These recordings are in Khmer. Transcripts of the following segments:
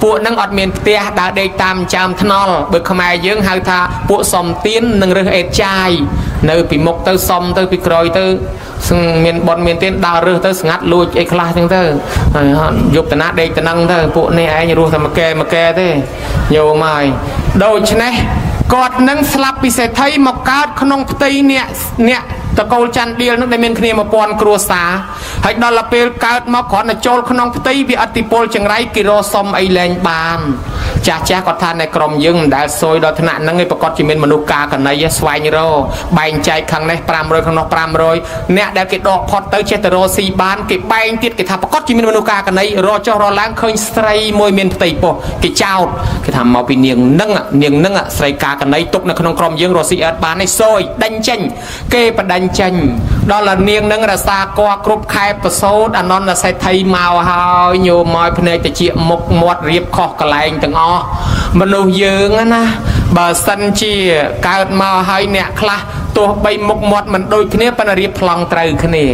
ពួកនឹងអត់មានផ្ទះដើរដេកតាមចាមថ្នល់បើខ្មែរយើងហៅថាពួកសំទៀននិងរើសអេតចាយនៅពីមុខទៅសំទៅពីក្រោយទៅមានបនមានទៀនដើររើសទៅស្ងាត់លួចអីខ្លះចឹងទៅហើយយប់តាណាដេកតំណឹងទៅពួកនេះឯងរស់តែមកែទេញោមហើយដូច្នេះគាត់នឹងស្លាប់ពីសេដ្ឋីមកកើតក្នុងផ្ទៃអ្នកតកូលច័ន្ទដៀលនឹងដែលមានគ្នា1000គ្រួសារហើយដល់ទៅពេលកើតមកគ្រាន់តែចូលក្នុងផ្ទៃវាអតិពលចង្រៃគេរសុំអីលែងបានចាស់ចាស់គាត់ថានៅក្រុមយើងមិនដែលសួយដល់ថ្នាក់ហ្នឹងឯងប្រកាសជាមានមនុស្សកាកណីស្វែងរកបែងចែកខាងនេះ500ខាងនោះ500អ្នកដែលគេដកផុតទៅចេះតែរកស៊ីបានគេបែងទៀតគេថាប្រកាសជាមានមនុស្សកាកណីរកចុះរកឡើងឃើញស្រីមួយមានផ្ទៃពោះគេចោតគេថាមកពីនាងនឹងនាងនឹងស្រីកាកណីទុកនៅក្នុងក្រុមយើងរកស៊ីអត់បានឯងសួយដេញចេញគេបដិញចេញដល់តែនាងនឹងរសាកគ្រប់ខែប្រសូតអនន្តសេដ្ឋីមកហើយញោមមកភ្នែកតិចមុខមាត់រៀបខុសកន្លែងទាំងអស់មនុស្សយើងណាបើសិនជាកើតមកហើយអ្នកខ្លះទោះបីមុខមាត់មិនដូចគ្នាប៉ុន្តែរៀបប្លង់ត្រូវគ្នា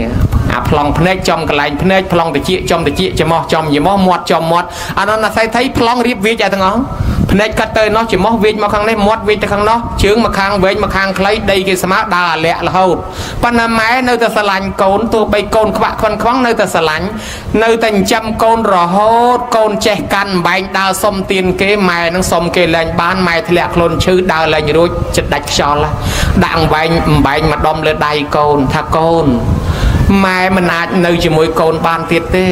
អាប្លង់ភ្នែកចំកន្លែងភ្នែកប្លង់តិចចំតិចច្រមុះចំច្រមុះមាត់ចំមាត់អនន្តសេដ្ឋីប្លង់រៀបវាចឲ្យទាំងអស់ភ្នែកកាត់ទៅនោះច្រមុះវាចមកខាងនេះមាត់វាចទៅខាងនោះជើងមកខាងវែងមកខាងខ្លីដីគេស្មើដើរអាលាក់រហូតប៉ុន្តែម៉ែនៅតែស្រឡាញ់កូនទោះបីកូនខ្វាក់ខ្វិនខ្វងនៅតែស្រឡាញ់នៅតែចិញ្ចឹមកូនរហូតកូនចេះកាន់បែងដើរសុំទៀនគេម៉ែនឹងសុំគេលែងបានម៉ែធ្លាក់ខ្លួនឈឺដើរលែងរួចចិត្តដាច់ខ្យល់ដាក់បែងបែងមកដុំលើដៃកូនថាកូនម៉ែមិនអាចនៅជាមួយកូនបានទៀតទេ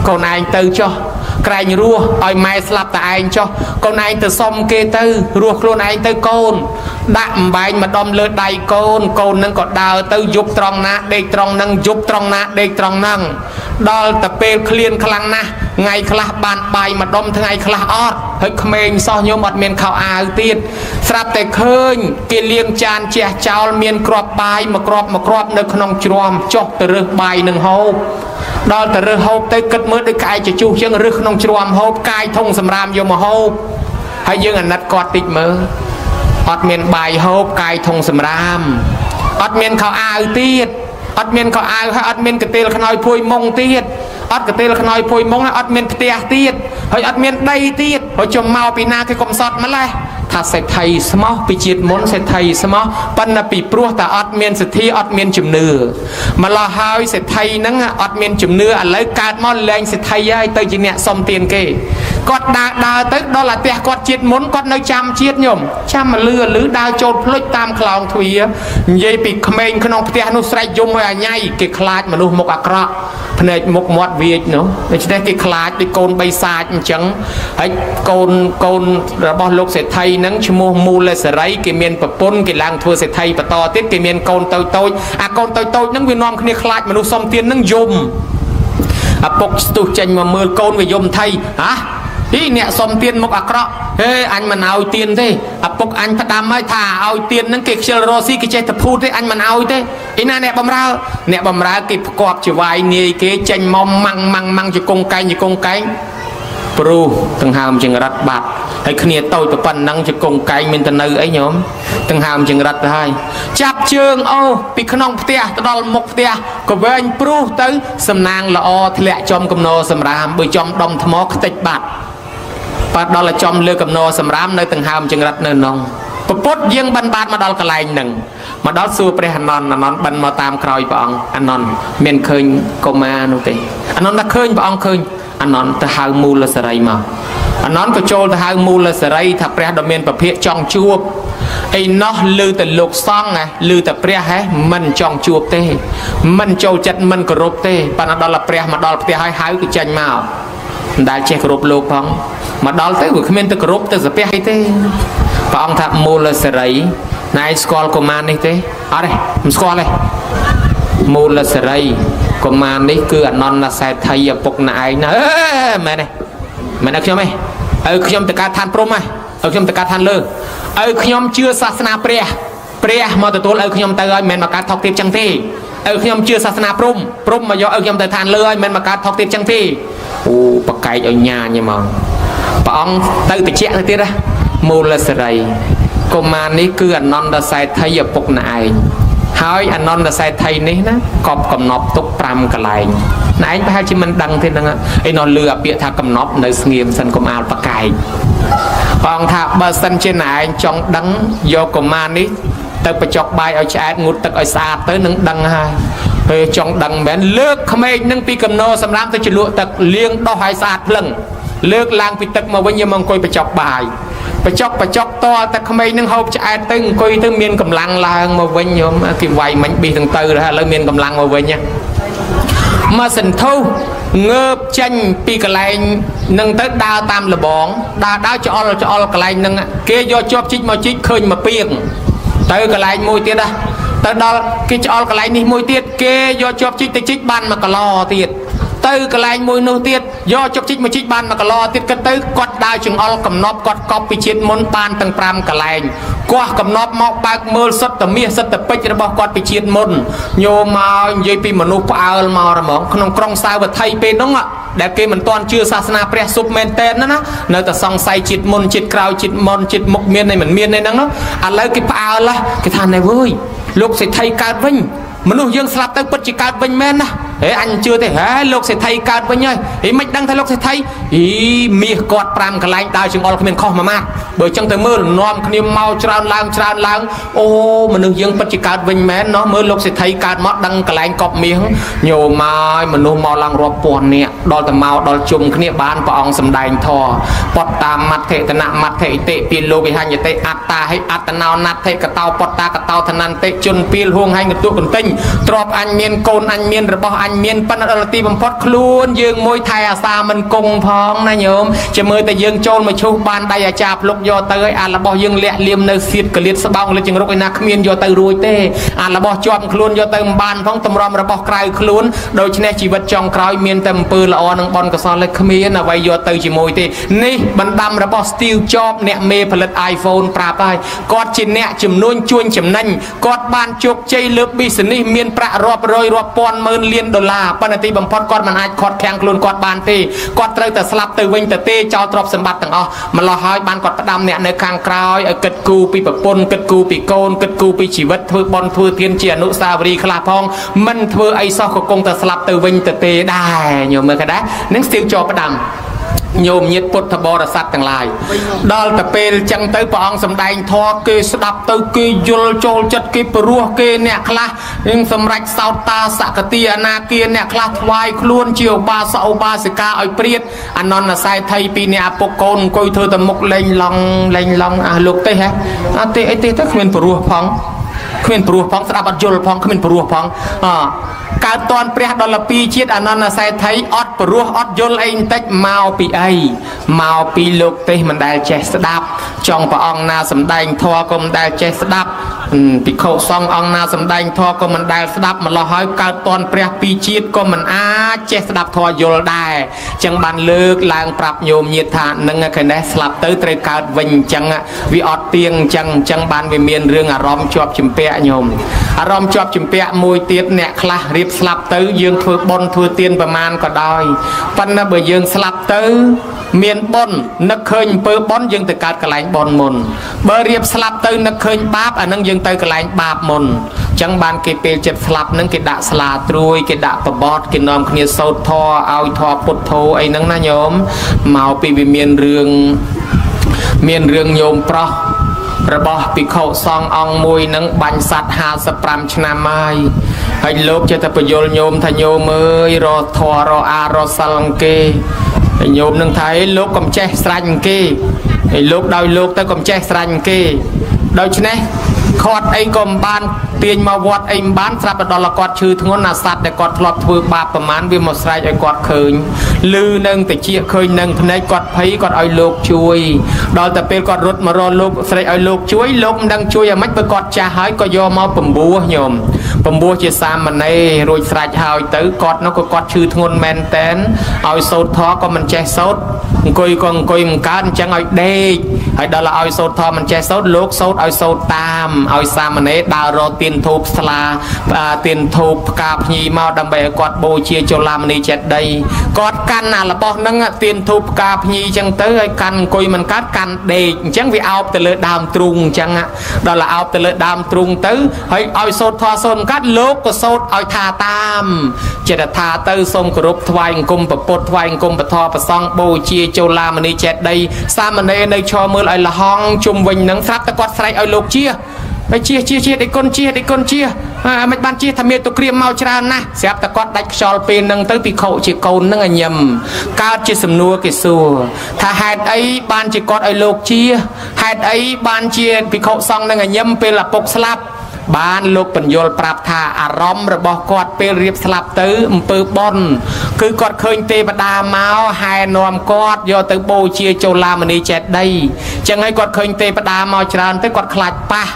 កូនឯងទៅចុះក្រែងរស់ឲ្យម៉ែស្លាប់តែឯងចុះកូនឯងទៅសុំគេទៅរស់ខ្លួនឯងទៅកូនដាក់អំបែងមកដុំលើដៃកូនកូននឹងក៏ដើរទៅយប់ត្រង់ណាដេកត្រង់នឹងយប់ត្រង់ណាដេកត្រង់នឹងដល់តែពេលឃ្លានខ្លាំងណាស់ថ្ងៃខ្លះបានបាយមកដុំថ្ងៃខ្លះអត់ហើយក្មេងសោះញោមអត់មានខោអាវទៀតស្រាប់តែឃើញគេលាងចានជះចោលមានគ្រាប់បាយមួយគ្រាប់មួយគ្រាប់នៅក្នុងជ្រាំចុះទៅរើសបាយនឹងហូបដល់ទៅរើសហូបទៅគិតមើលដូចក្អែកជជុះជាងរើសក្នុងជ្រាំហូបកាយធុងសម្រាមយកមកហូបហើយយើងអាណិតគាត់តិចមើលអត់មានបាយហូបកាយធុងសម្រាមអត់មានខោអាវទៀតអត់មានខោអាវហើយអត់មានកន្ទេលខ្នើយភួយមុងទៀតអត់កន្ទេលខ្នើយភួយមុងហើយអត់មានផ្ទះទៀតហើយអត់មានដីទៀតហើយចំមកពីណាគេកំសត់ម្លេះថាសេដ្ឋីស្មោះពីជាតិមុនសេដ្ឋីស្មោះប៉ុន្តែពីព្រោះតែអត់មានសទ្ធាអត់មានជំនឿម្លោះហើយសេដ្ឋីហ្នឹងអត់មានជំនឿឥឡូវកើតមកលែងសេដ្ឋីហើយទៅជាអ្នកសុំទានគេគាត់ដើរដើរទៅដល់អាផ្ទះគាត់ជាតិមុនគាត់នៅចាំជាតិញោមចាំមកលឺលឺដើរចូលភ្លុចតាមខ្លោងទ្វារនិយាយពីក្មេងក្នុងផ្ទះនោះស្រែកយំឲ្យអាញ៉ៃគេខ្លាចមនុស្សមុខអាក្រក់ភ្នែកមុខមាត់វាចនោះដូច្នេះគេខ្លាចដូចកូនបីសាចអញ្ចឹងហើយកូនកូនរបស់លោកសេដ្ឋីហ្នឹងឈ្មោះមូលសេរីគេមានប្រពន្ធគេឡើងធ្វើសេដ្ឋីបន្តទៀតគេមានកូនតូចតូចអាកូនតូចតូចហ្នឹងវានាំគ្នាខ្លាចមនុស្សសុំទានហ្នឹងយំឪពុកស្ទុះចេញមកមើលកូនវាយំថៃហ៎អីអ្នកសុំទានមុខអាក្រក់ហេអញមិនឲ្យទានទេឪពុកអញផ្ដាំហើយថាឲ្យទានហ្នឹងគេខ្ជិលរកស៊ីគេចេះតែភូតទេអញមិនឲ្យទេអីណាអ្នកបំរើអ្នកបំរើគេផ្គប់ជាវាយនាយគេចេញមកម៉ាំងម៉ាំងម៉ាំងជង្គង់កែងជង្គង់កែងព្រោះដង្ហើមចង្រិតបាត់ហើយគ្នាតូចប៉ុណ្ណឹងជង្គង់កែងមានទៅនៅអីញោមដង្ហើមចង្រិតទៅហើយចាប់ជើងអូពីក្នុងផ្ទះទៅដល់មុខផ្ទះក៏វែងព្រោះទៅសំណាងល្អធ្លាក់ចំកំណោសម្រាមបើចំដុំថ្មខ្ទេចបាត់បាទដល់ចំលើកំណោសម្រាមនៅដង្ហើមចង្រិតនៅនងពពុទ្ធយើងបិណ្ឌបាតមកដល់កន្លែងហ្នឹងមកដល់សួរព្រះអនន្តអនន្តបិណ្ឌមកតាមក្រោយព្រះអង្គអនន្តមានឃើញកុមារនោះទេអនន្តថាឃើញព្រះអង្គឃើញអនន្តទៅហៅមូលសរីមកអនន្តក៏ចូលទៅហៅមូលសរីថាព្រះដ៏មានពភាកចង់ជួបអីណោះឮតែលោកសង្ឃហ៎ឮតែព្រះហ៎មិនចង់ជួបទេមិនចូលចិត្តមិនគោរពទេប៉ុន្តែដល់ព្រះមកដល់ផ្ទះហើយហៅគឺចេញមកមិនដែលចេះគោរពលោកផងមកដល់ទៅវាគ្មានទៅគោរពទៅសាពះអីទេព្រះអង្គថាមូលសរីណែស្គាល់កុមារនេះទេអត់ទេមិនស្គាល់ទេមូលសរីកុមារនេះគឺអនន្តសេដ្ឋីឪពុកណែឯងណាអេមែនទេមែនទេខ្ញុំទេឪខ្ញុំទៅកើតឋានព្រំហ៎ឪខ្ញុំទៅកើតឋានលើឪខ្ញុំជឿសាសនាព្រះព្រះមកទទួលឪខ្ញុំទៅហើយមិនមែនមកកើតថោកទាបចឹងទេឪខ្ញុំជឿសាសនាព្រំព្រំមកយកឪខ្ញុំទៅឋានលើហើយមិនមែនមកកើតថោកទាបចឹងទេអូបកែកឲ្យញ៉ាញហ្មងព្រះអង្គទៅតិចទៅទៀតណាមូលសរីកុមារនេះគឺអនន្តសេដ្ឋីឪពុកណែឯង ហើយអនន្តសេដ្ឋីនេះណាកប់កំណប់ទុក5កន្លែងណែឯងប្រហែលជាមិនដឹងទេហ្នឹងឯនោះលឺអាពាក្យថាកំណប់នៅស្ងៀមសិនកុំអាលប្រកែកព្រះអង្គថាបើសិនជាណែឯងចង់ដឹងយកកុមារនេះទៅបញ្ចុកបាយឲ្យឆ្អែតងូតទឹកឲ្យស្អាតទៅនឹងដឹងហើយពេលចង់ដឹងមែនលើកក្មេងនឹងពីកំណោសម្រាប់ទៅជ្រលក់ទឹកលាងដោះឲ្យស្អាតភ្លឹងលើកឡើងពីទឹកមកវិញយកមកអង្គុយបញ្ចុកបាយបញ្ចុកតតែក្មេងនឹងហូបឆ្អែតទៅអង្គុយទៅមានកម្លាំងឡើងមកវិញញោមគេវាយមិញប៊ីសទាំងទៅឥឡូវមានកម្លាំងមកវិញណាមកសន្ធុងើបចេញពីកន្លែងនឹងទៅដើរតាមលបងដើរច្អល់កន្លែងនឹងគេយកជាប់ជីកមកជីកឃើញមកពីងទៅកន្លែងមួយទៀតណាទៅដល់គេច្អល់កន្លែងនេះមួយទៀតគេយកជាប់ជីកទៅជីកបាន1គីឡូទៀតទៅកន្លែងមួយនោះទៀតយកជុកជីកមកជីកបាន1គីឡូទៀតគិតទៅគាត់ដើរចង្អុលកំណប់គាត់កប់ពីជាតិមុនបានទាំង5កន្លែងកោះកំណប់មកបើកមើលសុទ្ធតែមាសសុទ្ធតែពេជ្ររបស់គាត់ពីជាតិមុនញោមមកនិយាយពីមនុស្សផ្អើលមករហ្មងក្នុងក្រុងសាវត្ថីពេលនោះដែលគេមិនទាន់ជឿសាសនាព្រះសុបមែនតែនណានៅតែសង្ស័យជាតិមុនជាតិក្រោយជាតិមុនជាតិមុខមានឯមិនមានឯហ្នឹងឥឡូវគេផ្អើលគេថាណែវើយលោកសេដ្ឋីកើតវិញមនុស្សយើងស្លាប់ទៅពិតជាកើតវិញមែនណាហេអញជឿទេហេលោកសេដ្ឋីកើតវិញហើយហេមិនដឹងថាលោកសេដ្ឋីអីមាសគាត់5កន្លែងដើរចង្អុលគ្មានខុសមួយម៉ាត់បើចឹងទៅមើលនាំគ្នាមកច្រើនឡើងអូមនុស្សយើងពិតជាកើតវិញមែនណោះមើលលោកសេដ្ឋីកើតមកដឹងកន្លែងកប់មាសញោមមកមនុស្សមកឡើងរាប់ពាន់នាក់ដល់តែមកដល់ជុំគ្នាបានព្រះអង្គសម្ដែងធម៌បតតាមមត្ថិតនមត្ថិតិពីលោកវិហញ្ញតិអត្តាហិអត្តណោណដ្ឋិកតោបតតាកតោធនន្តិជនពីលហួងហែងកន្ទក់កន្ទិញទ្របអញមានកូនអញមានរបស់អញមានប៉ុន្តែដល់ទីបំផុតខ្លួនយើងមួយថែអាសាមិនគង់ផងណាញោមជាមើលតែយើងចូលមកឈូសបានដៃអាចារ្យភ្លុកយកទៅឲ្យអារបស់យើងលាក់លៀមនៅសៀតកលៀតស្បោងលើចង្រុកឯណាគ្មានយកទៅរួចទេអារបស់ជាប់ខ្លួនយកទៅមិនបានផងតម្រាំរបស់ក្រៅខ្លួនដូច្នេះជីវិតចុងក្រោយមានតែអំពើល្អនិងបុណ្យកុសលគ្មានអ្វីយកទៅជាមួយទេនេះបណ្ដាំរបស់ Steve Jobs អ្នកមេផលិត iPhone ប្រាប់ហើយគាត់ជាអ្នកចំនួនជួញចំណេញគាត់បានជោគជ័យលើ business មានប្រាក់រាប់រយរាប់ពាន់ម៉ឺនលានដុល្លារប៉ុន្តែទីបំផុតគាត់មិនអាចខាត់ខាំងខ្លួនគាត់បានទេគាត់ត្រូវតែស្លាប់ទៅវិញទៅទេចោលទ្រព្យសម្បត្តិទាំងអស់ម្ល៉េះហើយបានគាត់ផ្ដាំអ្នកនៅខាងក្រោយឲ្យគិតគូរពីប្រពន្ធគិតគូរពីកូនគិតគូរពីជីវិតធ្វើបុណ្យធ្វើទានជាអនុស្សាវរីយ៍ខ្លះផងមិនធ្វើអីសោះក៏គង់តែស្លាប់ទៅវិញទៅទេដែរញោមមើលក៏ដែរនឹងស្ទៀវចោផ្ដាំញោមញាតពុទ្ធបរិស័ទទាំងឡាយដល់ទៅពេលចឹងទៅព្រះអង្គសម្ដែងធម៌គេស្ដាប់ទៅគេយល់ចូលចិត្តគេព្រោះគេអ្នកខ្លះនឹងសម្រេចសោតតាសកតិអនាគាអ្នកខ្លះថ្វាយខ្លួនជាឧបាសកឧបាសិកាឲ្យព្រាតអនន្តសេដ្ឋីពីអ្នកឪពុកកូនអង្គុយធ្វើតែមុខលែងឡងអះលោកទេហ៎អត់ទេអីទេទៅគ្មានព្រោះផងគ្មានព្រោះផងស្ដាប់អត់យល់ផងគ្មានព្រោះផងអកើតតនព្រះដល់ពីជាតិអនន្តសេដ្ឋីអត់ព្រោះអត់យល់អីបន្តិចមកពីអីមកពីលោកទេសមិនដែលចេះស្ដាប់ចង់ព្រះអង្គណាសម្ដែងធម៌ក៏មិនដែលចេះស្ដាប់ភិក្ខុសង្ឃអង្គណាសម្ដែងធម៌ក៏មិនដែលស្ដាប់ម្លោះហើយកើតតនព្រះពីជាតិក៏មិនអាចចេះស្ដាប់ធម៌យល់ដែរចឹងបានលើកឡើងប្រាប់ញោមញាតថានឹងឯនេះស្លាប់ទៅត្រូវកើតវិញអញ្ចឹងវាអត់ទៀងអញ្ចឹងបានវាមានរឿងអារម្មណ៍ជាប់ជំពាក់ញោមអារម្មណ៍ជាប់ជំពាក់មួយទៀតអ្នកខ្លះរៀបស្លាប់ទៅយើងធ្វើបុណ្យធ្វើទានប្រមាណក៏ដោយប៉ុន្តែបើយើងស្លាប់ទៅមានបុណ្យនឹកឃើញអំពើបុណ្យយើងទៅកើតកន្លែងបុណ្យមុនបើរៀបស្លាប់ទៅនឹកឃើញបាបអានឹងយើងទៅកន្លែងបាបមុនចឹងបានគេពេលចិត្តស្លាប់នឹងគេដាក់ស្លាត្រួយគេដាក់បបត់គេនាំគ្នាសូត្រធម៌ឲ្យធម៌ពុទ្ធោអីហ្នឹងណាញោមមកពីវាមានរឿងញោមប្រុសរបស់ភិក្ខុសង្ឃអង្គមួយនឹងបាញ់សัตว์55ឆ្នាំហើយហើយលោកចេះតែពយល់ញោមថាញោមអើយរកធម៌រកអារកសិលគេហើយញោមនឹងថាឯលោកកុំចេះស្រាញ់គេហើយលោកដោយលោកទៅកុំចេះស្រាញ់គេដូច្នេះខាត់អីក៏មិនបានទាញមកវត្តអីមិនបានស្រាប់តែដល់គាត់ឈឺធ្ងន់អាសត្វដែលគាត់ធ្លាប់ធ្វើបាបប្រមាណវាមកស្រែកឲ្យគាត់ឃើញឮនឹងតិចឃើញនឹងភ្នែកគាត់ភ័យគាត់ឲ្យលោកជួយដល់តែពេលគាត់រត់មករកលោកស្រែកឲ្យលោកជួយលោកមិនដឹងជួយអាម៉េចបើគាត់ចាស់ហើយក៏យកមកពំពោះញោមពំពោះជាសាមណេររួចស្រេចហើយទៅគាត់នោះក៏គាត់ឈឺធ្ងន់មែនតែនឲ្យសូត្រធម៌ក៏មិនចេះសូត្រអង្គុយក៏អង្គុយមិនកើតអញ្ចឹងឲ្យដេកហើយដល់ឲ្យសូត្រធម៌មិនចេះសូត្រលោកសូត្រឲ្យសូត្រតាមឲ្យសាមណេរដើររកទៀនធូបស្លាទៀនធូបផ្កាភ្ញីមកដើម្បីឲ្យគាត់បូជាចលាមនីចេតិយគាត់ កាន់អារបស់ហ្នឹងទៀនធូបផ្កាភ្ញីចឹងទៅហើយកាន់អង្គុយមិនកើតកាន់ដេកអញ្ចឹងវាអោបទៅលើដើមទ្រូងអញ្ចឹងដល់អោបទៅលើដើមទ្រូងទៅហើយឲ្យសូត្រធម៌សូត្រមិនកើតលោកក៏សូត្រឲ្យថាតាមចិត្តថាទៅសូមគោរពថ្វាយអង្គមពុទ្ធថ្វាយអង្គមពធប្រសង់បូជាចូលឡាមនីចេតីសាមណេរនៅឈរមើលឲ្យលហងជុំវិញនឹងស្រាប់តែគាត់ស្រែកឲ្យលោកជាហើយជាជាជាដេគុណជាដេគុណជាមិនបានជាថាមានទុក្រាមមកច្រើនណាស់ស្រាប់តែគាត់ដាច់ខ្យល់ពេលនឹងទៅភិក្ខុជាកូននឹងអញឹមកើតជាសំណួរគេសួរថាហេតុអីបានជាគាត់ឲ្យលោកជាហេតុអីបានជាភិក្ខុសង្ឃនឹងអញឹមពេលឪពុកស្លាប់បានលោកបញ្យលប្រាប់ថាអារម្មណ៍របស់គាត់ពេលរៀបស្លាប់ទៅអំពើបុណ្យគឺគាត់ឃើញទេវតាមកហែនាំគាត់យកទៅបូជាចូលឡាមនីចេតីចឹងហើយគាត់ឃើញទេវតាមកច្រើនទៅគាត់ខ្លាចប៉ះ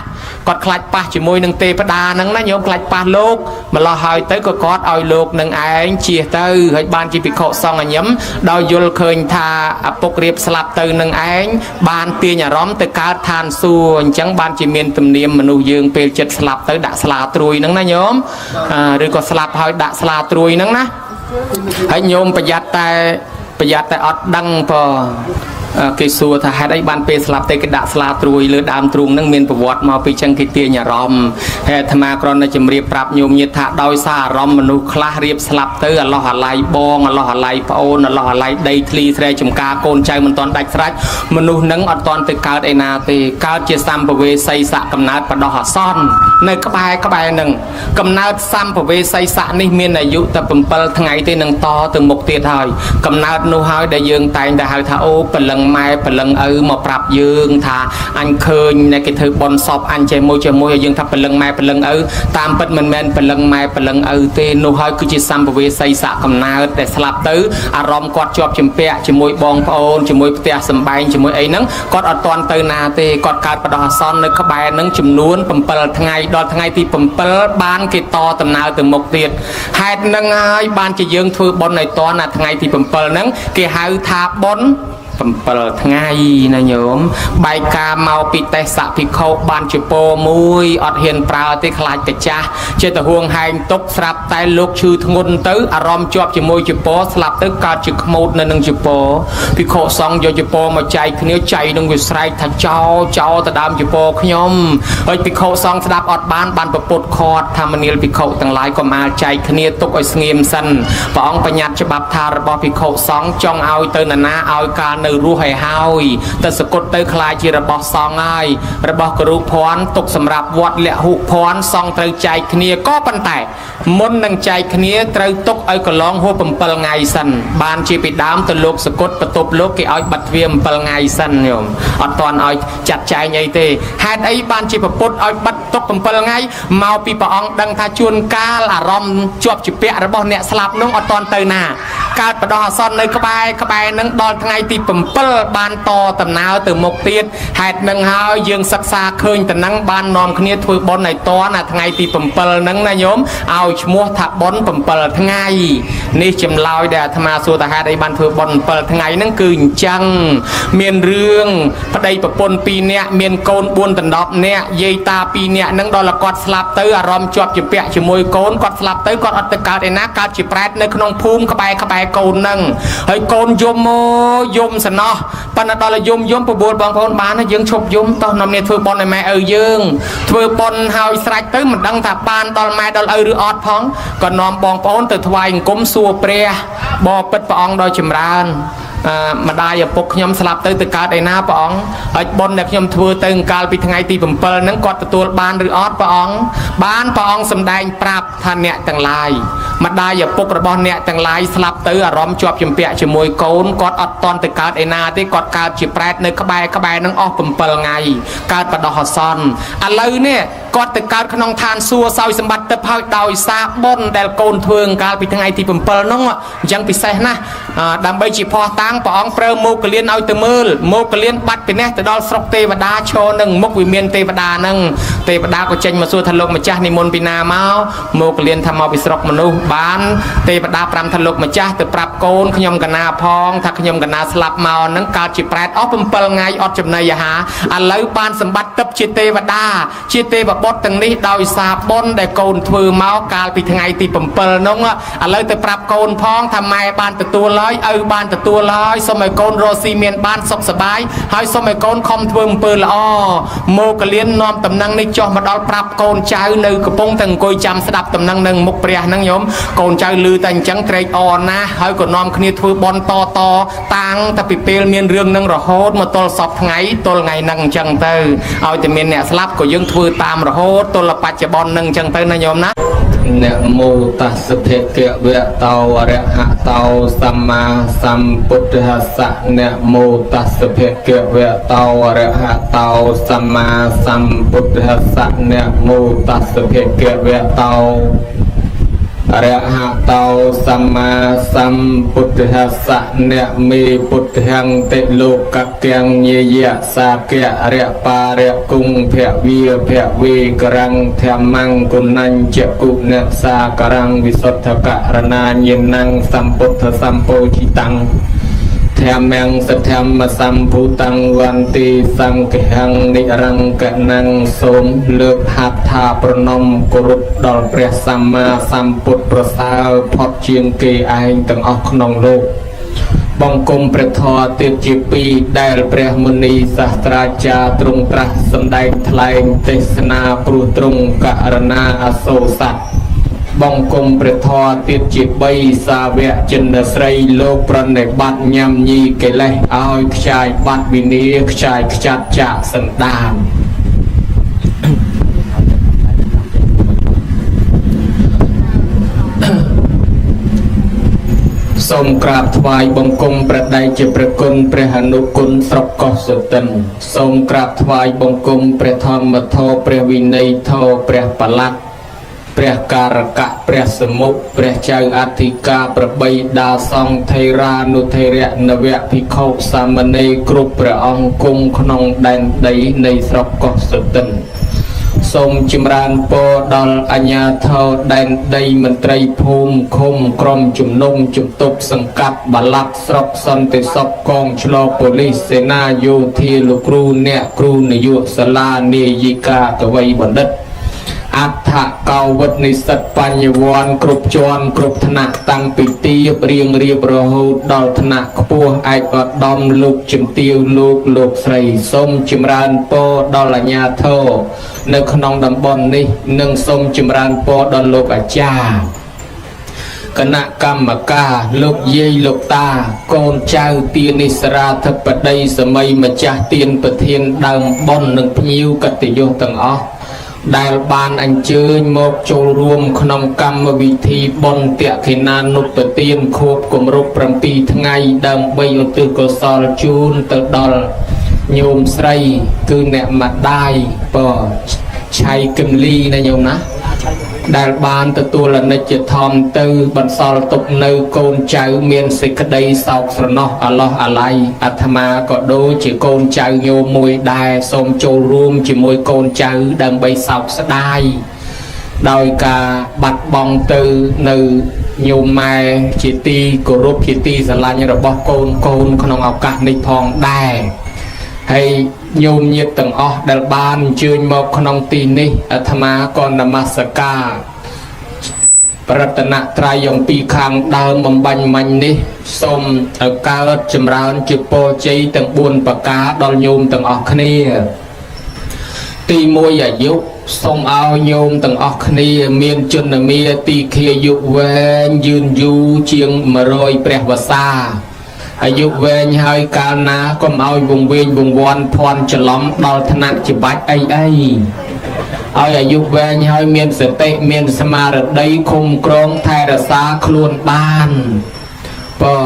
គាត់ខ្លាចប៉ះជាមួយនឹងទេវតាហ្នឹងណាញោមខ្លាចប៉ះលោកម្លោះហើយទៅក៏គាត់ឲ្យលោកនឹងឯងជៀសទៅហើយបានជាភិក្ខុសង្ឃអញឹមដោយយល់ឃើញថាឪពុករៀបស្លាប់ទៅនឹងឯងបានទាញអារម្មណ៍ទៅកើតឋានសួគ៌អញ្ចឹងបានជាមានទំនៀមមនុស្សយើងពេលចិត្តស្លាប់ទៅដាក់ស្លាត្រួយហ្នឹងណាញោមឬក៏ស្លាប់ហើយដាក់ស្លាត្រួយហ្នឹងណាហើយញោមប្រយ័ត្នតែអត់ដឹងផងគេសួរថាហេតុអីបានពេលស្លាប់ទៅគេដាក់ស្លាត្រួយលើដើមទ្រូងហ្នឹងមានប្រវត្តិមកពីចឹងគេទាញអារម្មណ៍ហើយអាត្មាគ្រាន់តែជម្រាបប្រាប់ញោមញាតិថាដោយសារអារម្មណ៍មនុស្សខ្លះរៀបស្លាប់ទៅអាឡោះអាល័យបងអាឡោះអាល័យប្អូនអាឡោះអាល័យដីធ្លីស្រែចម្ការកូនចៅមិនទាន់ដាច់ស្រេចមនុស្សហ្នឹងអត់ទាន់ទៅកើតឯណាទេកើតជាសម្ភវេសីស័កកំណើតបដោះអាសន្ននៅក្បែរហ្នឹងកំណើតសម្ភវេសីស័កនេះមានអាយុតែ7ថ្ងៃទេនឹងតទៅមុខទៀតហើយកំណើតនោះហើយដែលយើងតែងតែហៅថាអូព្រលឹងម៉ែព្រលឹងឪមកប្រាប់យើងថាអញឃើញអ្នកគេធ្វើបុណ្យសពអញចេះមួយឲ្យយើងថាព្រលឹងម៉ែព្រលឹងឪតាមពិតមិនមែនព្រលឹងម៉ែព្រលឹងឪទេនោះហើយគឺជាសម្ភវេសីស័កកំណើតដែលស្លាប់ទៅអារម្មណ៍គាត់ជាប់ជំពាក់ជាមួយបងប្អូនជាមួយផ្ទះសម្បែងជាមួយអីហ្នឹងគាត់អត់ទាន់ទៅណាទេគាត់កើតបដោះអាសន្ននៅក្បែរហ្នឹងចំនួន7ថ្ងៃដល់ថ្ងៃទី7បានគេតដំណើរទៅមុខទៀតហេតុហ្នឹងហើយបានជាយើងធ្វើបុណ្យឲ្យទាន់អាថ្ងៃទី7ហ្នឹងគេហៅថាបុណ្យ7ថ្ងៃណាញោមបែកការមកពីទេសៈភិក្ខុបានជាពោមួយអត់ហ៊ានប្រើទេខ្លាចកាចាស់ចេះតែហួងហែងទុកស្រាប់តែលោកឈឺធ្ងន់ទៅអារម្មណ៍ជាប់ជាមួយជាពោស្លាប់ទៅកើតជាខ្មោចនៅនឹងជាពោភិក្ខុសង្ឃយកជាពោមកចែកគ្នាចែកនឹងវាស្រែកថាចោចោទៅដើមជាពោខ្ញុំហើយភិក្ខុសង្ឃស្ដាប់អត់បានបានប្រពុតខាត់ថាមនាលភិក្ខុទាំងឡាយកុំអាលចែកគ្នាទុកឲ្យស្ងៀមសិនព្រះអង្គបញ្ញត្តិច្បាប់ថារបស់ភិក្ខុសង្ឃចង់ឲ្យទៅនរណាឲ្យការនៅរស់ឲ្យហើយតែសកុតទៅខ្លាចជារបស់សង្ឃហើយរបស់គរុភ័ណ្ឌទុកសម្រាប់វត្តលហុភ័ណ្ឌសង្ឃត្រូវចែកគ្នាក៏ប៉ុន្តែមុននឹងចែកគ្នាត្រូវទុកឲ្យកន្លងហួស7ថ្ងៃសិនបានជាពីដើមទៅលោកសកុតបន្ទប់លោកគេឲ្យបិទទ្វារ7ថ្ងៃសិនញោមអត់ទាន់ឲ្យចាត់ចែងអីទេហេតុអីបានជាពុទ្ធឲ្យបិទទុក7ថ្ងៃមកពីព្រះអង្គដឹងថាជួនកាលអារម្មណ៍ជាប់ជាពាក់របស់អ្នកស្លាប់នោះអត់ទាន់ទៅណាកើតបដោះអាសន្ននៅក្បែរនឹងដល់ថ្ងៃទី7បានតដំណើរទៅមុខទៀតហេតុនឹងហើយយើងសិក្សាឃើញតំណឹងបាននាំគ្នាធ្វើបុណ្យឲ្យតណាថ្ងៃទី7ហ្នឹងណាញោមឲ្យឈ្មោះថាបុណ្យ7ថ្ងៃនេះចម្លើយដែលអាត្មាសួរថាហេតុអីបានធ្វើបុណ្យ7ថ្ងៃហ្នឹងគឺអញ្ចឹងមានរឿងប្តីប្រពន្ធ2នាក់មានកូន4ដណ្ដប់នាក់យាយតា2នាក់ហ្នឹងដល់គាត់ស្លាប់ទៅអារម្មណ៍ជាប់ជាពាក់ជាមួយកូនគាត់ស្លាប់ទៅគាត់អត់ទៅកើតឯណាកើតជាប្រែតនៅក្នុងភូមិក្បែរកូនហ្នឹងហើយកូនយំមកយំសំណោះប៉ុន្តែដល់យំយំបបួលបងប្អូនបានយើងឈប់យំតោះនាំគ្នាធ្វើបុណ្យឲ្យម៉ែឪយើងធ្វើបុណ្យហើយស្រេចទៅមិនដឹងថាបានដល់ម៉ែដល់ឪឬអត់ផងក៏នាំបងប្អូនទៅថ្វាយអង្គមសួរព្រះបពិតព្រះអង្គដោយចម្រើនម្ដាយឪពុកខ្ញុំស្លាប់ទៅទៅកើតឯណាព្រះអង្គហើយបុណ្យដែលខ្ញុំធ្វើទៅកាលពីថ្ងៃទី7ហ្នឹងគាត់ទទួលបានឬអត់ព្រះអង្គបានព្រះអង្គសម្ដែងប្រាប់ថាអ្នកទាំងឡាយម្ដាយឪពុករបស់អ្នកទាំងឡាយស្លាប់ទៅអារម្មណ៍ជាប់ជំពាក់ជាមួយកូនគាត់អត់តន់ទៅកើតឯណាទេគាត់កើតជាប្រែតនៅក្បែរហ្នឹងអស់7ថ្ងៃកើតបដោះអាសន្នឥឡូវនេះគាត់ទៅកើតក្នុងឋានសួគ៌សោយសម្បត្តិទឹកហើយដោយសារបុណ្យដែលកូនធ្វើកាលពីថ្ងៃទី7ហ្នឹងអញ្ចឹងពិសេសណាស់ដើម្បីជាភស្តុតាងព្រះអង្គប្រើមោគលានឲ្យទៅមើលមោគលានបាត់ពីនេះទៅដល់ស្រុកទេវតាឈរនឹងមុខវិមានទេវតាហ្នឹងទេវតាក៏ចេញមកសួរថាលោកម្ចាស់និមន្តពីណាមកមោគលានថាមកពីស្រុកមនុស្សបានទេវតាប្រាំថាលោកម្ចាស់ទៅប្រាប់កូនខ្ញុំកណាផងថាខ្ញុំកណាស្លាប់មកហ្នឹងកើតជាប្រែតអស់7ថ្ងៃអត់ចំណីអាហារឥឡូវបានសម្បត្តិទឹកជាទេវតាជាទេវ បុត្រទាំងនេះដោយសារបុណ្យដែលកូនធ្វើមកកាលពីថ្ងៃទី7នោះឥឡូវទៅប្រាប់កូនផងថាម៉ែបានទទួលហើយឪបានទទួលហើយសូមឲ្យកូនរស់ស៊ីមានបានសុខសប្បាយហើយសូមឲ្យកូនខំធ្វើអំពើល្អមកកលៀននាំតំណែងនេះចុះមកដល់ប្រាប់កូនចៅនៅកំពុងតែអង្គុយចាំស្ដាប់តំណែងនឹងមុខព្រះហ្នឹងញោមកូនចៅឮតែអញ្ចឹងត្រេកអរណាស់ហើយក៏នាំគ្នាធ្វើបុណ្យតតតាំងតែពីពេលមានរឿងនឹងរហូតមកទល់សពថ្ងៃទល់ថ្ងៃហ្នឹងអញ្ចឹងទៅឲ្យតែមានអ្នកស្លាប់ក៏យើងធ្វើតាមរហូតទល់បច្ចុប្បន្នហ្នឹងអញ្ចឹងទៅណាញោមណា នមោតស្សភគវៈតោអរហតោសម្មាសម្ពុទ្ធស្សៈនមោតស្សភគវៈតោអរហតោសម្មាសម្ពុទ្ធស្សៈនមោតស្សភគវៈតោអរហតោសម្មាសម្ពុទ្ធស្សៈនមេពុទ្ធហੰតិលោកកាំងញាយៈសាគៈរៈបារៈគុងភវិភវេករੰធម្មងគុណញ្ចគុណសាករੰវិសុទ្ធករណាញាណੰសម្ពុទ្ធសម្ពោជិតាំងធម្មងសធម្មសម្ភូតាំងវន្តិសង្ឃហੰនិរង្គណੰសូមលើកហត្ថាប្រណម្យគោរពដល់ព្រះសម្មាសម្ពុទ្ធប្រសើរផុតជាងគេឯងទាំងអស់ក្នុងលោកបង្គំព្រះធម៌ទៀតជាពីរដែលព្រះមុនីសាស្ត្រាចារ្យទ្រង់ត្រាស់សម្ដែងថ្លែងទេសនាព្រោះទ្រង់ករណាអសូរសត្វបង្គំព្រះធម៌ទៀតជា3សាវកចិនស្រីលោកប្រណិប័តញ៉ាំញីកិលេសឲ្យខ្ចាយបាត់វិនាខ្ចាយខ្ចាត់ចាកសន្តានសូមក្រាបថ្វាយបង្គំព្រះដៃជាព្រះគុណព្រះអនុគុណស្រុកកោះសុទិនសូមក្រាបថ្វាយបង្គំព្រះធម្មធម៌ព្រះវិន័យធម៌ព្រះបល័ក្ខព្រះការកៈព្រះសមុខព្រះចៅអធិការប្របីដាសង្ឃថេរានុថេរៈនវភិក្ខុសាមណេរគ្រប់ព្រះអង្គគង់ក្នុងដែនដីនៃស្រុកកោះសុទិនសូមចម្រើនពរដល់អាជ្ញាធរដែនដីមន្ត្រីភូមិឃុំក្រុមជំនុំជំទប់សង្កាត់បាឡាត់ស្រុកសន្តិសុខកងឆ្លប៉ូលីសសេនាយោធាលោកគ្រូអ្នកគ្រូនាយកសាលានាយិកាកវីបណ្ឌិតអដ្ឋកោវិទ្យនិស្សិតបញ្ញវន្តគ្រប់ជាន់គ្រប់ថ្នាក់តាំងពីទាបរៀងរៀបរហូតដល់ថ្នាក់ខ្ពស់ឯកឧត្តមលោកជំទាវលោកលោកស្រីសូមចម្រើនពរដល់អាជ្ញាធរនៅក្នុងតំបន់នេះនិងសូមចម្រើនពរដល់លោកអាចារ្យគណៈកម្មការលោកយាយលោកតាកូនចៅទានិសរាធិបតីសម័យម្ចាស់ទានប្រធានដើមបុណ្យនិងភ្ញៀវកិត្តិយសទាំងអស់ដែលបានអញ្ជើញមកចូលរួមក្នុងកម្មវិធីបុណ្យទក្ខិណានុបទានខួបគម្រប់7ថ្ងៃដើម្បីឧទ្ទិសកុសលជូនទៅដល់ញោមស្រីគឺអ្នកម្ដាយពឆៃគឹមលីណាញោមណាដែលបានទទួលអនិច្ចធម៌ទៅបន្សល់ទុកនៅកូនចៅមានសេចក្តីសោកស្រណោះអាឡោះអាល័យអាត្មាក៏ដូចជាកូនចៅញោមមួយដែរសូមចូលរួមជាមួយកូនចៅដើម្បីសោកស្ដាយដោយការបាត់បង់ទៅនៅញោមម៉ែជាទីគោរពជាទីស្រឡាញ់របស់កូនកូនក្នុងឱកាសនេះផងដែរហើយញោមញាតិទាំងអស់ដែលបានអញ្ជើញមកក្នុងទីនេះអាត្មាក៏នមស្ការប្រតនត្រ័យអំពីខាងដើមបំបញ្ញមិញនេះសូមឲ្យកើតចម្រើនជាពរជ័យទាំង4ប្រការដល់ញោមទាំងអស់គ្នាទី1អាយុសូមឲ្យញោមទាំងអស់គ្នាមានជនមាទីខាយុវែងយឺនយូរជាង100ព្រះវស្សាអាយុវែងហើយកាលណាកុំឲ្យវង្វេងវង្វាន់ភ័ន្តច្រឡំដល់ថ្នាក់ច្បាច់អីអីឲ្យអាយុវែងហើយមានសតិមានស្មារតីឃុំក្រងថែរក្សាខ្លួនបានបើ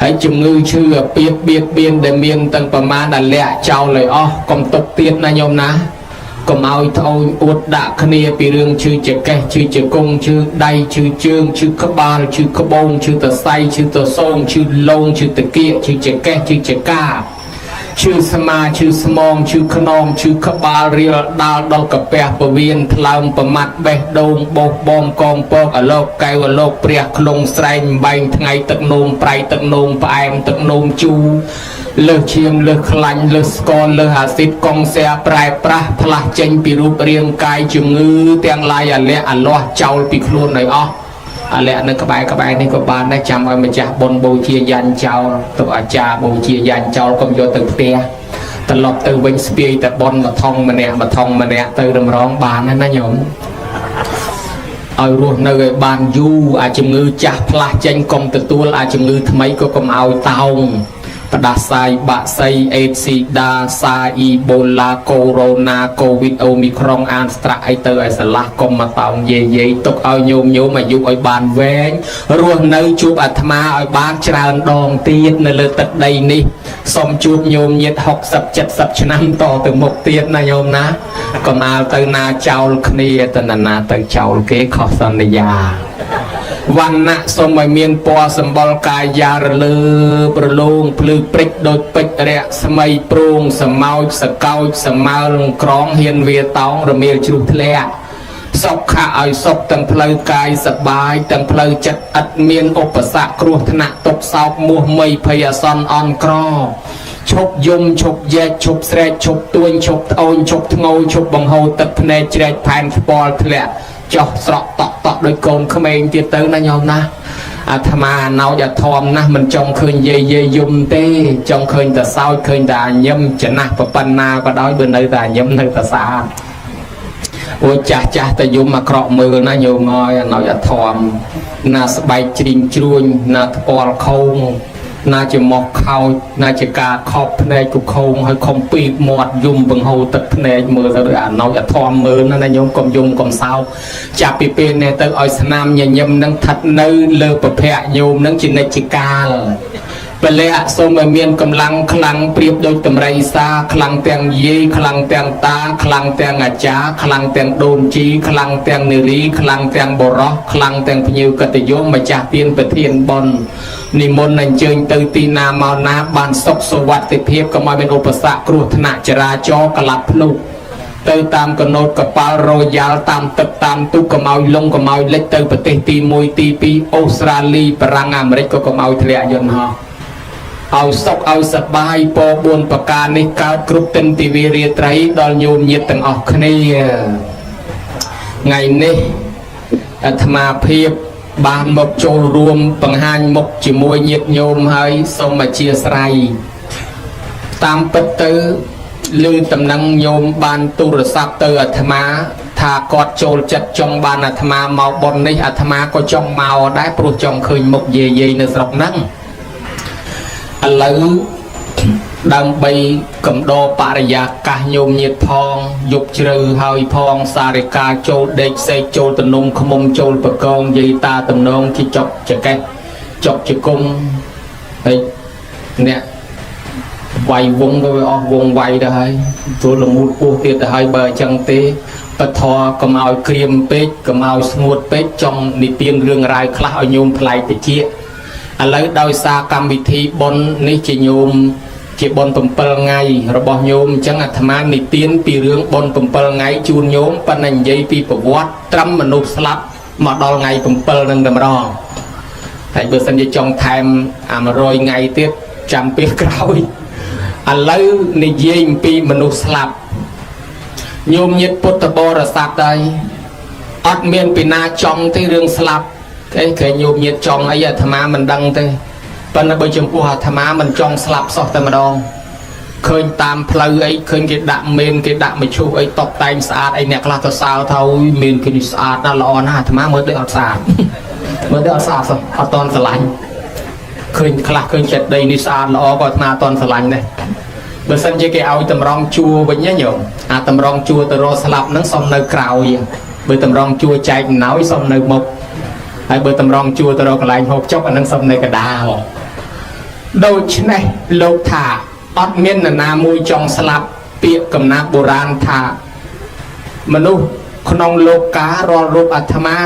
ហើយជំងឺឈឺអាពាធបៀតបៀនដែលមានទាំងប្រមាណដែលលាក់ចោលឲ្យអស់កុំទុកទៀតណាញោមណាកុំឲ្យត្អូញអួតដាក់គ្នាពីរឿងឈឺចកេះឈឺជង្គង់ឈឺដៃឈឺជើងឈឺក្បាលឈឺក្បូងឈឺតសៃឈឺតសងឈឺលងឈឺតកៀកឈឺចកេះឈឺចកាឈឺស្មាឈឺស្មងឈឺខ្នងឈឺក្បាលរៀលដាល់ដល់កាពះពវៀនថ្លើមប្រមាត់បេះដូងបោសបងកងពកអលោកកែវអលោកព្រះខ្លងស្រែងបែងថ្ងៃទឹកនោមប្រៃទឹកនោមផ្អែមទឹកនោមជូរ លើសឈាមលើសខ្លាញ់លើសស្ករលើសអាស៊ីតកុងសែប្រែប្រាស់ផ្លាស់ចេញពីរូបរាងកាយជំងឺទាំងឡាយអាលៈអាលាស់ចោលពីខ្លួនឲ្យអស់អាលៈនៅក្បែរក្បែរនេះក៏បានដែរចាំឲ្យម្ចាស់បុណ្យបូជាយ៉ាញ់ចោលទៅអាចារ្យបូជាយ៉ាញ់ចោលកុំយកទៅផ្ទះត្រឡប់ទៅវិញស្ពាយតែបុណ្យមួយថងម្នាក់មួយថងម្នាក់ទៅរំរងបានណាណាញោមឲ្យរស់នៅឲ្យបានយូរអាជំងឺចាស់ផ្លាស់ចេញកុំទទួលអាជំងឺថ្មីក៏កុំឲ្យតោងបដាសាយបាក់សីអេដស៊ីដាសាអ៊ីបូឡាកូរ៉ូណាកូវីដអូមីក្រុងអានស្ត្រាក់អីទៅឲ្យស្រឡះកុំមកតោងយាយយាយទុកឲ្យញោមញោមអាយុឲ្យបានវែងរស់នៅជួបអាត្មាឲ្យបានច្រើនដងទៀតនៅលើទឹកដីនេះសូមជួបញោមញាត60 70ឆ្នាំតទៅមុខទៀតណាញោមណាកុំអាលទៅណាចោលគ្នាទៅណាទៅចោលគេខុសសន្យាវណ្ណៈសូមឲ្យមានពណ៌សម្បុរកាយារលើបរលោងភ្លឺព្រិចដូចពេជ្ររស្មីព្រូងសមោចសកោចសមើលក្រងហ៊ានវាតោងរមៀលជ្រុះធ្លាក់សុខៈឲ្យសុខទាំងផ្លូវកាយសបាយទាំងផ្លូវចិត្តឥតមានឧបសគ្គគ្រោះថ្នាក់ទុកសោកមោះមៃភ័យអាសន្នអន់ក្រឈប់យំឈប់យែកឈប់ស្រែកឈប់ទួញឈប់ត្អូញឈប់ធ្ងោឈប់បង្ហូរទឹកភ្នែកជ្រែកផែនថ្ពាល់ធ្លាក់ចោះស្រក់តក់តក់ដោយកូនក្មេងទៀតទៅណាញោមណាអាត្មាណោចអាធំណាស់មិនចង់ឃើញយាយយាយយំទេចង់ឃើញតែសោចឃើញតែអាញឹមចំណាស់ប៉ុណ្ណាក៏ដោយបើនៅតែអាញឹមនៅតែស្អាតអូចាស់ចាស់តែយំអាក្រក់មើលណាញោមអើយអាណោចអាធំណាស្បែកជ្រីងជ្រួញណាថ្ពាល់ខោងណាជាមកខោចណាជាការខប់ភ្នែកគុខោងហើយខំពីបមាត់យំបង្ហូរទឹកភ្នែកមើលទៅអាណោចអាធំមើលណាញោមកុំយំកុំសោកចាប់ពីពេលនេះទៅឲ្យស្នាមញញឹមនឹងស្ថិតនៅលើពភៈញោមនឹងជានិច្ចកាលពលៈសូមឲ្យមានកម្លាំងខ្លាំងប្រៀបដូចតម្រៃសាខ្លាំងទាំងយាយខ្លាំងទាំងតាខ្លាំងទាំងអាចារ្យខ្លាំងទាំងដូនជីខ្លាំងទាំងនារីខ្លាំងទាំងបុរសខ្លាំងទាំងភ្ញៀវកិត្តិយសម្ចាស់ទានប្រធានបុណ្យនិមន្តអញ្ជើញទៅទីណាមកណាបានសុខសុវត្ថិភាពកុំឲ្យមានឧបសគ្គគ្រោះថ្នាក់ចរាចរណ៍ក្លាប់ភ្លុកទៅតាមកណូតកប៉ាល់រ៉ូយ៉ាល់តាមទឹកតាមទូកកុំឲ្យលងកុំឲ្យលិចទៅប្រទេសទី1ទី2អូស្ត្រាលីបារាំងអាមេរិកក៏កុំឲ្យធ្លាក់យន្តហោះឲ្យសុខឲ្យសបាយពរ4ប្រការនេះកើតគ្រប់ទិនទិវារាត្រីដល់ញោមញាតិទាំងអស់គ្នាថ្ងៃនេះអាត្មាភាពបានមកចូលរួមបង្ហាញមុខជាមួយញាតិញោមហើយសូមអធិស្ឋានតាមពិតទៅឮតំណែងញោមបានទូរស័ព្ទទៅអាត្មាថាគាត់ចូលចិត្តចង់បានអាត្មាមកប៉ុននេះអាត្មាក៏ចង់មកដែរព្រោះចង់ឃើញមុខយាយៗនៅស្រុកហ្នឹងឥឡូវដើម្បីកំដរបរិយាកាសញោមញាតផងយប់ជ្រៅហើយផងសារិកាចូលដេកសេកចូលទំនំខ្មុំចូលបកងយាយតាតំណងជាចុកចកេះចុកជង្គង់ហើយអ្នកវាយវងក៏វាអស់វងវាយទៅហើយចូលលមូលពោះទៀតទៅហើយបើអញ្ចឹងទេពធកុំឲ្យក្រៀមពេកកុំឲ្យស្ងួតពេកចង់និទានរឿងរ៉ាវខ្លះឲ្យញោមប្លែកតិចឥឡូវដោយសារកម្មវិធីបុណ្យនេះជាញោមជាបុណ្យ7ថ្ងៃរបស់ញោមអញ្ចឹងអាត្មានិទានពីរឿងបុណ្យ7ថ្ងៃជូនញោមប៉ុន្តែនិយាយពីប្រវត្តិត្រឹមមនុស្សស្លាប់មកដល់ថ្ងៃ7នឹងតម្រងហើយបើសិនជាចង់ថែមអា100ថ្ងៃទៀតចាំពេលក្រោយឥឡូវនិយាយអំពីមនុស្សស្លាប់ញោមញាតពុទ្ធបរិស័ទហើយអត់មានពីណាចង់ទេរឿងស្លាប់គេគេញោមញាតចង់អីអាត្មាមិនដឹងទេប៉ុន្តែបើចំពោះអាត្មាមិនចង់ស្លាប់សោះតែម្ដងឃើញតាមផ្លូវអីឃើញគេដាក់មេនគេដាក់មឈូសអីតបតែងស្អាតអីអ្នកខ្លះទៅសើថាអូយមេនគេនេះស្អាតណាស់ល្អណាស់អាត្មាមើលដូចអត់ស្អាតមើលដូចអត់ស្អាតសោះអត់តន់ស្រឡាញ់ឃើញខ្លះឃើញចិត្តដីនេះស្អាតល្អក៏អាត្មាអត់តន់ស្រឡាញ់ដែរបើសិនជាគេឲ្យតម្រង់ជួរវិញណាញោមអាតម្រង់ជួរទៅរកស្លាប់ហ្នឹងសុំនៅក្រោយបើតម្រង់ជួរចែកអំណោយសុំនៅមុខហើយបើតម្រង់ជួរទៅរកកន្លែងហូបចុកអាហ្នឹងសុំនៅកដាលដូច្នេះលោកថាអត់មាននរណាមួយចង់ស្លាប់ពាក្យកំណាព្យបុរាណថាមនុស្សក្នុងលោកការាល់រូបអាត្មា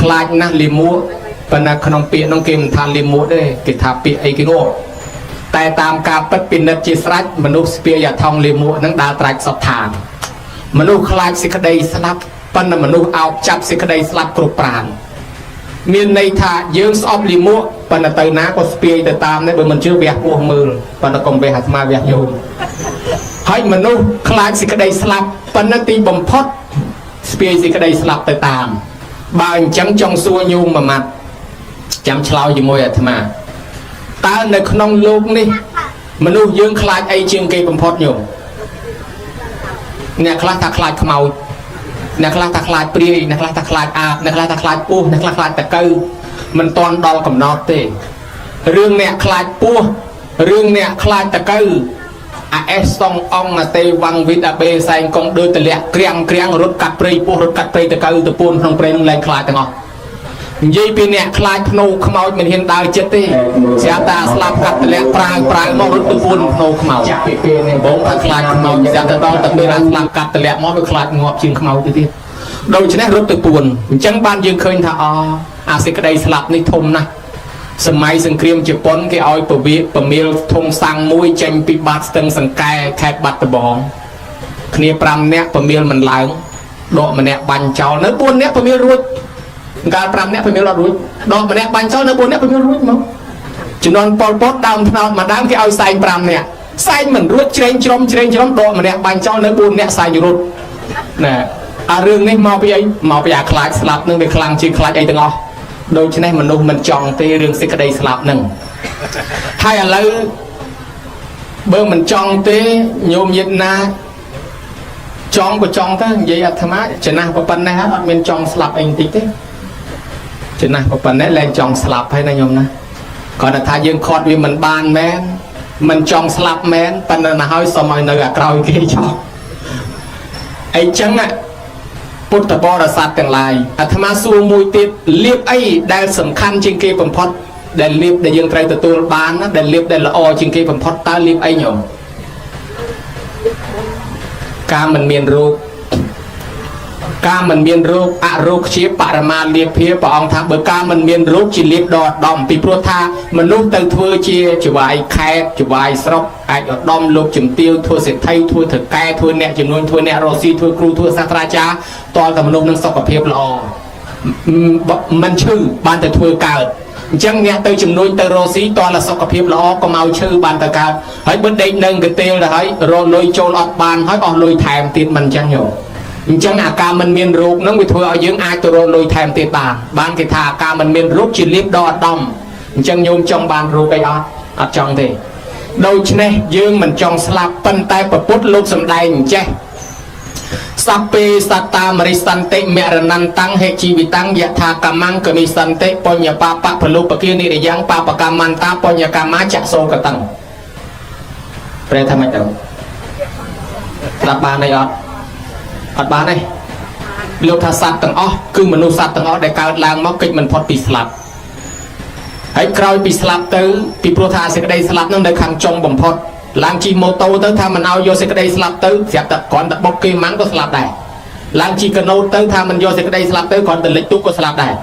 ខ្លាចណាស់លិមួកប៉ុន្តែក្នុងពាក្យនោះគេមិនថាលិមួកទេគេថាពាក្យអីគេនោះតែតាមការពិតពិនិត្យជាស្រេចមនុស្សស្ពាយអាថងលិមួកនឹងដើរត្រាច់សពឋានមនុស្សខ្លាចសេចក្តីស្លាប់ប៉ុន្តែមនុស្សអោបចាប់សេចក្តីស្លាប់គ្រប់ប្រាណ មានន័យថាយើងស្អប់លិមួកប៉ុន្តែទៅណាក៏ស្ពាយទៅតាមដែរបើមិនជឿវះពោះមើលប៉ុន្តែកុំវះអាត្មាវះញោមហើយមនុស្សខ្លាចសេចក្តីស្លាប់ប៉ុន្តែទីបំផុតស្ពាយសេចក្តីស្លាប់ទៅតាមបើអញ្ចឹងចង់សួរញោមមួយម៉ាត់ចាំឆ្លើយជាមួយអាត្មាតើនៅក្នុងលោកនេះមនុស្សយើងខ្លាចអីជាងគេបំផុតញោមអ្នកខ្លះថាខ្លាចខ្មោចអ្នកខ្លះថាខ្លាចព្រាយអ្នកខ្លះថាខ្លាចអាបអ្នកខ្លះថាខ្លាចពស់អ្នកខ្លះខ្លាចតកៅមិនតាន់ដល់កំណត់ទេរឿងអ្នកខ្លាចពស់រឿងអ្នកខ្លាចតកៅអាអេសសុងអងអាទេវ៉ាំងវិតអាបេសែងកងដូចតលាក់ក្រាំងក្រាំងរត់កាត់ព្រៃពស់រត់កាត់ព្រៃតកៅទៅពួនក្នុងព្រៃនឹងលែងខ្លាចទាំងអស់និយាយពីអ្នកខ្លាចភ្នោខ្មោចមិនហ៊ានដើរចិត្តទេស្រាប់តែស្លាប់កាត់តលាក់ប្រាវប្រាវមករត់ទៅពួនភ្នោខ្មោច ចាប់ពីពេលនេះ បងថាខ្លាចខ្មោចស្រាប់តែដល់តែពេលអាស្លាប់កាត់តលាក់មកវាខ្លាចងាប់ជាងខ្មោចទៅទៀតដូច្នេះរត់ទៅពួនអញ្ចឹងបានយើងឃើញថាអអាសេចក្តីស្លាប់នេះធំណាស់សម័យសង្គ្រាមជប៉ុនគេឲ្យពវិពមៀលធុងសាំងមួយចេញពីបាតស្ទឹងសង្កែខេត្តបាត់ដំបងគ្នា5នាក់ពមៀលមិនឡើងដកម្នាក់បាញ់ចោលនៅ4នាក់ពមៀលរួចកាល5នាក់ពមៀលអត់រួចដកម្នាក់បាញ់ចោលនៅ4នាក់ពមៀលរួចមកជំនាន់ប៉ុលពតដើមថ្នោតមួយដើមគេឲ្យសែង5នាក់សែងមិនរួចជ្រែងជ្រុំជ្រែងជ្រុំដកម្នាក់បាញ់ចោលនៅ4នាក់សែងរត់ណែអារឿងនេះមកពីអីមកពីអាខ្លាចស្លាប់នឹងវាខ្លាំងជាងខ្លាចអីទាំងអស់ដូច្នេះមនុស្សមិនចង់ទេរឿងសេចក្តីស្លាប់នឹងហើយឥឡូវបើមិនចង់ទេញោមញាតណាចង់ក៏ចង់ទៅនិយាយអាត្មាចំណាស់ប៉ុណ្ណេះហើយអត់មានចង់ស្លាប់អីបន្តិចទេចំណាស់ប៉ុណ្ណេះលែងចង់ស្លាប់ហើយណាញោមណាគាត់តែថាយើងខាត់វាមិនបានមែនមិនចង់ស្លាប់មែនប៉ុន្តែណាហើយសុំឲ្យនៅអាក្រោយគេចោលអីចឹងណាពុទ្ធបរិស័ទទាំងឡាយអាត្មាសួរមួយទៀតលៀបអីដែលសំខាន់ជាងគេបំផុតដែលលៀបដែលយើងត្រូវទទួលបានណាដែលលៀបដែលល្អជាងគេបំផុតតើលៀបអីញោមការមិនមានរោគការមិនមានរោគអរោគជាបរមាលាភាព្រះអង្គថាបើការមិនមានរោគជាលៀបដ៏ឧត្តមពីព្រោះថាមនុស្សទៅធ្វើជាចវាយខេតចវាយស្រុកអាចឧត្តមលោកជំទាវធ្វើសេដ្ឋីធ្វើថៅកែធ្វើអ្នកជំនួញធ្វើអ្នករស់ស៊ីធ្វើគ្រូធ្វើសាស្ត្រាចារ្យតលតែមនុស្សនឹងសុខភាពល្អមិនឈឺបានតែធ្វើកើតអញ្ចឹងអ្នកទៅជំនួញទៅរស់ស៊ីតលតែសុខភាពល្អកុំឲ្យឈឺបានតែកើតហើយបើដេកនឹងកទេលទៅហើយរកលុយចូលអត់បានហើយអស់លុយថែមទៀតមិនអញ្ចឹងញោមអញ្ចឹងអាការមិនមានរោគហ្នឹងវាធ្វើឲ្យយើងអាចទៅរកលុយថែមទៀតបានបានគេថាអាការមិនមានរោគជាលៀបដ៏ឧត្តមអញ្ចឹងញោមចង់បានរោគអីអត់អត់ចង់ទេដូច្នេះយើងមិនចង់ស្លាប់ប៉ុន្តែពពុទ្ធលោកសំដែងអញ្ចេះសព្វេសត្តាមរិសន្តិមរណន្តੰហេជីវិតੰយថាកម្មੰកមិសន្តិបញ្ញបាបៈពលុបគានិរិយ៉ាងបាបកម្មន្តាបញ្ញកម្មាចសោកតੰប្រែថាម៉េចទៅស្ដាប់បានអីអត់អត់បានទេលោកថាសត្វទាំងអស់គឺមនុស្សសត្វទាំងអស់ដែលកើតឡើងមកកិច្ចមិនផុតពីស្លាប់ហើយក្រោយពីស្លាប់ទៅពីព្រោះថាសេចក្តីស្លាប់នឹងនៅខាងចុងបំផុតឡើងជិះម៉ូតូទៅថាមិនឲ្យយកសេចក្តីស្លាប់ទៅស្រាប់តែគ្រាន់តែបុកគេម៉ាំងក៏ស្លាប់ដែរឡើងជិះកណូតទៅថាមិនយកសេចក្តីស្លាប់ទៅគ្រាន់តែលិចទូកក៏ស្លាប់ដែរ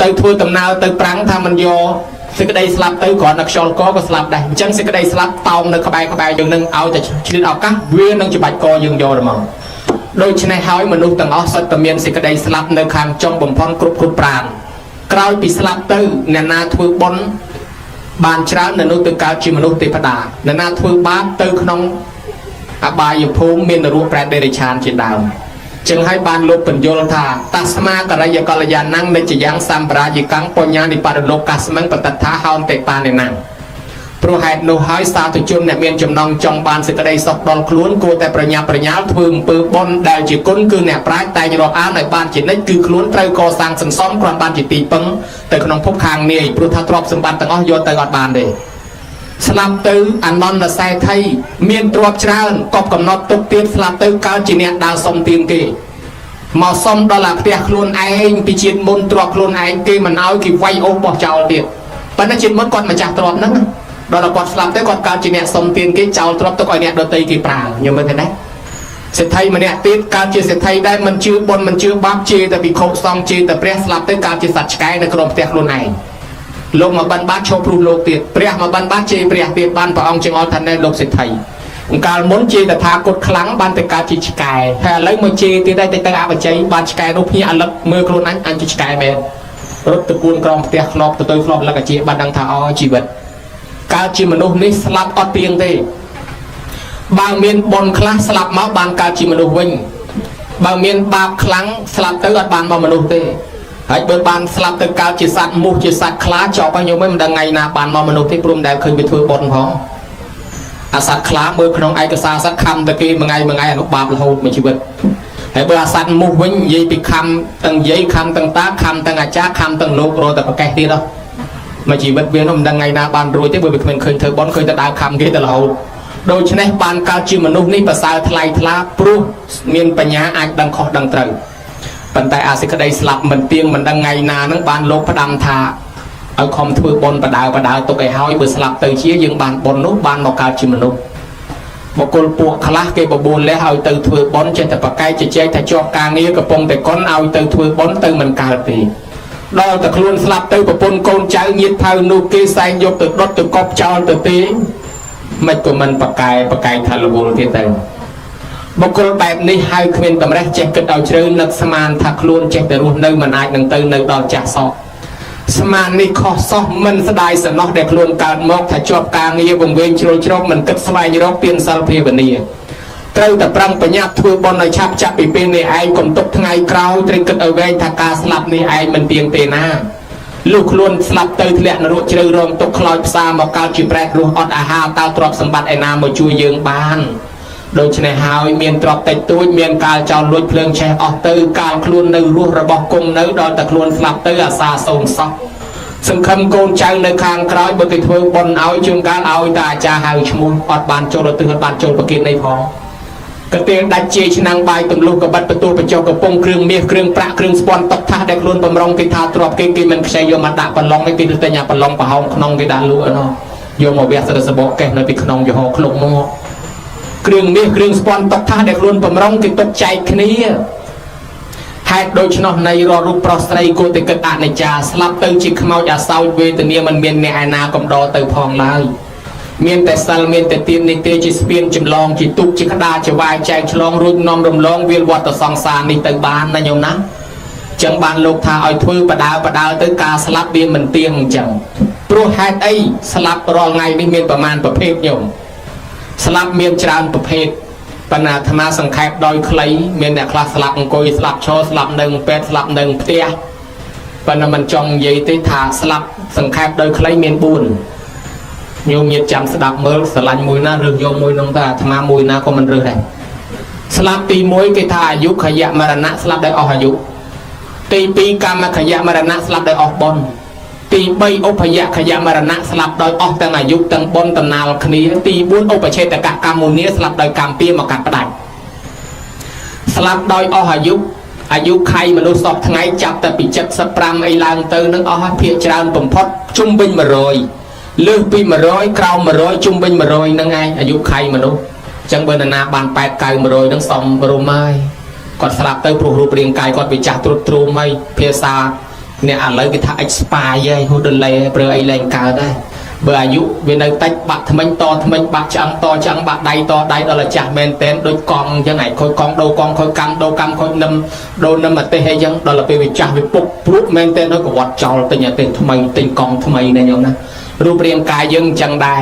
ទៅធ្វើដំណើរទៅប្រាំងថាមិនយកសេចក្តីស្លាប់ទៅគ្រាន់តែខ្យល់កក៏ស្លាប់ដែរអញ្ចឹងសេចក្តីស្លាប់តោងនៅក្បែរក្បែរយើងនឹងឲ្យតែឆ្លៀតឱកាសវានឹងច្បាច់កយើងយកហ្មងដូច្នេះហើយមនុស្សទាំងអស់សុទ្ធតែមានសេចក្តីស្លាប់នៅខាងចុងបំផុតគ្រប់គ្រប់ប្រាណក្រោយពីស្លាប់ទៅអ្នកណាធ្វើបុណ្យបានច្រើននៅនោះទៅកើតជាមនុស្សទេវតាអ្នកណាធ្វើបាបទៅក្នុងអបាយភូមិមាននរកប្រែតដេរិឆានជាដើមចឹងហើយបានលោកបញ្យល់ថាតាស្មាករិយកល្យាណੰនិច្ចយ៉ាងសម្បរាយកੰបញ្ញានិបរលោកកាស្មឹងបតថាហោនតិបានិណੰព្រោះហេតុនោះហើយសាធុជនអ្នកមានចំណងចង់បានសេចក្តីសុខដល់ខ្លួនគួរតែប្រញាប់ប្រញាល់ធ្វើអំពើបុណ្យដែលជាគុណគឺអ្នកប្រាជ្ញតែងរាប់អានឲ្យបានជានិច្ចគឺខ្លួនត្រូវកសាងសន្សំគ្រាន់បានជាទីពឹងទៅក្នុងភពខាងនាយព្រោះថាទ្រព្យសម្បត្តិទាំងអស់យកទៅអត់បានទេស្លាប់ទៅអនន្តសេដ្ឋីមានទ្រព្យច្រើនកប់កំណត់ទុកទៀតស្លាប់ទៅកើតជាអ្នកដើរសុំទានគេមកសុំដល់អាផ្ទះខ្លួនឯងពីជាតិមុនទ្រព្យខ្លួនឯងគេមិនឲ្យគេវាយអូសបោះចោលទៀតប៉ុន្តែជាតិមុនគាត់ម្ចាស់ទ្រព្យហ្នឹងដល់ដល់គាត់ស្លាប់ទៅគាត់កើតជាអ្នកសុំទានគេចោលទ្រព្យទុកឲ្យអ្នកដទៃគេប្រើខ្ញុំមើលឃើញទេសេដ្ឋីម្នាក់ទៀតកើតជាសេដ្ឋីដែរមិនជឿបុណ្យមិនជឿបាបជេរតែភិក្ខុសង្ឃជេរតែព្រះស្លាប់ទៅកើតជាសត្វឆ្កែនៅក្នុងផ្ទះខ្លួនឯងលោកមកបិណ្ឌបាតឈប់ព្រោះលោកទៀតព្រះមកបិណ្ឌបាតជេរព្រះទៀតបានព្រះអង្គចង្អុលថាណែលោកសេដ្ឋីកាលមុនជេរតថាគតខ្លាំងបានទៅកើតជាឆ្កែហើយឥឡូវមកជេរទៀតដែរទៅអបជ័យបានឆ្កែនោះភ្ញាក់អលឹកមើលខ្លួនអញអញជាឆ្កែមែន រត់ទៅគួនក្រោមផ្ទះធ្លាប់ទៅទៅធ្លាប់លឹកអាជាបានដឹងថាអូជីវិតកើតជាមនុស្សនេះស្លាប់អត់ទៀងទេបើមានបុណ្យខ្លះស្លាប់មកបានកើតជាមនុស្សវិញបើមានបាបខ្លាំងស្លាប់ទៅអត់បានមកមនុស្សទេហើយបើបានស្លាប់ទៅកើតជាសត្វមូសជាសត្វខ្លាចប់ហើយញោមមិនដឹងថ្ងៃណាបានមកមនុស្សទេព្រោះមិនដែលឃើញវាធ្វើបុណ្យផងអាសត្វខ្លាមើលក្នុងឯកសារសត្វខំតែគេមួយថ្ងៃមួយថ្ងៃអនុបាបរហូតមួយជីវិតហើយបើអាសត្វមូសវិញនិយាយពីខំទាំងយាយខំទាំងតាខំទាំងអាចារ្យខំទាំងលោករត់តែប្រកេះទៀតហ៎មួយជីវិតវានោះមិនដឹងថ្ងៃណាបានរួចទេបើវាគ្មានឃើញធ្វើបុណ្យឃើញតែដើរខំគេតែរហូតដូច្នេះបានកើតជាមនុស្សនេះប្រសើរថ្លៃថ្លាព្រោះមានបញ្ញាអាចដឹងខុសដឹងត្រូវប៉ុន្តែអាសេចក្តីស្លាប់មិនទៀងមិនដឹងថ្ងៃណានឹងបានលោកផ្ដាំថាឲ្យខំធ្វើបុណ្យបដើបដើទុកឲ្យហើយបើស្លាប់ទៅជាយើងបានបុណ្យនោះបានមកកើតជាមនុស្សបុគ្គលពួកខ្លះគេបបួលលះឲ្យទៅធ្វើបុណ្យចេះតែប្រកែកជជែកថាជាប់ការងារកំពុងតែកុនឲ្យទៅធ្វើបុណ្យទៅមិនកើតទេដល់តែខ្លួនស្លាប់ទៅប្រពន្ធកូនចៅញាតផៅនោះគេសែងយកទៅដុតទៅកប់ចោលទៅទេមិនក៏មិនប្រកែប្រកែកថារវល់ទៀតទៅបុគ្គលបែបនេះហៅគ្មានតម្រេះចេះគិតឲ្យជ្រៅនឹកស្មានថាខ្លួនចេះតែរស់នៅមិនអាចនឹងទៅនៅដល់ចាស់សោះស្មាននេះខុសសោះមិនស្ដាយសំណោះដែលខ្លួនកើតមកថាជាប់ការងារវង្វេងជ្រុលជ្រោកមិនគិតស្វែងរកទានសិលភាវនាត្រូវតែប្រឹងប្រញាប់ធ្វើបុណ្យឲ្យឆាប់ចាប់ពីពេលនេះឯងកុំទុកថ្ងៃក្រោយត្រូវគិតឲ្យវែងថាការស្លាប់នេះឯងមិនទៀងទេណាលុះខ្លួនស្លាប់ទៅធ្លាក់នរកជ្រៅរងទុកខ្លោចផ្សារមកកើតជាប្រែតរស់អត់អាហារតើទ្រព្យសម្បត្តិឯណាមកជួយយើងបានដូច្នេះហើយមានទ្រព្យតិចតួចមានកាលចោលលួចភ្លើងឆេះអស់ទៅកាលខ្លួននៅរស់របស់គង់នៅដល់តែខ្លួនស្លាប់ទៅអាសាសូនសោះសង្ឃឹមកូនចៅនៅខាងក្រោយបើគេធ្វើបុណ្យឲ្យជួនកាលឲ្យតែអាចារ្យហៅឈ្មោះអត់បានចូលទៅអត់បានចូលប្រគិនអីផងកទៀលដាច់ជាឆ្នាំងបាយទម្លុះកបិតបន្ទូបញ្ចុះកំពង់គ្រឿងមាសគ្រឿងប្រាក់គ្រឿងស្ពាន់តុកថាសដែលខ្លួនបំរុងគេថាទ្របគេគេមិនខ្ចីយកមកដាក់ប្រឡងទេគេទៅទិញអាប្រឡងប្រហោងក្នុងគេដាក់លក់ណោះយកមកវះសិរសបកកេះនៅពីក្នុងយហោឃ្លុកមកគ្រឿងមាសគ្រឿងស្ពាន់តុកថាសដែលខ្លួនបំរុងគេទុកចែកគ្នាហេតុដូច្នោះនៃរាល់រូបប្រុសស្រីគួរតែគិតអនិច្ចាស្លាប់ទៅជាខ្មោចអាសោចវេទនាមិនមានអ្នកឯណាកំដរទៅផងឡើយមានតែសិលមានតែទាននេះទេជាស្ពានចម្លងជាទុកជាក្តារជាវាយចែកឆ្លងរួចនាំរំលងវាលវត្តសង្សារនេះទៅបានណាញោមណាចឹងបានលោកថាឲ្យធ្វើបដើបដើទៅការស្លាប់វាមិនទៀងអញ្ចឹងព្រោះហេតុអីស្លាប់រាល់ថ្ងៃនេះមានប្រមាណប្រភេទញោមស្លាប់មានច្រើនប្រភេទបណ្ណាអាត្មាសង្ខេបដោយខ្លីមានអ្នកខ្លះស្លាប់អង្គុយស្លាប់ឈរស្លាប់នៅពេទ្យស្លាប់នៅផ្ទះប៉ុន្តែមិនចង់និយាយទេថាស្លាប់សង្ខេបដោយខ្លីមាន4ញោមញាតចាំស្ដាប់មើលស្រឡាញ់មួយណារើសយកមួយនោះតែអាត្មាមួយណាក៏មិនរើសដែរស្លាប់ទី1គេថាអាយុខយមរណៈស្លាប់ដោយអស់អាយុទី2កម្មខយមរណៈស្លាប់ដោយអស់បុណ្យទី3ឧបយខយមរណៈស្លាប់ដោយអស់ទាំងអាយុទាំងបុណ្យតំណាលគ្នាទី4ឧបឆេតកកម្មមុនីស្លាប់ដោយកម្មពៀមកកាត់ផ្ដាច់ស្លាប់ដោយអស់អាយុអាយុខៃមនុស្សសពថ្ងៃចាប់តែពី75អីឡើងទៅនឹងអស់ហើយភាកច្រើនបំផុតជុំវិញ100លើសពី100ក្រោម100ជុំវិញ100ហ្នឹងឯងអាយុខៃមនុស្សអញ្ចឹងបើនរណាបាន8 9 100ហ្នឹងសំរុំហើយគាត់ស្លាប់ទៅព្រោះរូបរាងកាយគាត់វាចាស់ទ្រុឌទ្រោមហើយភាសាអ្នកឥឡូវគេថា expire ហើយហូដលេប្រើអីលែងកើតដែរបើអាយុវានៅតិចបាក់ថ្មិញតថ្មិញបាក់ឆ្អឹងតឆ្អឹងបាក់ដៃតដៃដល់តែចាស់មែនតែនដូចកង់អញ្ចឹងឯងខូចកង់ដូរកង់ខូចកម្មដូរកម្មខូចនឹមដូរនឹមអាទេសអីចឹងដល់ទៅពេលវាចាស់វាពុកព្រួតមែនតែនហើយក៏វត្តចោលទិញអាទេសថ្មីទិញកង់ថ្មីណាញោមណារូបរាងកាយយើងអញ្ចឹងដែរ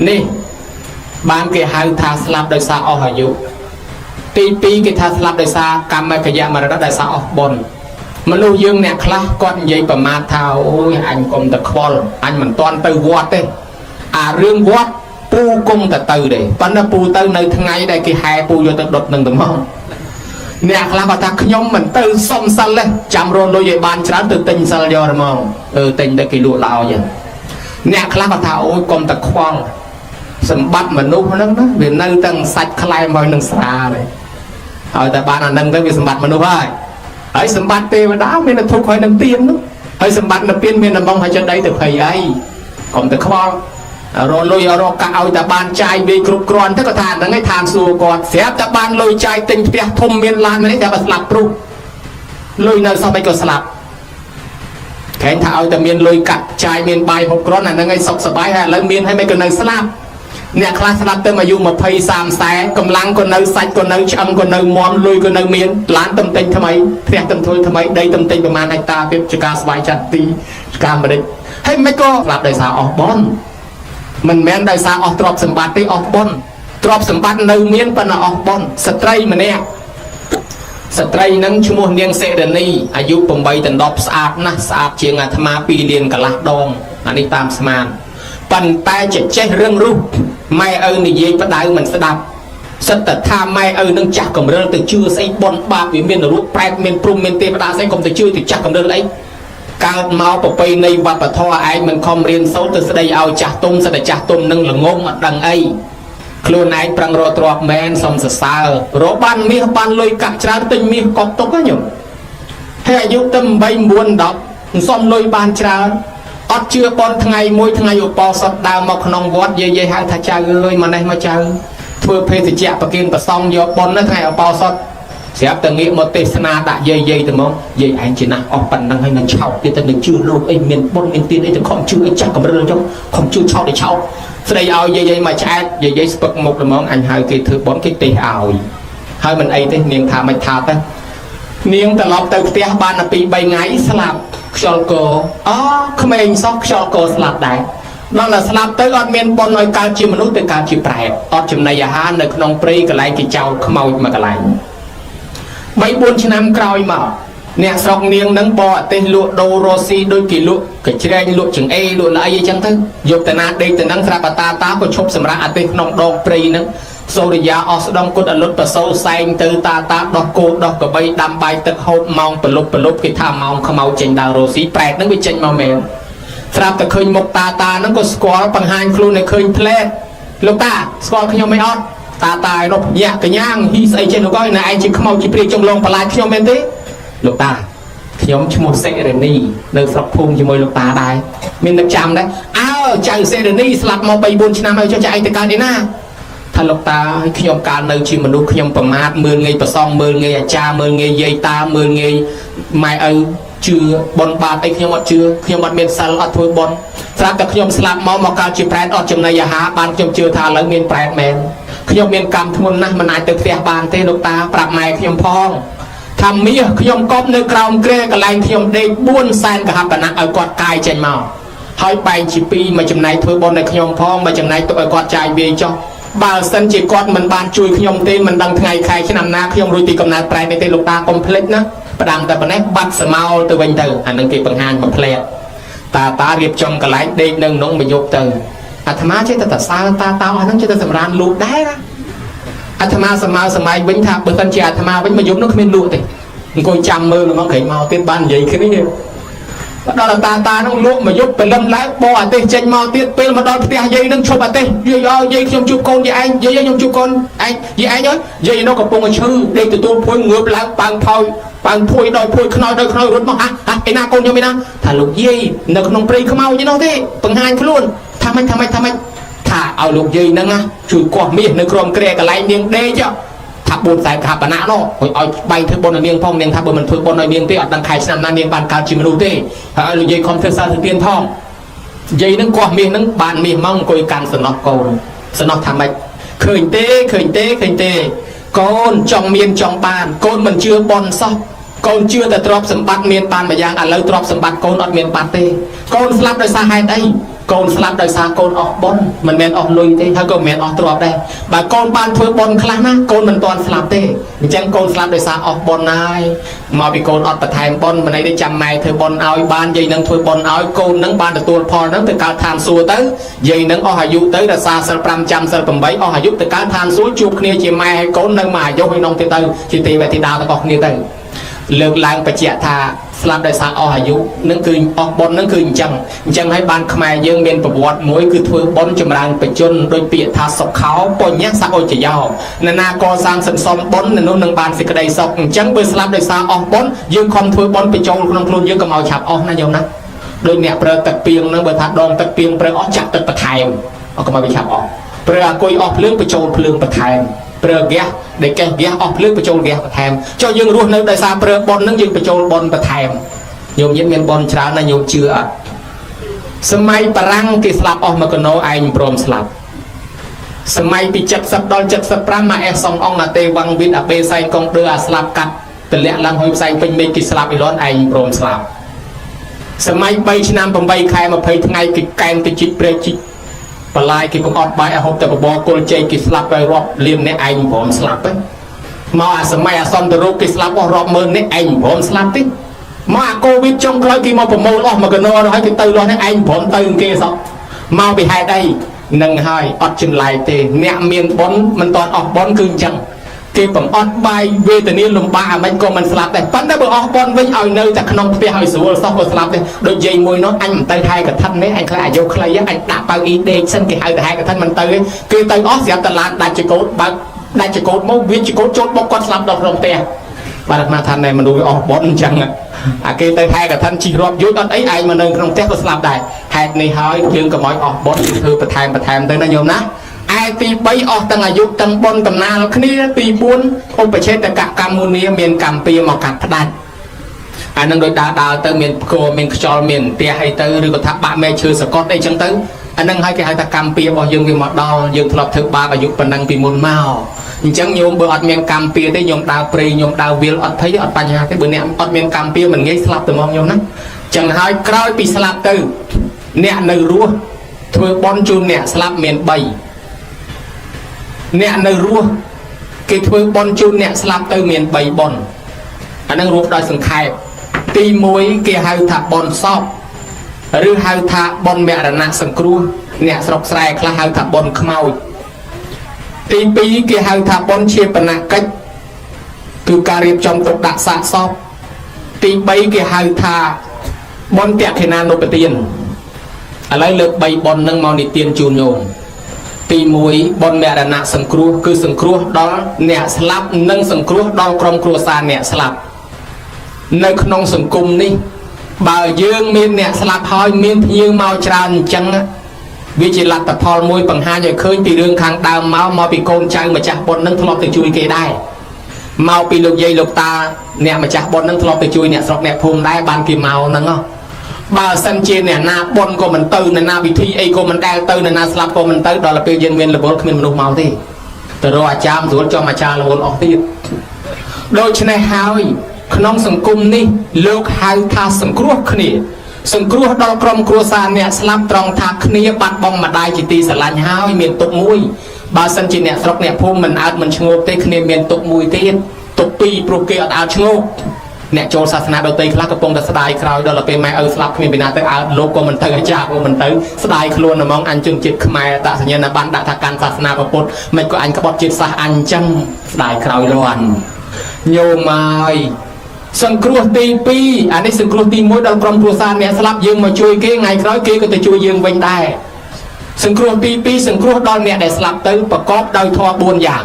នេះបានគេហៅថាស្លាប់ដោយសារអស់អាយុទី2គេថាស្លាប់ដោយសារកម្មកយមរណៈដោយសារអស់បុណ្យមនុស្សយើងអ្នកខ្លះគាត់និយាយប្រមាថថាអូយអញកុំតែខ្វល់អញមិនទាន់ទៅវត្តទេអារឿងវត្តពូគង់តែទៅទេប៉ុន្តែពូទៅនៅថ្ងៃដែលគេហែពូយកទៅដុតនឹងទៅមកអ្នកខ្លះគាត់ថាខ្ញុំមិនទៅសុំសិលទេចាំរលុយឲ្យបានច្រើនទៅទិញសិលយកហ្មងអឺទិញទៅគេលក់ឡោចឹងអ្នកខ្លះគាត់ថាអូយកុំតែខ្វល់សម្បត្តិមនុស្សហ្នឹងណាវានៅទាំងសាច់ខ្លែមហើយនឹងស្រាទេហើយតែបានអាហ្នឹងទៅវាសម្បត្តិមនុស្សហើយហើយសម្បត្តិទេវតាមានតែធុកហើយនឹងទៀននោះហើយសម្បត្តិនិព្វានមានដំបងហើយចិត្តដីទៅភ័យអីកុំទៅខ្វល់រលុយរកកាក់ឲ្យតែបានចាយវាគ្រប់គ្រាន់ទៅក៏ថាហ្នឹងឯងឋានសួគ៌គាត់ស្រាប់តែបានលុយចាយទិញផ្ទះធំមានឡាននេះតែបើស្លាប់ព្រុសលុយនៅសោះមិនក៏ស្លាប់ខែងថាឲ្យតែមានលុយកាក់ចាយមានបាយហូបគ្រាន់អាហ្នឹងឯងសុខសប្បាយហើយឥឡូវមានហើយមិនក៏នៅស្លាប់ អ្នកខ្លះស្លាប់ទៅអាយុ20 30 40កម្លាំងក៏នៅសាច់ក៏នៅឆ្អឹងក៏នៅមមលុយក៏នៅមានឡានទំទិញថ្មីផ្ទះទំធ្វើថ្មីដីទំទិញប្រហែលហិកតាទៀតជាការស្វ័យចាត់ទីការអាមេរិកហើយមិនក៏ស្លាប់ដោយសារអស់បុណ្យមិនមែនដោយសារអស់ទ្រព្យសម្បត្តិទេអស់បុណ្យទ្រព្យសម្បត្តិនៅមានប៉ុន្តែអស់បុណ្យស្ត្រីម្នាក់ស្ត្រីនឹងឈ្មោះនាងសិរនីអាយុ8ដណ្ដប់ស្អាតណាស់ស្អាតជាងអាត្មា2លានកន្លះដងអានេះតាមស្មានប៉ុន្តែចេះចេះរឿងរុះម៉ែឪនិយាយផ្ដៅមិនស្ដាប់សិតតែថាម៉ែឪនឹងចាស់កំរិលទៅជឿស្អីបនបាបវាមានរូបប្រែតមានព្រំមានទេវតាស្អីកុំទៅជឿទៅចាស់កំរិលអីកើតមកប្រពៃណីវប្បធម៌ឯងមិនខំរៀនសូត្រទៅស្ដីឲ្យចាស់ទុំសិតតែចាស់ទុំនឹងល្ងងអត់ដឹងអីខ្លួនឯងប្រឹងរកទ្រព្យមែនសុំសរសើររកបានមាសបានលុយកាក់ច្រើនទិញមាសកប់ទុកហ៎ញោមហើយអាយុទៅ8 9 10សុំលុយបានច្រើនអត់ជឿបនថ្ងៃមួយថ្ងៃឧបោសថដើមមកក្នុងវត្តយាយយាយហៅថាចៅអើយមកនេះមកចៅធ្វើភេសជ្ជៈប្រគិនប្រសង់យកបននៅថ្ងៃឧបោសថស្រាប់តែងាកមកទេសនាដាក់យាយយាយទៅមកយាយឯងជាណាស់អស់ប៉ុណ្ណឹងហើយនឹងឆោតទៀតទៅនឹងជឿលោកអីមានបុណ្យមានទានអីទៅខំជឿអីចាស់កម្រិលចុះខំជឿឆោតឲ្យឆោតស្ដីឲ្យយាយយាយមកឆ្អែតយាយយាយស្ពឹកមុខល្មងអញហៅគេធ្វើបុណ្យគេទេសឲ្យហើយមិនអីទេនាងថាមិនថាទៅនាងត្រឡប់ទៅផ្ទះបានតែ2 3ថ្ងៃស្លាប់ខ្យល់កអូក្មេងសោះខ្យល់កស្លាប់ដែរដល់តែស្លាប់ទៅអត់មានបុណ្យឲ្យកើតជាមនុស្សទៅកើតជាប្រែតអត់ចំណីអាហារនៅក្នុងព្រៃកន្លែងគេចោលខ្មោចមកកន្លែង3 4ឆ្នាំក្រោយមកអ្នកស្រុកនាងនឹងបរទេសលក់ដូររស៊ីដូចគេលក់កច្រែងលក់ចង្អេលក់ល្អីអីចឹងទៅយកតាណាដេកទៅនឹងស្រាប់តាតាក៏ឈប់សម្រាប់អាទេសក្នុងដងព្រៃនឹងសូរិយាអស់ស្ដងគុតអលុតប្រសូសែងទៅតាតាដោះគោដោះកបីដាំបាយទឹកហូបម៉ោងប្រលប់ប្រលប់គេថាម៉ោងខ្មៅចេញដើររស៊ីប្រែតនឹងវាចេញមកមែនស្រាប់តែឃើញមុខតាតានឹងក៏ស្គាល់បង្ហាញខ្លួនឲ្យឃើញផ្លែតលោកតាស្គាល់ខ្ញុំមិនអត់តាតាឯនោះញាក់កញ្ញាងហ៊ីស្អីចេះលោកអើយណែឯងជាខ្មោចជាព្រាយចុងលងបន្លាចខ្ញុំមែនទេលោកតាខ្ញុំឈ្មោះសិរនីនៅស្រុកភូមិជាមួយលោកតាដែរមាននឹកចាំដែរអើចៅសិរនីស្លាប់មក3 4ឆ្នាំហើយចុះចៅឯងទៅកើតឯណាថាលោកតាខ្ញុំកាលនៅជាមនុស្សខ្ញុំប្រមាថមើលងាយប្រសងមើលងាយអាចារ្យមើលងាយយាយតាមើលងាយម៉ែឪជឿបនបាបអីខ្ញុំអត់ជឿខ្ញុំអត់មានសិលអត់ធ្វើបនស្រាប់តែខ្ញុំស្លាប់មកមកកើតជាប្រែតអត់ចំណីអាហារបានខ្ញុំជឿថាឥឡូវមានប្រែតមែនខ្ញុំមានកម្មធ្ងន់ណាស់មិនអាចទៅផ្ទះបានទេលោកតាប្រាប់ម៉ែខ្ញុំផងថាមាសខ្ញុំកប់នៅក្រោមគ្រែកន្លែងខ្ញុំដេក4សែនកហបណៈឲ្យគាត់កាយចេញមកហើយបែងជា2មួយចំណែកធ្វើបុណ្យឲ្យខ្ញុំផងមួយចំណែកទុកឲ្យគាត់ចាយវាយចុះបើសិនជាគាត់មិនបានជួយខ្ញុំទេមិនដឹងថ្ងៃខែឆ្នាំណាខ្ញុំរួចពីកំណើតប្រែតនេះទេលោកតាកុំភ្លេចណាផ្ដាំតែប៉ុណ្ណេះបាត់សមោលទៅវិញទៅអានឹងគេបង្ហាញមួយផ្លែតាតារៀបចំកន្លែងដេកនៅក្នុងមួយយប់ទៅអាត្មាចេះតែតសើតាតាអស់ហ្នឹងចេះតែសម្រានលូកដែរណាអាត្មាសម័យសម័យវិញថាបើសិនជាអាត្មាវិញមួយយប់នោះគ្មានលក់ទេអង្គុយចាំមើលហ្មងក្រែងមកទៀតបាននិយាយគ្នាដល់តាតានោះលក់មួយយប់ព្រលឹមឡើងបោអាទេសចេញមកទៀតពេលមកដល់ផ្ទះយាយនឹងឈប់អាទេសយាយអើយាយខ្ញុំជួបកូនយាយឯងយាយខ្ញុំជួបកូនឯងយាយឯងអើយយាយនោះកំពុងតែឈឺដេកទទួលភួយងើបឡើងប៉ើងផោយប៉ើងភួយដោយភួយខ្នើយដោយខ្នើយរត់មកអាឯណាកូនខ្ញុំឯណាថាលោកយាយនៅក្នុងព្រៃខ្មោចនោះទេបង្ហាញខ្លួនថាម៉េចថាម៉េចថាម៉េចថាឲ្យលោកយាយហ្នឹងណាជួយគាស់មាសនៅក្រោមគ្រែកន្លែងនាងដេកថា4សែនកហបណៈនោះឲ្យបែងធ្វើបុណ្យឲ្យនាងផងនាងថាបើមិនធ្វើបុណ្យឲ្យនាងទេអត់ដឹងខែឆ្នាំណានាងបានកើតជាមនុស្សទេហើយឲ្យលោកយាយខំធ្វើសាធ្វើទានផងយាយនឹងគាស់មាសនឹងបានមាសមកអង្គុយកាន់សំណោះកូនសំណោះថាម៉េចឃើញទេឃើញទេឃើញទេកូនចង់មានចង់បានកូនមិនជឿបុណ្យសោះកូនជឿតែទ្រព្យសម្បត្តិមានបានមួយយ៉ាងឥឡូវទ្រព្យសម្បត្តិកូនអត់មានបាត់ទេកូនស្លាប់ដោយសារហេតុអីកូនស្លាប់ដោយសារកូនអស់បុណ្យមិនមែនអស់លុយទេហើយក៏មិនមែនអស់ទ្រព្យដែរបើកូនបានធ្វើបុណ្យខ្លះណាកូនមិនទាន់ស្លាប់ទេអញ្ចឹងកូនស្លាប់ដោយសារអស់បុណ្យហើយមកពីកូនអត់បន្ថែមបុណ្យមិនអីទេចាំម៉ែធ្វើបុណ្យឲ្យបានយាយនឹងធ្វើបុណ្យឲ្យកូននឹងបានទទួលផលនឹងទៅកើតឋានសួគ៌ទៅយាយនឹងអស់អាយុទៅរក្សាសិល5ចាំសិល8អស់អាយុទៅកើតឋានសួគ៌ជួបគ្នាជាម៉ែហើយកូននៅមួយអាយុហើយនងទៀតទៅជាទេវធីតាទាំងអស់គ្នាទៅលើកឡើងបញ្ជាក់ថាស្លាប់ដោយសារអស់អាយុនឹងគឺអស់បុណ្យនឹងគឺអញ្ចឹងអញ្ចឹងហើយបានខ្មែរយើងមានប្រវត្តិមួយគឺធ្វើបុណ្យចម្រើនបជនដោយពាក្យថាសុខោបញ្ញសអុចយោនរណាកសាងសន្សំបុណ្យនៅនោះនឹងបានសេចក្តីសុខអញ្ចឹងបើស្លាប់ដោយសារអស់បុណ្យយើងខំធ្វើបុណ្យបញ្ចូលក្នុងខ្លួនយើងកុំឲ្យឆាប់អស់ណាញោមណាដូចអ្នកប្រើទឹកពីងនឹងបើថាដងទឹកពីងប្រើអស់ចាក់ទឹកបន្ថែមអត់កុំឲ្យវាឆាប់អស់ប្រើអាគុយអស់ភ្លើងបញ្ចូលភ្លើងបន្ថែមប្រើហ្គាសដែលកេះហ្គាសអស់ភ្លើងបញ្ចូលហ្គាសបន្ថែមចុះយើងរស់នៅដោយសារប្រើបុណ្យនឹងយើងបញ្ចូលបុណ្យបន្ថែមញោមញាតមានបុណ្យច្រើនណាស់ញោមជឿអត់សម័យបារាំងគេស្លាប់អស់មកកណោឯងព្រមស្លាប់ សម័យពី70ដល់75មកអេសងអង្គអាទេវ៉ាំងវិនអាបេសែងកងដឺអាស្លាប់កាត់តម្លាក់ឡើងហុយផ្សែងពេញមេឃគេស្លាប់អ៊ីឡនឯងព្រមស្លាប់សម័យ3ឆ្នាំ8ខែ20ថ្ងៃគេកែនទៅជីកព្រែកជីកបន្លាយគេបង្អត់បាយឲ្យហូបតែបបរគល់ជែកគេស្លាប់ឲ្យរាប់លានអ្នកឯងព្រមស្លាប់ទេមកអាសម័យអាសន្នរោគគេស្លាប់អស់រាប់ម៉ឺនអ្នកឯងព្រមស្លាប់ទេមកអាកូវីដចុងក្រោយគេមកប្រមូលអស់មកកណោហើយគេទៅលាស់នេះឯងព្រមទៅគេសោះមកពីហេតុអីនឹងហើយអត់ចម្លែកទេអ្នកមានបុណ្យមិនតាន់អស់បុណ្យគឺអញ្ចឹងគេបង្អត់បាយវេទនាលំបាកអាមិនក៏មិនស្លាប់ដែរប៉ុន្តែបើអស់បុណ្យវិញឲ្យនៅតែក្នុងផ្ទះឲ្យស្រួលសោះក៏ស្លាប់ដែរដូចយាយមួយនោះអញមិនទៅហែកឋិននេះអញខ្លះអាយុខ្លីអញដាក់ប៉ៅអ៊ីដេកសិនគេហៅទៅហែកឋិនមិនទៅទេគេទៅអស់ស្រាប់តែឡានដាច់ចកោតបើកដាច់ចកោតមកវាចកោតចូលបុកគាត់ស្លាប់ដល់ក្នុងផ្ទះបាទអាត្មាថាណែមនុស្សវាអស់បុណ្យអញ្ចឹងអាគេទៅហែកឋិនជីរាប់យូរអត់អីឯងមកនៅក្នុងផ្ទះក៏ស្លាប់ដែរហេតុនេះហើយយើងកុំឲ្យអស់បុណ្យធ្វើបន្ថែមបន្ថែមទៅណាញោមណាឯទី3អស់ទាំងអាយុទាំងបុណ្យតំណាលគ្នាទី4ឧបឆេតកកម្មមុនីមានកម្មពៀមកកាត់ផ្ដាច់អានឹងដោយដើរដើរទៅមានផ្គរមានខ្យល់មានផ្ទះអីទៅឬក៏ថាបាក់មែឈើសកត់អីចឹងទៅអានឹងហើយគេហៅថាកម្មពៀរបស់យើងវាមកដល់យើងធ្លាប់ធ្វើបាបអាយុប៉ុណ្ណឹងពីមុនមកអញ្ចឹងញោមបើអត់មានកម្មពៀទេញោមដើរព្រៃញោមដើរវាលអត់ភ័យអត់បញ្ហាទេបើអ្នកអត់មានកម្មពៀមិនងាយស្លាប់ទៅមកញោមណាចឹងហើយក្រោយពីស្លាប់ទៅអ្នកនៅរស់ធ្វើបុណ្យជូនអ្នកស្លាប់មាន3អ្នកនៅរស់គេធ្វើបុណ្យជូនអ្នកស្លាប់ទៅមាន3បុណ្យអានឹងរួមដោយសង្ខេបទី1គេហៅថាបុណ្យសពឬហៅថាបុណ្យមរណៈសង្គ្រោះអ្នកស្រុកស្រែខ្លះហៅថាបុណ្យខ្មោចទី2គេហៅថាបុណ្យឈាបនកិច្ចគឺការរៀបចំទុកដាក់សាកសពទី3គេហៅថាបុណ្យតក្ខិណានុបទានឥឡូវលើក3បុណ្យនឹងមកនិទានជូនញោមទី1បុណ្យមរណៈសង្គ្រោះគឺសង្គ្រោះដល់អ្នកស្លាប់និងសង្គ្រោះដល់ក្រុមគ្រួសារអ្នកស្លាប់នៅក្នុងសង្គមនេះបើយើងមានអ្នកស្លាប់ហើយមានភ្ញៀវមកច្រើនអញ្ចឹងវាជាលទ្ធផលមួយបង្ហាញឲ្យឃើញពីរឿងខាងដើមមកពីកូនចៅម្ចាស់បុណ្យនឹងធ្លាប់ទៅជួយគេដែរមកពីលោកយាយលោកតាអ្នកម្ចាស់បុណ្យនឹងធ្លាប់ទៅជួយអ្នកស្រុកអ្នកភូមិដែរបានគេមកហ្នឹងបើសិនជាអ្នកណាបុណ្យក៏មិនទៅអ្នកណាវិធីអីក៏មិនដែលទៅអ្នកណាស្លាប់ក៏មិនទៅដល់ពេលយើងមានរវល់គ្មានមនុស្សមកទេទៅរកអាចារ្យស្រួលចំអាចារ្យរវល់អស់ទៀតដូច្នេះហើយក្នុងសង្គមនេះលោកហៅថាសង្គ្រោះគ្នាសង្គ្រោះដល់ក្រុមគ្រួសារអ្នកស្លាប់ត្រង់ថាគ្នាបាត់បង់ម្ដាយជាទីស្រឡាញ់ហើយមានទុកមួយបើសិនជាអ្នកស្រុកអ្នកភូមិមិនអើតមិនឈ្ងោកទេគ្នាមានទុកមួយទៀតទុកពីរព្រោះគេអត់អើតឈ្ងោកអ្នកចូលសាសនាដទៃខ្លះកំពុងតែស្ដាយក្រោយដល់ពេលម៉ែឪស្លាប់គ្មានពីណាទៅអើតលោកក៏មិនទៅអាចារ្យក៏មិនទៅស្ដាយខ្លួនហ្មងអញជនជាតិខ្មែរតសញ្ញាណប័ណ្ណដាក់ថាកាន់សាសនាពុទ្ធមិនក៏អញក្បត់ជាតិសាសន៍អញអញ្ចឹងស្ដាយក្រោយលាន់ញោមហើយសង្គ្រោះទី2អានេះសង្គ្រោះទី1ដល់ក្រុមគ្រួសារអ្នកស្លាប់យើងមកជួយគេថ្ងៃក្រោយគេក៏ទៅជួយយើងវិញដែរសង្គ្រោះទី2សង្គ្រោះដល់អ្នកដែលស្លាប់ទៅប្រកបដោយធម៌4យ៉ាង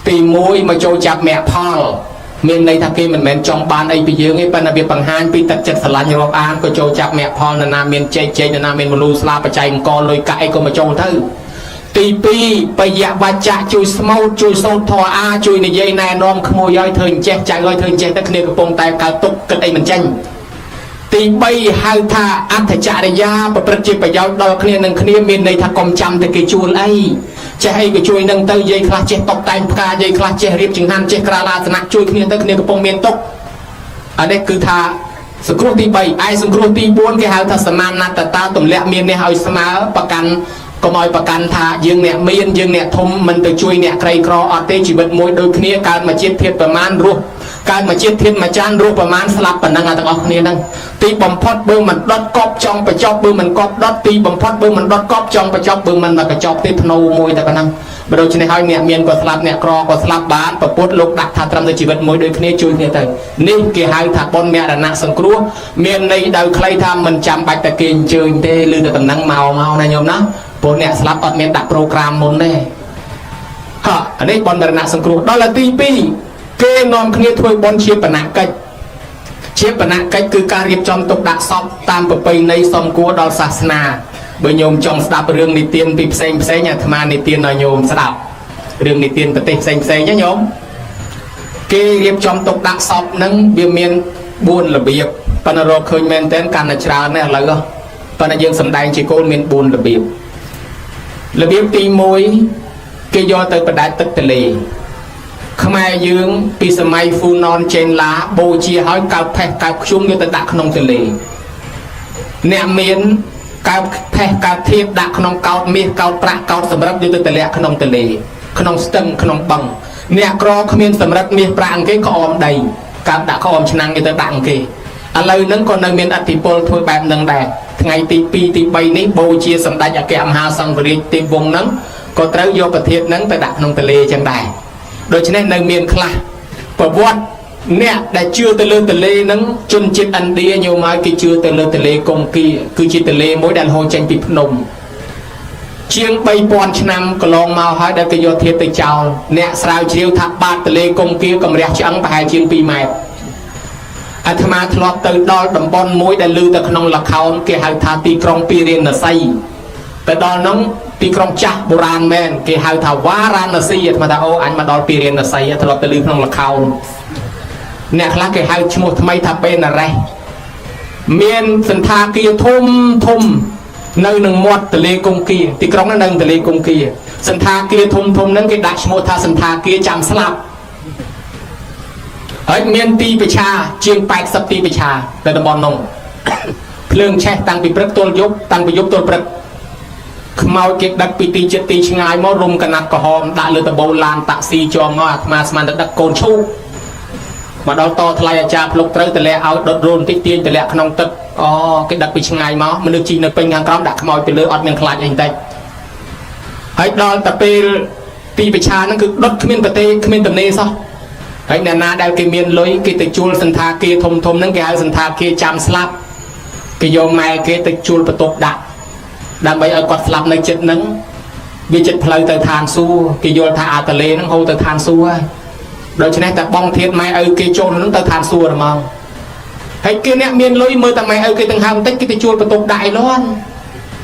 ទី1មកចូលចាប់មគ្គផលមានន័យថាគេមិនមែនចង់បានអីពីយើងទេប៉ុន្តែវាបង្ហាញពីទឹកចិត្តស្រឡាញ់រាប់អានក៏ចូលចាប់មគ្គផលនរណាមានជែកជែកនរណាមានមលូស្លាបច្ច័យអង្គលុយកាក់អីក៏មកចូលទៅទី2បយវច្ចៈជួយស្មូតជួយសូត្រធម៌អាជួយនិយាយណែនាំក្មួយឲ្យធ្វើអញ្ចេះចៅឲ្យធ្វើអញ្ចេះទៅគ្នាកំពុងតែកើតទុកគិតអីមិនចេញទី3ហៅថាអត្ថចរិយាប្រព្រឹត្តជាប្រយោជន៍ដល់គ្នានឹងគ្នាមានន័យថាកុំចាំតែគេជួលអីចេះអីក៏ជួយនឹងទៅយាយខ្លះចេះតបតែងផ្កាយាយខ្លះចេះរៀបចង្ហាន់ចេះក្រាលអាសនៈជួយគ្នាទៅគ្នាកំពុងមានទុកអានេះគឺថាសង្គ្រោះទី3ឯសង្គ្រោះទី4គេហៅថាសមានតតាទម្លាក់មាននេះឲ្យស្មើប្រកាន់កុំឲ្យប្រកាន់ថាយើងអ្នកមានយើងអ្នកធំមិនទៅជួយអ្នកក្រីក្រអត់ទេជីវិតមួយដូចគ្នាកើតមកជាតិធាតុប្រមាណរស់កើតមកជាតិធាតុមួយចានរស់ប្រមាណស្លាប់ប៉ុណ្ណឹងទាំងអស់គ្នាហ្នឹងទីបំផុតបើមិនដុតកប់ចង់បញ្ចប់បើមិនកប់ដុតទីបំផុតបើមិនដុតកប់ចង់បញ្ចប់បើមិនមកកញ្ចប់ទេភ្នោមួយតែប៉ុណ្ណឹងបើដូច្នេះហើយអ្នកមានក៏ស្លាប់អ្នកក្រក៏ស្លាប់បានប្រពុតលោកដាក់ថាត្រឹមតែជីវិតមួយដូចគ្នាជួយគ្នាទៅនេះគេហៅថាបុណ្យមរណៈសង្គ្រោះមានន័យដោយខ្លីថាមិនចាំបាច់តែគេអញ្ជើញទេឬតែតំណឹងមកមកណាញោមណាព្រោះអ្នកស្លាប់អត់មានដាក់ប្រូក្រាមមុនទេហ่ะអានេះបុណ្យមរណៈសង្គ្រោះដល់ទី2គេនាំគ្នាធ្វើបុណ្យជាបនកិច្ចជាបនកិច្ចគឺការរៀបចំទុកដាក់សពតាមប្រពៃណីសំគួរដល់សាសនាបើញោមចង់ស្ដាប់រឿងនិទានពីផ្សេងផ្សេងអាត្មានិទានឲ្យញោមស្ដាប់រឿងនិទានប្រទេសផ្សេងផ្សេងណាញោមគេរៀបចំទុកដាក់សពហ្នឹងវាមាន4របៀបប៉ុន្តែរកឃើញមែនតើកាន់តែច្រើនណាស់ឥឡូវប៉ុន្តែយើងសំដែងជាគោលមាន4របៀបរបៀបទី1 គេយកទៅបដែតទឹកទលេខ្មែរយើងពីសម័យហ្វូណនចេនឡាបូជាឲ្យកើបផេះកើបខ្ជុំយកទៅដាក់ក្នុងទលេអ្នកមានកើបផេះកើបធៀបដាក់ក្នុងកោតមាសកោតប្រាក់កោតសម្រាប់យកទៅតម្លាក់ក្នុងទលេក្នុងស្ទឹងក្នុងបឹងអ្នកក្រគ្មានសម្រាប់មាសប្រាក់អង្គគេក្អមដីកើបដាក់ក្អមឆ្នាំងគេទៅដាក់អង្គគេឥឡូវហ្នឹងក៏នៅមានអធិពលធ្វើបែបហ្នឹងដែរថ្ងៃទី2ទី3នេះបូជាសម្ដេចអគ្គមហាសង្ឃរាជទេពវង្សហ្នឹងក៏ត្រូវយកប្រធានហ្នឹងទៅដាក់ក្នុងទលេចឹងដែរដូច្នេះនៅមានខ្លះប្រវត្តិអ្នកដែលជឿទៅលើទលេហ្នឹងជនជាតិឥណ្ឌាញោមហើយគេជឿទៅលើទលេកុងគីគឺជាទលេមួយដែលហូរចេញពីភ្នំជាង3000ឆ្នាំកន្លងមកហើយដែលគេយកធាតុទៅចោលអ្នកស្រាវជ្រាវថាបាតទលេកុងគីកម្រាស់ឆ្អឹងប្រហែលជាង2ម៉ែត្រអាត្មាធ្លាប់ទៅដល់តំបន់មួយដែលឮទៅក្នុងលខោនគេហៅថាទីក្រុងពីរាណសីទៅដល់នោះទីក្រុងចាស់បុរាណមែនគេហៅថាវ៉ារាណសីអាត្មាថាអូអញមកដល់ពីរាណសីធ្លាប់ទៅឮក្នុងលខោនអ្នកខ្លះគេហៅឈ្មោះថ្មីថាបេណារ៉េសមានសន្តាគារធំធំនៅនឹងមាត់ទលេកុងគីទីក្រុងនោះនៅទលេកុងគីសន្តាគារធំធំហ្នឹងគេដាក់ឈ្មោះថាសន្តាគារចាំស្លាប់ហើយមានទីប្រឆាជាង80ទីប្រឆានៅតំបន់នោះភ្លើងឆេះតាំងពីព្រឹកទល់យប់តាំងពីយប់ទល់ព្រឹកខ្មោចគេដឹកពីទីចិត្តទីឆ្ងាយមករុំកណាត់ក្រហមដាក់លើដបូលឡានតាក់ស៊ីជាប់មកអាត្មាស្មានតែដឹកកូនឈូកមកដល់តថ្លៃអាចារ្យភ្លុកត្រូវតម្លាក់ឲ្យដុតរូនតិចទាញតម្លាក់ក្នុងទឹកអូគេដឹកពីឆ្ងាយមកមនុស្សជីនៅពេញខាងក្រោមដាក់ខ្មោចទៅលើអត់មានខ្លាចអីតិចហើយដល់តែពេលទីប្រឆាហ្នឹងគឺដុតគ្មានប្រទេគ្មានទំនេរសោះហើយអ្នកណាដែលគេមានលុយគេទៅជួលសន្តាគារធំធំហ្នឹងគេហៅសន្តាគារចាំស្លាប់គេយកម៉ែគេទៅជួលបន្ទប់ដាក់ដើម្បីឲ្យគាត់ស្លាប់នៅចិត្តហ្នឹងវាចិត្តផ្លូវទៅឋានសួគ៌គេយល់ថាអាតលេហ្នឹងហូរទៅឋានសួគ៌ហើយដូច្នេះតែបងធាតម៉ែឪគេចូលហ្នឹងទៅឋានសួគ៌ហ្មងហើយគេអ្នកមានលុយមើលតែម៉ែឪគេទាំងហើមតិចគេទៅជួលបន្ទប់ដាក់ឯលាន់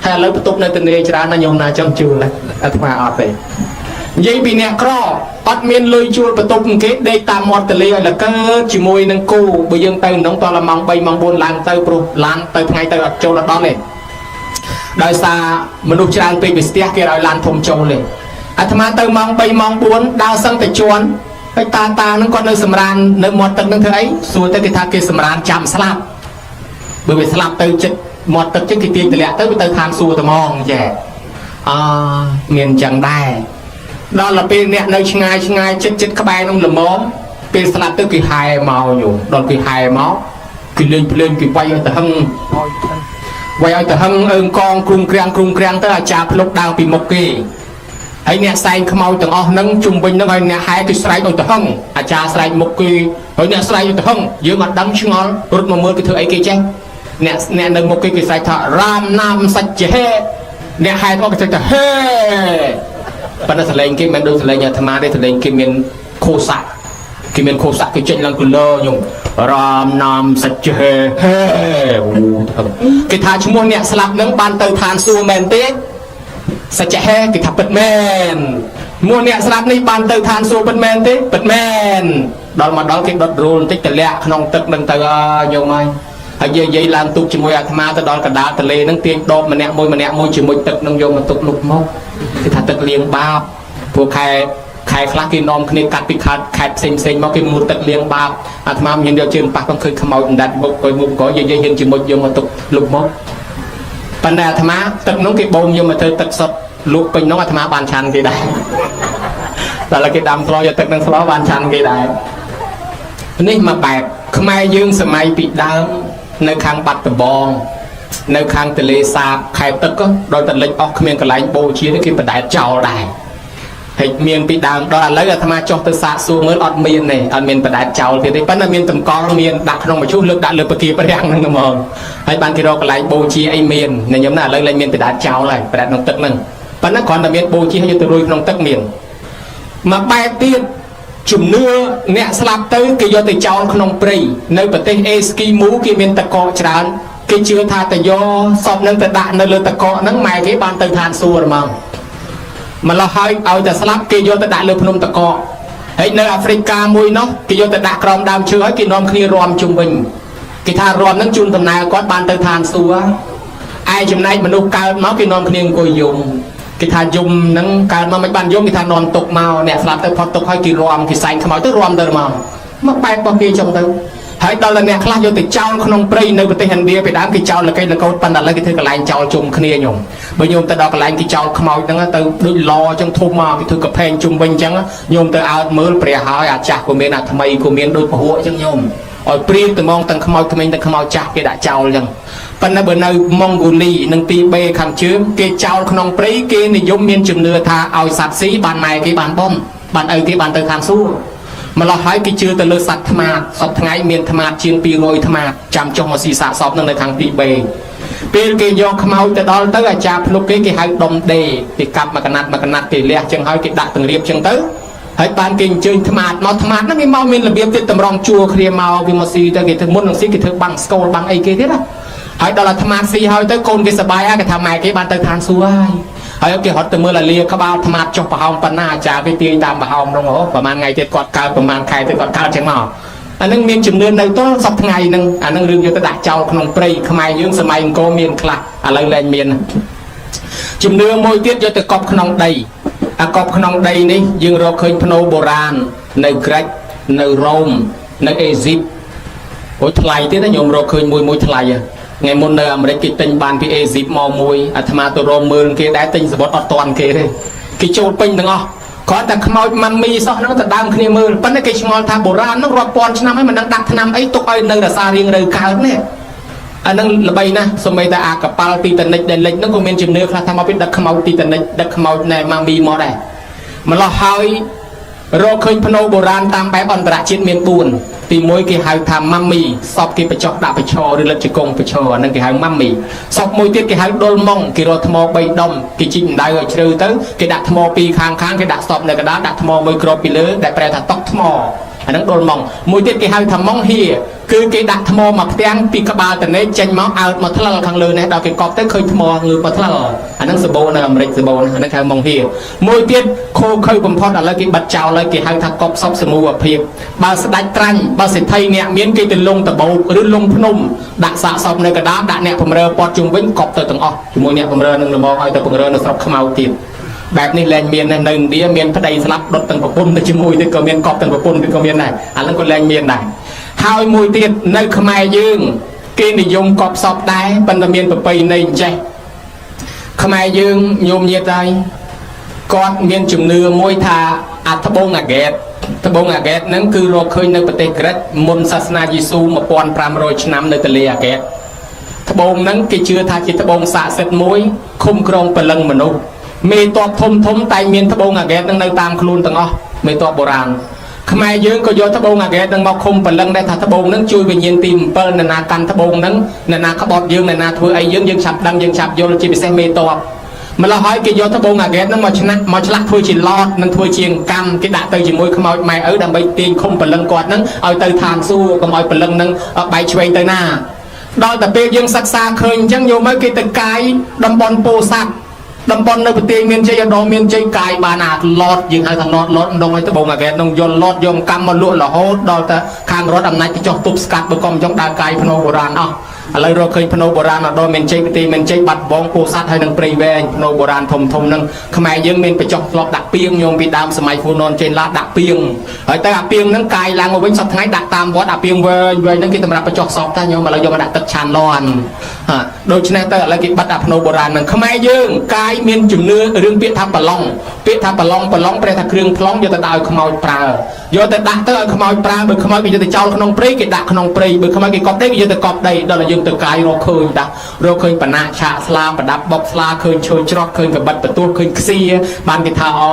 ហើយឥឡូវបន្ទប់នៅទនេច្រើនណាស់ញោមណាចង់ជួលអាត្មាអត់ទេនិយាយពីអ្នកក្រអត់មានលុយជួលបន្ទប់គេដេកតាមមាត់ទលេឲ្យលកើជាមួយនឹងគោបើយើងទៅក្នុងតលម៉ោង3ម៉ោង4ឡើងទៅព្រោះឡានទៅថ្ងៃទៅអត់ចូលដល់ទេដោយសារមនុស្សច្រើនពេកពីស្ទះគេឲ្យឡានធំចូលទេអាត្មាទៅម៉ោង3ម៉ោង4ដើរសឹងតែជន់ហើយតាតានឹងគាត់នៅសម្រាននៅមាត់ទឹកនឹងធ្វើអីសួរទៅគេថាគេសម្រានចាំស្លាប់បើវាស្លាប់ទៅចិត្តមាត់ទឹកចឹងគេទាញតម្លាក់ទៅវាទៅឋានសួគ៌ត្មងចេះអមានចឹងដែរដល់ទៅពេលអ្នកនៅឆ្ងាយឆ្ងាយចិត្តចិត្តក្បែរនោះល្មមពេលស្លាប់ទៅគេហែមកញោមដល់គេហែមកគេលេងភ្លេងគេវាយឲ្យទៅហឹងវាយឲ្យទៅហឹងអើងកងគ្រុំក្រាំងគ្រុំក្រាំងទៅអាចារ្យភ្លុកដើរពីមុខគេហើយអ្នកសែងខ្មោចទាំងអស់ហ្នឹងជុំវិញហ្នឹងហើយអ្នកហែគេស្រែកឲ្យទៅហឹងអាចារ្យស្រែកមុខគេហើយអ្នកស្រែកឲ្យទៅហឹងយើងអត់ដឹងឆ្ងល់រត់មកមើលគេធ្វើអីគេចេះអ្នកអ្នកនៅមុខគេគេស្រែកថារាមណាមសច្ចហេអ្នកហែមកគេស្រែកថាហេប៉ុន្តែសលេងគេមិនដូចសលេងអាត្មាទេសលេងគេមានខោសៈគេមានខោសៈគេចេញឡើងគលើញោមរាមណាមសច្ចហេហេអូគេថាឈ្មោះអ្នកស្លាប់ហ្នឹងបានទៅឋានសួគ៌មែនទេសច្ចហេគេថាពិតមែនមួយអ្នកស្លាប់នេះបានទៅឋានសួគ៌ពិតមែនទេពិតមែនដល់មកដល់គេដុតរូលបន្តិចតម្លាក់ក្នុងទឹកនឹងទៅញោមហើយហើយយាយយាយឡើងទូកជាមួយអាត្មាទៅដល់កណ្ដាលទន្លេហ្នឹងទាញដបម្នាក់មួយម្នាក់មួយជាមួយទឹកនឹងយកមកទុកលុបមកគេថាទឹកលាងបាបព្រោះខែខែខ្លះគេនាំគ្នាកាត់ពីខេត្តខេត្តផ្សេងផ្សេងមកគេងូតទឹកលាងបាបអាត្មាមានយកជើងប៉ះក៏ឃើញខ្មោចអណ្ដាតមុខក្រោយមុខក្រោយយាយយាយហ៊ានជាមួយយកមកទុកលុបមកប៉ុន្តែអាត្មាទឹកនោះគេបូមយកមកធ្វើទឹកសុទ្ធលក់ពេញនោះអាត្មាបានឆាន់គេដែរតែគេដាំស្លយកទឹកនឹងស្លបានឆាន់គេដែរនេះមកបែបខ្មែរយើងសម័យពីដើមនៅខាងបាត់ដំបងនៅខាងទលេសាបខែទឹកដល់តែលិចអស់គ្មានកន្លែងបូជាគេបដែតចោលដែរហើយមានពីដើមដល់ឥឡូវអាត្មាចុះទៅសាកសួរមើលអត់មានទេអត់មានបដែតចោលទៀតទេប៉ុន្តែមានតម្កល់មានដាក់ក្នុងមឈូសលើកដាក់លើពគាព្រះហ្នឹងហ្មងហើយបានគេរកកន្លែងបូជាអីមានញឹមណាឥឡូវលែងមានបដែតចោលហើយបដែតក្នុងទឹកហ្នឹងប៉ុន្តែគ្រាន់តែមានបូជាយកទៅរួយក្នុងទឹកមានមកបែបទៀតជំនឿអ្នកស្លាប់ទៅគេយកទៅចោលក្នុងព្រៃនៅប្រទេសអេស្គីមូគេមានតកកច្រើនគេជឿថាតយកសពនឹងទៅដាក់នៅលើតកកហ្នឹងម៉ែគេបានទៅឋានសួគ៌ហ្មងម្ល៉េះហើយឲ្យតែស្លាប់គេយកទៅដាក់លើភ្នំតកកហើយនៅអាហ្វ្រិកាមួយនោះគេយកទៅដាក់ក្រោមដើមឈើហើយគេនាំគ្នារាំជុំវិញគេថារាំហ្នឹងជូនដំណើរគាត់បានទៅឋានសួគ៌ឯចំណែកមនុស្សកើតមកគេនាំគ្នាអង្គុយយំ គេថាយំហ្នឹងកើតមកមិនបានយំគេថានាំទុកមកអ្នកស្លាប់ទៅផុតទុកហើយគេរំគេសែងខ្មោចទៅរំទៅមកមកបែបរបស់គេចឹងទៅហើយដល់តែអ្នកខ្លះយកទៅចោលក្នុងព្រៃនៅប្រទេសឥណ្ឌាពីដើមគេចោលលកេលកោតប៉ុន្តែឥឡូវគេធ្វើកន្លែងចោលជុំគ្នាញោមបើញោមទៅដល់កន្លែងគេចោលខ្មោចហ្នឹងទៅដូចឡចឹងធំមកគេធ្វើកផែងជុំវិញចឹងញោមទៅអើតមើលព្រះហើយអាចាស់ក៏មានអាថ្មីក៏មានដូចពហុចឹងញោមឲ្យព្រៀងទៅមងទាំងខ្មោចក្មេងទាំងខ្មោចចាស់គេដាក់ចោលចឹងប៉ុន្តែបើនៅម៉ុងហ្គូលីនិងទីបេខាងជើងគេចោលក្នុងព្រៃគេនិយមមានជំនឿថាឲ្យសត្វស៊ីបានម៉ែគេបានបំបានឪគេបានទៅខាងសួគ៌ម្ល៉េះហើយគេជឿទៅលើសត្វថ្មាតសពថ្ងៃមានថ្មាតជាង200ថ្មាតចាំចុះមកស៊ីសាកសពនឹងនៅខាងទីបេពេលគេយកខ្មោចទៅដល់ទៅអាចារ្យភ្លុកគេគេហៅដុំដេគេកាប់មកកណាត់មកកណាត់គេលះចឹងហើយគេដាក់ទង្រៀបចឹងទៅហើយបានគេអញ្ជើញថ្មាតមកថ្មាតហ្នឹងគេមកមានរបៀបទៀតតម្រង់ជួរគ្នាមកវាមកស៊ីទៅគេធ្វើមុននឹងស៊ីគេធ្វើបាំងស្កូលបាំងអីគេទៀតណាហើយដល់អាថ្មាតស៊ីហើយទៅកូនគេសប្បាយហើយគេថាម៉ែគេបានទៅឋានសួគ៌ហើយហើយគេរត់ទៅមើលអាលាក្បាលថ្មាតចុះប្រហោងប៉ុណ្ណាអាចារ្យគេទាញតាមប្រហោងនោះប្រហែលថ្ងៃទៀតគាត់កើតប្រហែលខែទៀតគាត់កើតចឹងមកអានឹងមានជំនឿនៅទល់សប្ថ្ងៃហ្នឹងអានឹងរឿងយកទៅដាក់ចោលក្នុងព្រៃខ្មែរយើងសម័យអង្គរមានខ្លះឥឡូវលែងមានជំនឿមួយទៀតយកទៅកប់ក្នុងដីអាកប់ក្នុងដីនេះយើងរកឃើញភ្នូបុរាណនៅក្រិចនៅរ៉ូមនៅអេស៊ីបអូយថ្លៃទៀតណាញោមរកឃើញមួយមួយថ្លៃថ្ងៃមុននៅអាមេរិកគេទិញបានពីអេស៊ីបមកមួយអាត្មាទៅរកមើលគេដែរទិញសបុតអត់តាន់គេទេគេចូលពេញទាំងអស់គ្រាន់តែខ្មោចម៉ាំមីសោះហ្នឹងទៅដើមគ្នាមើលប៉ុន្តែគេឆ្ងល់ថាបុរាណហ្នឹងរាប់ពាន់ឆ្នាំហើយមិនដឹងដាក់ថ្នាំអីទុកឲ្យនៅរសារៀងនៅកើតនេះអាហ្នឹងល្បីណាស់សូម្បីតែអាកប៉ាល់ទីតានិចដែលលិចហ្នឹងក៏មានជំនឿខ្លះថាមកពីដឹកខ្មោចទីតានិចដឹកខ្មោចណែម៉ាំមីមកដែរម្លោះហើយរកឃើញភ្នូបុរាណតាមបែបអន្តរជាតិមាន4ទី1គេហៅថាម៉ាំមីសពគេបញ្ចុះដាក់បញ្ឈរឬលិតជង្គង់បញ្ឈរអាហ្នឹងគេហៅម៉ាំមីសពមួយទៀតគេហៅដុលម៉ុងគេរកថ្ម3ដុំគេជីកម្ដៅឲ្យជ្រៅទៅគេដាក់ថ្មពីរខាងខាងគេដាក់សពនៅកណ្ដាលដាក់ថ្មមួយគ្រាប់ពីលើដែលប្រែថាតុកថ្មអាហ្នឹងដុលម៉ុងមួយទៀតគេហៅថាម៉ុងហៀគឺគេដាក់ថ្មមកផ្ទាំងពីក្បាលតនេចេញមកអើតមកថ្លឹលខាងលើនេះដល់គេកប់ទៅឃើញថ្មងើបមកថ្លឹលអាហ្នឹងសបោនៅអាមេរិកសបោអាហ្នឹងហៅម៉ុងហៀមួយទៀតខូខើបំផុតឥឡូវគេបិទចោលហើយគេហៅថាកប់សពសមូហភាពបើស្ដាច់ត្រាញ់បើសេដ្ឋីអ្នកមានគេទៅលងតបោកឬលងភ្នំដាក់សាកសពនៅកណ្ដាលដាក់អ្នកបំរើពត់ជុំវិញកប់ទៅទាំងអស់ជាមួយអ្នកបំរើនឹងល្មមឲ្យទៅបំរើនៅស្រុកខ្មៅទៀតបែបនេះលែងមាននៅឥណ្ឌាមានប្តីស្លាប់ដុតទាំងប្រពន្ធទៅជាមួយទៀតក៏មានកប់ទាំងប្រពន្ធទៀតក៏មានដែរអាហ្នឹងក៏លែងមានដែរហើយមួយទៀតនៅខ្មែរយើងគេនិយមកប់សពដែរប៉ុន្តែមានប្រពៃណីអញ្ចេះខ្មែរយើងញោមញាតហើយគាត់មានជំនឿមួយថាអាត្បូងអាហ្គេតត្បូងអាហ្គេតហ្នឹងគឺរកឃើញនៅប្រទេសក្រិកមុនសាសនាយេស៊ូ1500ឆ្នាំនៅទន្លេអាហ្គេតត្បូងហ្នឹងគេជឿថាជាត្បូងស័ក្តិសិទ្ធិមួយឃុំក្រងព្រលឹងមនុស្សមេតបធំធំតែមានត្បូងអាហ្គេតហ្នឹងនៅតាមខ្លួនទាំងអស់មេតបបុរាណខ្មែរយើងក៏យកត្បូងអាហ្គេតហ្នឹងមកឃុំព្រលឹងដែរថាត្បូងហ្នឹងជួយវិញ្ញាណទី7នរណាកាន់ត្បូងហ្នឹងនរណាក្បត់យើងនរណាធ្វើអីយើងយើងឆាប់ដឹងយើងឆាប់យល់ជាពិសេសមេតបម្ល៉េះហើយគេយកត្បូងអាហ្គេតហ្នឹងមកឆ្នាក់មកឆ្លាក់ធ្វើជាឡតនិងធ្វើជាកម្មគេដាក់ទៅជាមួយខ្មោចម៉ែឪដើម្បីទាញឃុំព្រលឹងគាត់ហ្នឹងឲ្យទៅឋានសួគ៌កុំឲ្យព្រលឹងហ្នឹងបែកឆ្វេងទៅណាដល់តែពេលយើងសិក្សាឃើញអញ្ចឹងយកមកគេទៅកាយតំបន់ពោធិ៍សាត់តំបន់នៅប្រទេសមានជ័យដងមានជ័យកាយបានអាឡតយើងហៅថាឡតឡតម្ដងឲ្យត្បូងអាហ្គេតនឹងយកឡតយកកម្មមកលក់រហូតដល់តែខាងរដ្ឋអំណាចទៅចុះទប់ស្កាត់បើកុំចង់ដើរកាយភ្នោបុរាណអស់ឥឡូវរកឃើញភ្នោបុរាណដល់មានជ័យប្រទេសមានជ័យបាត់បងពោធិ៍សាត់ហើយនឹងព្រៃវែងភ្នោបុរាណធំធំនឹងខ្មែរយើងមានបញ្ចុះធ្លាប់ដាក់ពីងញោមពីដើមសម័យហ្វូណនចេនឡាដាក់ពីងហើយទៅអាពីងហ្នឹងកាយឡើងមកវិញសប្តាហ៍ថ្ងៃដាក់តាមវត្តអាពីងវែងវែងហ្នឹងគេសម្រាប់បញ្ចុះសពតាញោមឥឡូវយកមកដាក់ទឹកឆានលន់ដូច្នេះទៅឥឡូវគេបិទអាភ្នោបុរាណហ្នឹងខ្មែរយើងកាយមានជំនឿរឿងពាក្យថាប្រឡងពាក្យថាប្រឡងប្រឡងប្រែថាគ្រឿងប្លង់យកទៅដាក់ឲ្យខ្មោចប្រើយកទៅដាក់ទៅឲ្យខ្មោចប្រើបើខ្មោចគេយកទៅចោលក្នុងព្រៃគេដាក់ក្នុងព្រៃបើខ្មោចគេកប់ដីគេយកទៅកប់ដីដល់តែយើងទៅកាយរកឃើញដាក់រកឃើញបណាឆាកស្លាប្រដាប់បុកស្លាឃើញឈើច្រត់ឃើញកបិតបន្ទោះឃើញខ្សៀបានគេថាអ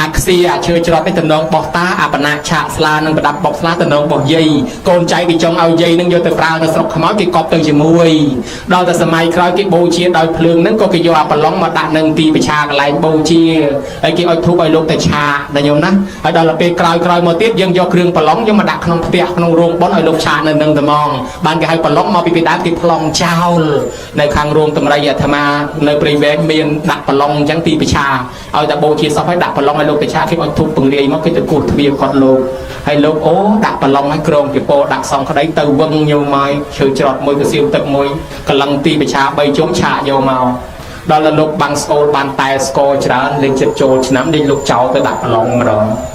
ូអាខ្សៀអាឈើច្រត់នេះតំណងបោះតាអាបណាឆាកស្លានិងប្រដាប់បុកស្លាតំណងបោះយាយកូនចៅគេចង់ឲ្យយាយនឹងយកទៅប្រើនៅស្រុកខ្មោចគេកប់ទៅជាមួយដល់តែសម័យក្រោយគេបូជាដោយភ្លើងហ្នឹងក៏គេយកអាប្រឡងមកដាក់នឹងទីប្រឆាកន្លែងបូជាហើយគេឲ្យធូបឲ្យលោកទៅឆាណាញោមណាហើយដល់ពេលក្រោយក្រោយមកទៀតយើងយកគ្រឿងប្រឡងយកមកដាក់ក្នុងផ្ទះក្នុងរោងបុណ្យឲ្យលោកឆានៅនឹងត្មងបានគេហៅប្រឡងមកពីពីដើមគេប្លង់ចោលនៅខាងរោងតម្រៃអាត្មានៅព្រៃវែងមានដាក់ប្រឡងអញ្ចឹងទីប្រឆាឲ្យតែបូជាសពឲ្យដាក់ប្រឡងឲ្យលោកទៅឆាគេឲ្យធូបពង្រាយមកគេទៅគោះទ្វារគាត់លោកហើយលោកអូដាក់ប្រឡងឲ្យក្រងជាពោដាក់សងក្តីទៅវឹងញោមមកឈើច្រត់មួយកសៀវទឹកមួយកលឹងទីប្រឆា3ជុំឆាកយកមក ដល់លោកបាំងស្អូលបានតែស្កច្រើនលេងចិត្តចូលឆ្នាំលេងលោកចោលទៅដាក់ប្រឡងម្ដង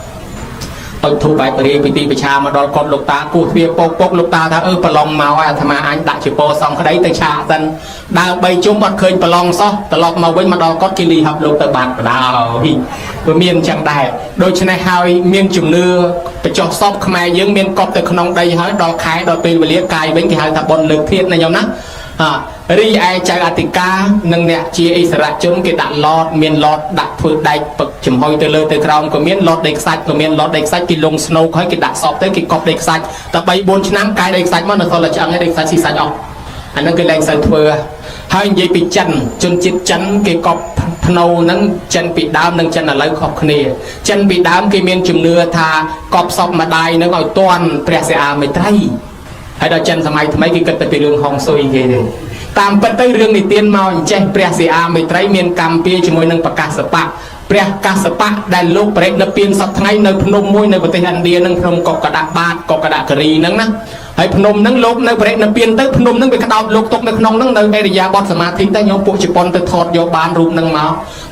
អុចធូបបែបរាយពីទីប្រឆាមកដល់គាត់លោកតាគោះទ្វារពកពកលោកតាថាអឺប្រឡងមកហើយអាត្មាអញដាក់ជាពោសងក្តីទៅឆាកសិនដើរបីជុំអត់ឃើញប្រឡងសោះត្រឡប់មកវិញមកដល់គាត់គេលីហាប់លោកទៅបាត់បដ ாய் វាមានអញ្ចឹងដែរដូច្នេះហើយមានជំនឿបញ្ចុះសពខ្មែរយើងមានកប់ទៅក្នុងដីហើយដល់ខែដល់ពេលវេលាកាយវិញគេហៅថាបុណ្យលើកធាតុណាញោមណារីឯចៅអធិការនិងអ្នកជាអិសរាជជនគេដាក់ឡតមានឡតដាក់ធ្វើដែកពឹកចំហុយទៅលើទៅក្រោមក៏មានឡតដីខ្សាច់ក៏មានឡតដីខ្សាច់គេលងស្នូកហើយគេដាក់សពទៅគេកប់ដីខ្សាច់តែ3 4ឆ្នាំកាយដីខ្សាច់មកនៅសល់តែឆ្អឹងឯដីខ្សាច់ស៊ីសាច់អស់អាហ្នឹងគេលែងសូវធ្វើហើយនិយាយពីចិនជនជាតិចិនគេកប់ភ្នោហ្នឹងចិនពីដើមនិងចិនឥឡូវខុសគ្នាចិនពីដើមគេមានជំនឿថាកប់សពម្ដាយហ្នឹងឲ្យតន់ព្រះសិអាមេត្រីហើយដល់ចិនសម័យថ្មីគេគិតតែពីរឿងហុងស៊ុយគេទេតាមពិតទៅរឿងនិទានមកអញ្ចេះព្រះសិអាមេត្រីមានកម្មពៀជាមួយនឹងប្រកាសបៈព្រះកាសបៈដែលលោកបរិនិព្វានសពថ្ងៃនៅភ្នំមួយនៅប្រទេសឥណ្ឌានឹងភ្នំកកដបាតកកដគិរីហ្នឹងណាហើយភ្នំហ្នឹងលោកនៅបរិនិព្វានទៅភ្នំហ្នឹងវាក្តោបលោកទុកនៅក្នុងហ្នឹងនៅអរិយាបថសមាធិទៅញោមពួកជប៉ុនទៅថតយកបានរូបហ្នឹងម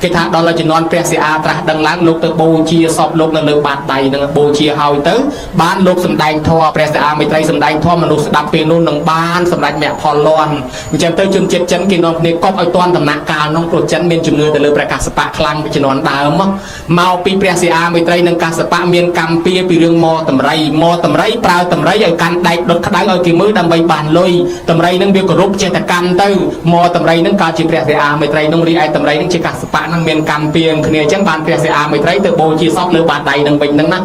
កគេថាដល់ជំនាន់ព្រះសិអាត្រាស់ដឹងឡើងលោកទៅបូជាសពលោកនៅលើបាតដៃហ្នឹងបូជាហើយទៅបានលោកសម្ដែងធម៌ព្រះសិអាមេត្រីសម្ដែងធម៌មនុស្សស្ដាប់ពេលនោះនឹងបានសម្រេចមគ្គផលលាន់អញ្ចឹងទៅជនជាតិចិនគេនាំគ្នាកប់ឲ្យទាន់ដំណាក់កាលនោះព្រោះចិនមានជំនឿទៅលើព្រះកាសបៈខ្លាំងពីជំនាន់ដើមមកពីព្រះសិអាមេត្រីនិងកាសបៈមានកម្មពៀពីរឿងមកតម្រៃមកតម្រៃប្រើតម្រៃឲ្យកាន់ដែកដុតក្តៅឲ្យគេមើលដើម្បីបានលុយតម្រៃនឹងវាគោរពចេតកម្មទៅមកតម្រៃនឹងកើតជាព្រះសិអាមេត្រីនឹងរីឯតម្រៃនឹងជាកាសបៈនឹងមានកម្មពៀគ្នាអញ្ចឹងបានព្រះសិអាមេត្រីទៅបូជាសពលើបាតដៃនឹងវិញហ្នឹងណា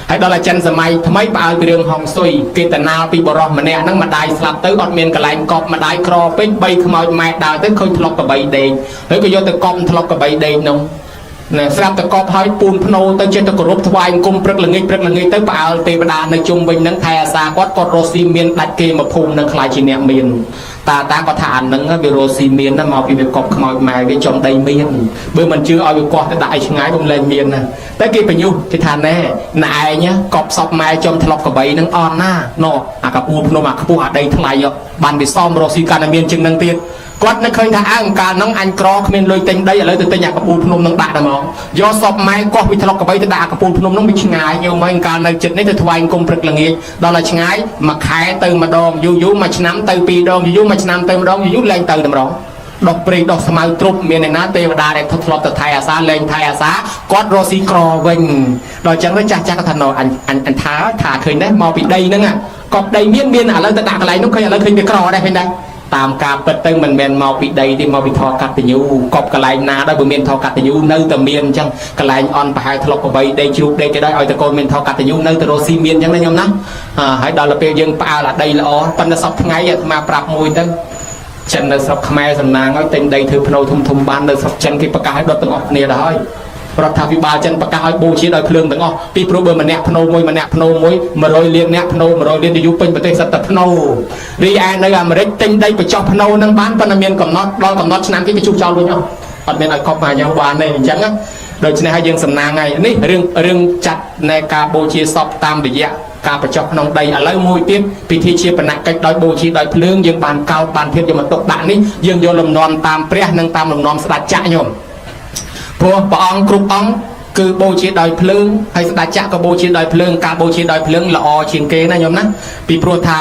ហើយដល់អាចិនសម័យថ្មីផ្អើលពីរឿងហុងស៊ុយគេតណាលពីបរោះម្នាក់ហ្នឹងម្ដាយស្លាប់ទៅអត់មានកន្លែងកប់ម្ដាយក្រពេកបីខ្មោចម៉ែដើរទៅឃើញធ្លុកកបីដេកហើយក៏យកទៅកប់ធ្លុកកបីដេកនោះណែស្រាប់តែកប់ហើយពូនភ្នោទៅចេះតែគោរពថ្វាយអង្គមព្រឹកល្ងាចព្រឹកល្ងាចទៅផ្អើលទេវតានៅជុំវិញហ្នឹងថែអាសាគាត់គាត់រស់ស៊ីមានដាច់គេមកភូមិនឹងខ្លាចជាអ្នកមានតាតាគាត់ថាអានឹងវារស់ស៊ីមានណាមកពីវាកប់ខ្មោចម៉ែវាចំដីមានបើមិនជឿឲ្យវាកោះទៅដាក់ឲ្យឆ្ងាយពុំលែងមានណាតែគេបញ្ញុះគេថាណែណែឯងកប់សពម៉ែចំធ្លុកកបីនឹងអន់ណាណោអាកពូភ្នំអាខ្ពស់អាដីថ្លៃបានវាសមរស់ស៊ីកាន់តែមានជាងនឹងទៀតគាត់នឹកឃើញថាអើកាលហ្នឹងអញក្រគ្មានលុយទិញដីឥឡូវទៅទិញអាកពូលភ្នំនឹងដាក់តែហ្មងយកសពម៉ែកោះពីធ្លុកកបីទៅដាក់អាកពូលភ្នំហ្នឹងវាឆ្ងាយយកមកកាលនៅចិត្តនេះទៅថ្វាយអង្គមព្រឹកល្ងាចដល់តែឆ្ងាយមួយខែទៅម្ដងយូរយូរមួយឆ្នាំទៅពីរដងយូរយូរមួយឆ្នាំទៅម្ដងយូរយូរលែងទៅតែម្ដងដោះព្រៃដោះស្មៅទ្រពមានអ្នកណាទេវតាដែលធ្លាប់ទៅថៃអាសាលែងថៃអាសាគាត់រកស៊ីក្រវិញដល់អញ្ចឹងទៅចាស់ចាស់គាត់ថាណអញអញអញថាថាឃើញដែរមកពីដីហ្នឹងកប់ដីមានមានឥឡូវទៅដាក់កន្លែងនោះឃើញឥឡូវឃើញវាក្រដែរឃើញដែរតាមការពិតទៅមិនមែនមកពីដីទេមកពីធរកតញ្ញូកប់កន្លែងណាដែរបើមានធរកតញ្ញូនៅតែមានអញ្ចឹងកន្លែងអន់ប្រហែលធ្លុកកបីដីជ្រូកដីគេដែរឲ្យតកូនមានធរកតញ្ញូនៅតែរស់ស៊ីមានអញ្ចឹងណាញោមណាហើយដល់ទៅពេលយើងផ្អើលអាដីល្អប៉ុន្តែសពថ្ងៃអាត្មាប្រាប់មួយទៅចិននៅស្រុកខ្មែរសំណាងឲ្យទិញដីធ្វើភ្នោធំធំបាននៅស្រុកចិនគេប្រកាសឲ្យដុតទាំងអស់គ្នាដល់ហើយរដ្ឋាភិបាលចិនប្រកាសឲ្យបូជាដោយភ្លើងទាំងអស់ពីព្រោះបើម្នាក់ភ្នោមួយម្នាក់ភ្នោមួយ100លានអ្នកភ្នោ100លានទៅយូរពេញប្រទេសសិតតែភ្នោរីឯនៅអាមេរិកទិញដីបញ្ចុះភ្នោនឹងបានប៉ុន្តែមានកំណត់ដល់កំណត់ឆ្នាំគេគេជួសចោលវិញអស់អត់មានឲ្យកប់មកយ៉ាងបានទេអញ្ចឹងណាដូច្នេះហើយយើងសំណាងហើយនេះរឿងរឿងចាត់នៃការបូជាសពតាមរយៈការបញ្ចុះក្នុងដីឥឡូវមួយទៀតពិធីជាបណកិច្ចដោយបូជាដោយភ្លើងយើងបានកោតបានភាពយកមកទុកដាក់នេះយើងយកលំនាំតាមព្រះនិងតាមលំនាំស្ដេចចក្រញោមព្រោះព្រះអង្គគ្រប់អង្គគឺបូជាដោយភ្លើងហើយស្ដេចចក្រក៏បូជាដោយភ្លើងការបូជាដោយភ្លើងល្អជាងគេណាញោមណាពីព្រោះថ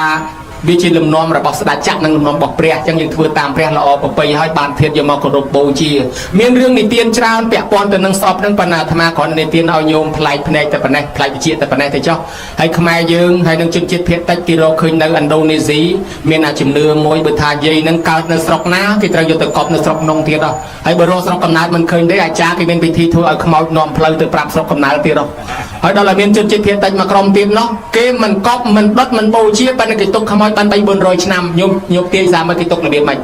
ាវាជាលំនាំរបស់ស្ដេចចក្រនិងលំនាំរបស់ព្រះអញ្ចឹងយើងធ្វើតាមព្រះល្អប្រពៃហើយបានធាតយកមកគោរពបូជាមានរឿងនិទានច្រើនពាក់ព័ន្ធទៅនឹងសពនឹងបណ្ណាអាត្មាគ្រាន់និទានឲ្យញោមប្លែកភ្នែកតែប៉ុណ្ណេះប្លែកវិជ្ជាតែប៉ុណ្ណេះទៅចុះហើយខ្មែរយើងហើយនឹងជនជាតិភាគតិចគេរកឃើញនៅឥណ្ឌូនេស៊ីមានអាជំនឿមួយបើថាយាយនឹងកើតនៅស្រុកណាគេត្រូវយកទៅកប់នៅស្រុកនងទៀតហើយបើរកស្រុកកំណើតមិនឃើញទេអាចារ្យគេមានពិធីធ្វើឲ្យខ្មោចនាំផ្លូវទៅប្រាប់ស្រុកកំណើតទៀតហើយដល់ឲ្យមានជនជាតិភាគតិចមួយក្រុមទៀតនោះគេមិនកប់មិនដុតមិនបូជាប៉ុន្តែគេទុកខ្មោចបាន3 400ឆ្នាំញោមញោមទាយសាមើលគេទុករបៀបម៉េច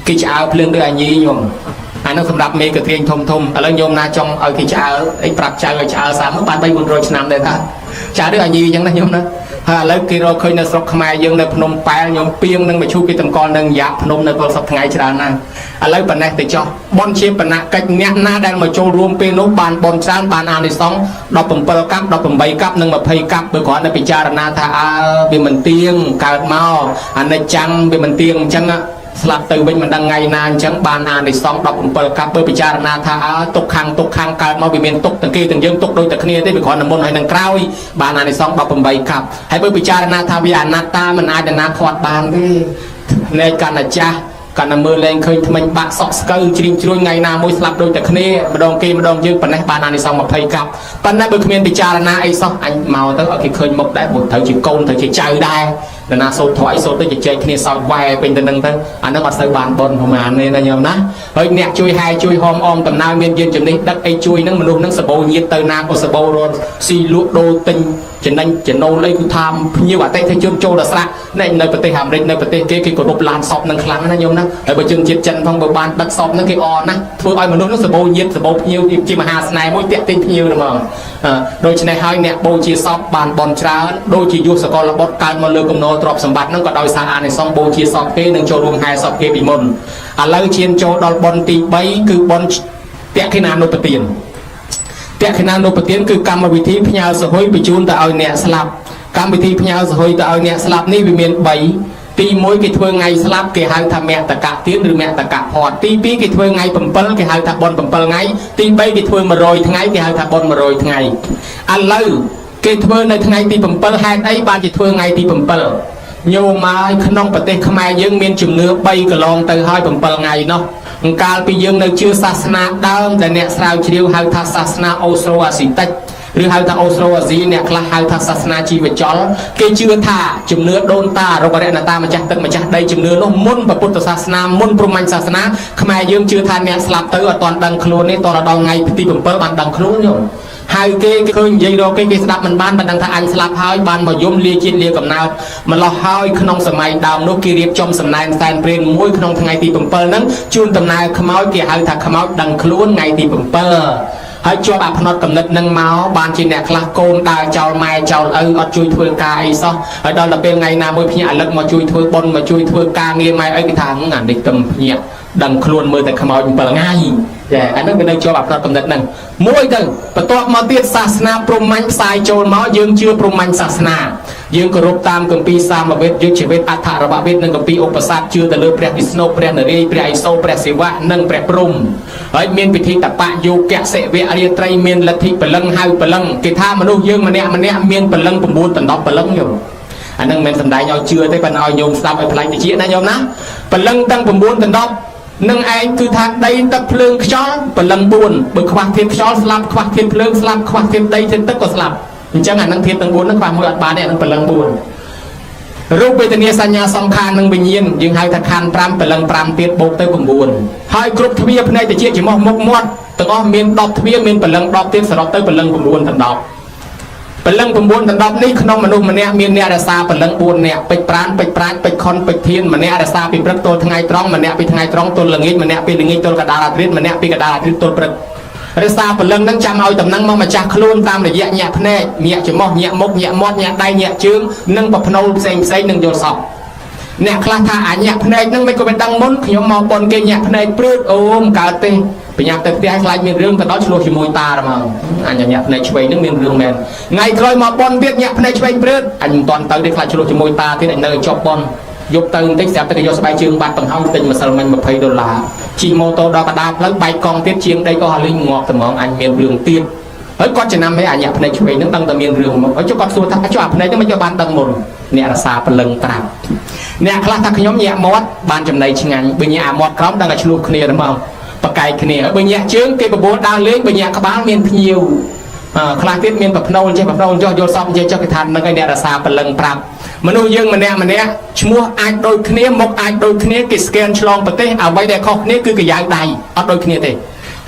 គេឆ្អើភ្លើងដូចអាញីញោមអានោះសម្រាប់មេកទ្រៀងធំធំឥឡូវញោមណាចង់ឲ្យគេឆ្អើអីប្រាប់ចៅឲ្យឆ្អើសាមើលបាន3 400ឆ្នាំដែរថាឆ្អើដូចអាញីអញ្ចឹងណាញោមណាហើយឥឡូវគេរកឃើញនៅស្រុកខ្មែរយើងនៅភ្នំប៉ែលញោមពីងនិងមឈូសគេតម្កល់នឹងយ៉ាភ្នំនៅពលសប្ថ្ងៃច្រើនណាស់ឥឡូវប៉ុណ្ណេះទៅចោះបនជាបណកិច្ចអ្នកណាដែលមកចូលរួមពេលនោះបានបនច្រើនបានអានិសង្ស17កាប់18កាប់និង20កាប់បើគ្រាន់តែពិចារណាថាអើវាមិនទៀងកើតមកអនិច្ចំវាមិនទៀងអញ្ចឹង ស្លាប់ទៅវិញមិនដឹងថ្ងៃណាអញ្ចឹងបានអានិសង្ស17កັບបើពិចារណាថាអើទុកខាងទុកខាងកើតមកវាមានទុកទាំងគេទាំងយើងទុកដូចតែគ្នាទេវាគ្រាន់តែមុនហើយនឹងក្រោយបានអានិសង្ស18កັບហើយបើពិចារណាថាវាអនត្តាមិនអាចណាខាត់បានទេភ្នែកកាន់តែចាស់កាន់តែមើលលែងឃើញថ្មិញបាក់សក់ស្កូវជ្រៀងជ្រួញថ្ងៃណាមួយស្លាប់ដូចតែគ្នាម្ដងគេម្ដងយើងប៉ុណ្ណេះបានអានិសង្ស20កັບប៉ុន្តែបើគ្មានពិចារណាអីសោះអញមកទៅឲ្យគេឃើញមុខដែរព្រោះត្រូវជាកូនត្រូវជាចៅដែរនរណាសូត្រធម៌អីសូត្រទៅជជែកគ្នាសោចវ៉ែពេញទៅនឹងទៅអានឹងអត់សូវបានបុណ្យប្រហែលទេណាញោមណាហើយអ្នកជួយហែជួយហមអមតំណើមានយានជំនិះដឹកអីជួយនឹងមនុស្សនឹងសបោញាតទៅណាក៏សបោរត់ស៊ីលក់ដូរទិញចំណេញចំណូលអីគឺថាភ្ញៀវអតិថិជនចូលដល់ស្រាក់នៅប្រទេសអាមេរិកនៅប្រទេសគេគេគោរពឡានសពនឹងខ្លាំងណាញោមណាហើយបើជនជាតិចិនផងបើបានដឹកសពនឹងគេអណាស់ធ្វើឲ្យមនុស្សនឹងសបោញាតសបោភ្ញៀវជាមហាស្នេហ៍មួយតាក់ទាញភ្ញៀវហ្មងដូច្នេះហើយអ្នកបូជាសពបានបនច្រើនដូចជាយុសកលបុត្រកើតមកលើគំនរទ្រព្យសម្បត្តិហ្នឹងក៏ដោយសារអានិសង្សបូជាសពគេនឹងចូលរួមហែសពគេពីមុនឥឡូវឈានចូលដល់បុណ្យទី3គឺបុណ្យតក្ខិណានុបទានតក្ខិណានុបទានគឺកម្មវិធីផ្ញើសហុយបញ្ជូនទៅឲ្យអ្នកស្លាប់កម្មវិធីផ្ញើសហុយទៅឲ្យអ្នកស្លាប់នេះវាមាន3ទី1គេធ្វើថ្ងៃស្លាប់គេហៅថាមតកទានឬមតកផាត់ទី2គេធ្វើថ្ងៃ7គេហៅថាបុណ្យ7ថ្ងៃទី3គេធ្វើ100ថ្ងៃគេហៅថាបុណ្យ100ថ្ងៃឥឡូវគេធ្វើនៅថ្ងៃទី7ហេតុអីបានជាធ្វើថ្ងៃទី7ញោមមកក្នុងប្រទេសខ្មែរយើងមានជំនឿ3កន្លងទៅហើយ7ថ្ងៃនោះកាលពីយើងនៅជឿសាសនាដើមដែលអ្នកស្រាវជ្រាវហៅថាសាសនាអូស្រូអាស៊ីតិចឬហៅថាអូស្រូអាស៊ីអ្នកខ្លះហៅថាសាសនាជីវចលគេជឿថាជំនឿដូនតារុករណតាម្ចាស់ទឹកម្ចាស់ដីជំនឿនោះមុនពុទ្ធសាសនាមុនព្រហ្មញ្ញសាសនាខ្មែរយើងជឿថាអ្នកស្លាប់ទៅអត់ទាន់ដឹងខ្លួនទេតរដល់ថ្ងៃទី7បានដឹងខ្លួនញោមហើយគេឃើញនិយាយរកគេគេស្ដាប់មិនបានមិនដឹងថាអញស្លាប់ហើយបានមកយំលាជាតិលាកំណើតម្លោះហើយក្នុងសម័យដើមនោះគេរៀបចំសំណែនសែនព្រេនមួយក្នុងថ្ងៃទី7ហ្នឹងជូនដំណើរខ្មោចគេហៅថាខ្មោចដឹងខ្លួនថ្ងៃទី7ហើយជាប់អាផ្នត់កំណត់នឹងមកបានជាអ្នកខ្លះកូនដើរចោលម៉ែចោលឪអត់ជួយធ្វើការអីសោះហើយដល់ទៅពេលថ្ងៃណាមួយភ្ញាក់រលឹកមកជួយធ្វើបុណ្យមកជួយធ្វើការងារម៉ែឪគេថាអានេះទំភ្ញាក់ដឹងខ្លួនមើលតែខ្មោច7ថ្ងៃចាអានឹងវានៅជាប់អាផ្នត់កំណត់ហ្នឹងមួយទៅបន្ទាប់មកទៀតសាសនាព្រហ្មញ្ញផ្សាយចូលមកយើងជឿព្រហ្មញ្ញសាសនាយើងគោរពតាមគម្ពីរសាមវេទយុជវេទអដ្ឋរវេទនិងគម្ពីរឧបសគ្គជឿទៅលើព្រះវិស្ណុព្រះនរាយណ៍ព្រះឥសូរព្រះសិវៈនិងព្រះព្រហ្មហើយមានពិធីតបៈយោគៈសិវៈរាត្រីមានលទ្ធិព្រលឹងហៅព្រលឹងគេថាមនុស្សយើងម្នាក់ម្នាក់មានព្រលឹង9ដណ្ដប់ព្រលឹងញោមអានឹងមិនសំដែងឲ្យជឿទេប៉ុន្តែឲ្យញោមស្ដាប់ឲ្យប្លែកតិចណាញោមណាព្រលឹងទាំង9ដណ្ដប់នឹងឯងគឺថាដីទឹកភ្លើងខ្យល់ព្រលឹង4បើខ្វះធាតុខ្យល់ស្លាប់ខ្វះធាតុភ្លើងស្លាប់ខ្វះធាតុដីធាតុទឹកក៏ស្លាប់អញ្ចឹងអានឹងធាតុទាំង4ហ្នឹងខ្វះមួយអត់បានទេអានឹងព្រលឹង4រូបវេទនាសញ្ញាសង្ខារនិងវិញ្ញាណយើងហៅថាខណ្ឌ5ព្រលឹង5ទៀតបូកទៅ9ហើយគ្រប់ទ្វាភ្នែកតិចច្រមុះមុខមាត់ទាំងអស់មាន10ទ្វាមានព្រលឹង10ទៀតសរុបទៅព្រលឹង9ដណ្ដប់ព្រលឹង9ដណ្ដប់នេះក្នុងមនុស្សម្នាក់មានអ្នករក្សាព្រលឹង4នាក់ពេជ្រប្រានពេជ្រប្រាជ្ញពេជ្រខុនពេជ្រធានម្នាក់រក្សាពីព្រឹកទល់ថ្ងៃត្រង់ម្នាក់ពីថ្ងៃត្រង់ទល់ល្ងាចម្នាក់ពីល្ងាចទល់កណ្ដាលអាធ្រាត្រម្នាក់ពីកណ្ដាលអាធ្រាត្រទល់ព្រឹករក្សាព្រលឹងនឹងចាំឲ្យតំណែងមកម្ចាស់ខ្លួនតាមរយៈញាក់ភ្នែកញាក់ច្រមុះញាក់មុខញាក់មាត់ញាក់ដៃញាក់ជើងនិងប្រភ្នូលផ្សេងផ្សេងនឹងយល់សពអ្នកខ្លះថាអាញាក់ភ្នែកនឹងមិនក៏មិនដឹងមុនខ្ញុំមកប៉ុនគេញាក់ភ្នែកព្រឺតអូមកើតទេបញ្ញាប់ទៅផ្ទះខ្លាចមានរឿងទៅដល់ឆ្លោះជាមួយតាហ្មងអញញាក់ភ្នែកឆ្វេងនឹងមានរឿងមែនថ្ងៃក្រោយមកប៉ុនទៀតញាក់ភ្នែកឆ្វេងព្រឺតអញមិនតាន់ទៅទេខ្លាចឆ្លោះជាមួយតាទៀតអញនៅជាប់ប៉ុនយប់ទៅបន្តិចស្រាប់តែគេយកស្បែកជើងបាត់បង្ហោងទិញម្សិលមិញ20ដុល្លារជិះម៉ូតូដល់កណ្ដាលផ្លូវបែកកង់ទៀតជាងដីអស់លីងងាប់ត្មងអញមានរឿងទៀតហើយគាត់ចំណាំឲ្យអាញាក់ភ្នែកឆ្វេងនឹងដឹងតែមានរឿងមកហើយចុះគាត់សួរថាចុះអាភ្នែកហ្នឹងមិនយកបានដឹងមុនអ្នករសាព្រលឹងត្រាប់អ្នកខ្លះថាខ្ញុំញាក់មាត់បានចំណៃឆ្ងាញ់បើញាក់អាមាត់ក្រោមដឹងតែឆ្លោះគ្នាហ្មងបកែកគ្នាហើយបើញាក់ជើងគេបបួលដើរលេងបើញាក់ក្បាលមានភ្ញៀវខ្លះទៀតមានប្រភ្នូលចេះប្រភ្នូលចុះយល់សពចេះចុះគេថានឹងឲ្យអ្នករសាព្រលឹងប្រាប់មនុស្សយើងម្នាក់ម្នាក់ឈ្មោះអាចដូចគ្នាមុខអាចដូចគ្នាគេស្កេនឆ្លងប្រទេសអ្វីដែលខុសគ្នាគឺកាយ៉ៅដៃអត់ដូចគ្នាទ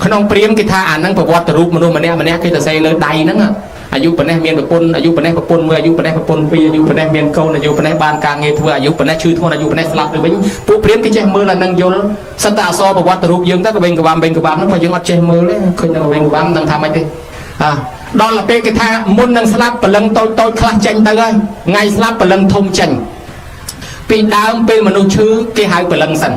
េក្នុងព្រាមគេថាអានឹងប្រវត្តិរូបមនុស្សម្នាក់ម្នាក់គេសរសេរលើដៃហ្នឹងអាយុប៉ុណ្ណេះមានប្រពន្ធអាយុប៉ុណ្ណេះប្រពន្ធមួយអាយុប៉ុណ្ណេះប្រពន្ធពីរអាយុប៉ុណ្ណេះមានកូនអាយុប៉ុណ្ណេះបានការងារធ្វើអាយុប៉ុណ្ណេះឈឺធ្ងន់អាយុប៉ុណ្ណេះស្លាប់ទៅវិញពួកព្រាមគេចេះមើលអានឹងយល់សិតតែអក្សរប្រវត្តិរូបយើងទៅក៏វិញក្បាំវិញក្បាំហ្នឹងព្រោះយើងអត់ចេះមើលទេឃើញតែវិញក្បាំដឹងថាម៉េចទេអាដល់ទៅពេលគេថាមុននឹងស្លាប់ព្រលឹងតូចតូចខ្លះចេញទៅហើយថ្ងៃស្លាប់ព្រលឹងធំចេញពីដើមពេលមនុស្សឈឺគេហៅព្រលឹងសិន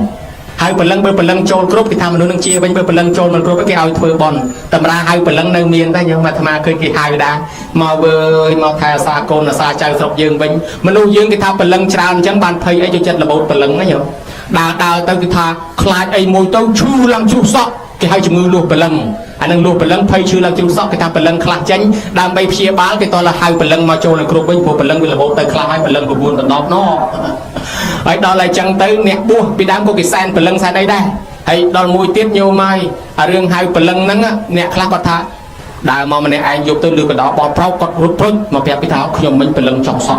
ហៅព្រលឹងបើព្រលឹងចូលគ្រប់គេថាមនុស្សនឹងជាវិញបើព្រលឹងចូលមិនគ្រប់គេឲ្យធ្វើបន់តម្រាហៅព្រលឹងនៅមានដែរយើងអាត្មាឃើញគេហៅដែរមកវើយមកថែអាសាកូនអាសាចៅស្រុកយើងវិញមនុស្សយើងគេថាព្រលឹងច្រើនអញ្ចឹងបានភ័យអីចូលចិត្តរបូតព្រលឹងហ្នឹងយោ ដើរដើរទៅគឺថាខ្លាចអីមួយទៅឈឺឡើងជ្រុះសក់គេហៅជំងឺលួសព្រលឹងអានឹងលួសព្រលឹងភ័យឈឺឡើងជ្រុះសក់គេថាព្រលឹងខ្លះចេញដើម្បីព្យាបាលគេតោះហៅព្រលឹងមកចូលនៅគ្រប់វិញព្រោះព្រលឹងវារបូតទៅខ្លះហើយព្រលឹង9ដណ្ដប់ណហើយដល់តែចឹងទៅអ្នកបួសពីដើមក៏គេសែនព្រលឹងសែនអីដែរហើយដល់មួយទៀតញោមហើយអារឿងហៅព្រលឹងហ្នឹងអ្នកខ្លះគាត់ថាដើរមកម្នាក់ឯងយប់ទៅលឺកដោបោប្រោកគាត់រត់ព្រុចមកប្រាប់ពីថាខ្ញុំមិញព្រលឹងចង់សក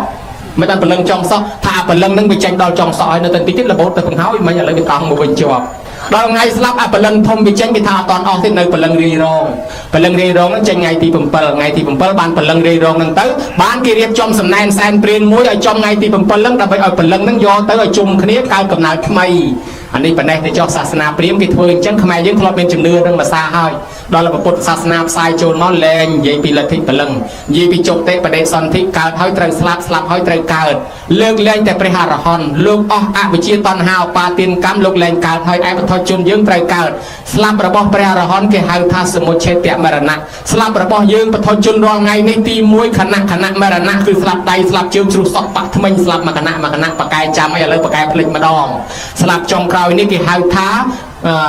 ់មិនដល់ព្រលឹងចង់សក់ថាអាព្រលឹងហ្នឹងវាចេញដល់ចង់សក់ហើយនៅតែតិចទៀតរបូតទៅបង្ហើយមិញឥឡូវវាកង់មកវិញជាប់ដល់ថ្ងៃស្លាប់អាព្រលឹងធំវាចេញវាថាអត់តអស់ទេនៅព្រលឹងរាយរងព្រលឹងរាយរងហ្នឹងចេញថ្ងៃទី7ថ្ងៃទី7បានព្រលឹងរាយរងហ្នឹងទៅបានគេរៀបចំសំណែនសែនព្រានមួយឲ្យចំថ្ងៃទី7ហ្នឹងដើម្បីឲ្យព្រលឹងហ្នឹងយកទៅឲ្យជុំគ្នាកើតកំណើតថ្មីអានេះប៉ុណ្ណេះទៅចុះសាសនាព្រាហ្មណ៍គេធ្វើអញ្ចឹងខ្មែរយើងធ្លាប់មានជំនឿនឹងភាសាហើយដល់ពុទ្ធសាសនាផ្សាយចូលមកលែងនិយាយពីលទ្ធិព្រលឹងនិយាយពីជុតិបដិសន្ធិកើតហើយត្រូវស្លាប់ស្លាប់ហើយត្រូវកើតលើកលែងតែព្រះអរហន្តលោកអស់អវិជ្ជាតណ្ហាឧបាទានកម្មលោកលែងកើតហើយឯបឋជនយើងត្រូវកើតស្លាប់របស់ព្រះអរហន្តគេហៅថាសមុច្ឆេតមរណៈស្លាប់របស់យើងបឋជនរាល់ថ្ងៃនេះទី1ខណៈខណៈមរណៈគឺស្លាប់ដៃស្លាប់ជើងជ្រុះសក់បាក់ថ្មិញស្លាប់មួយខណៈមួយខណៈបកែចាំអីឥឡូវបកែភ្លេចម្ដងស្លាប់ចុងក្រោយនេះគេហៅថ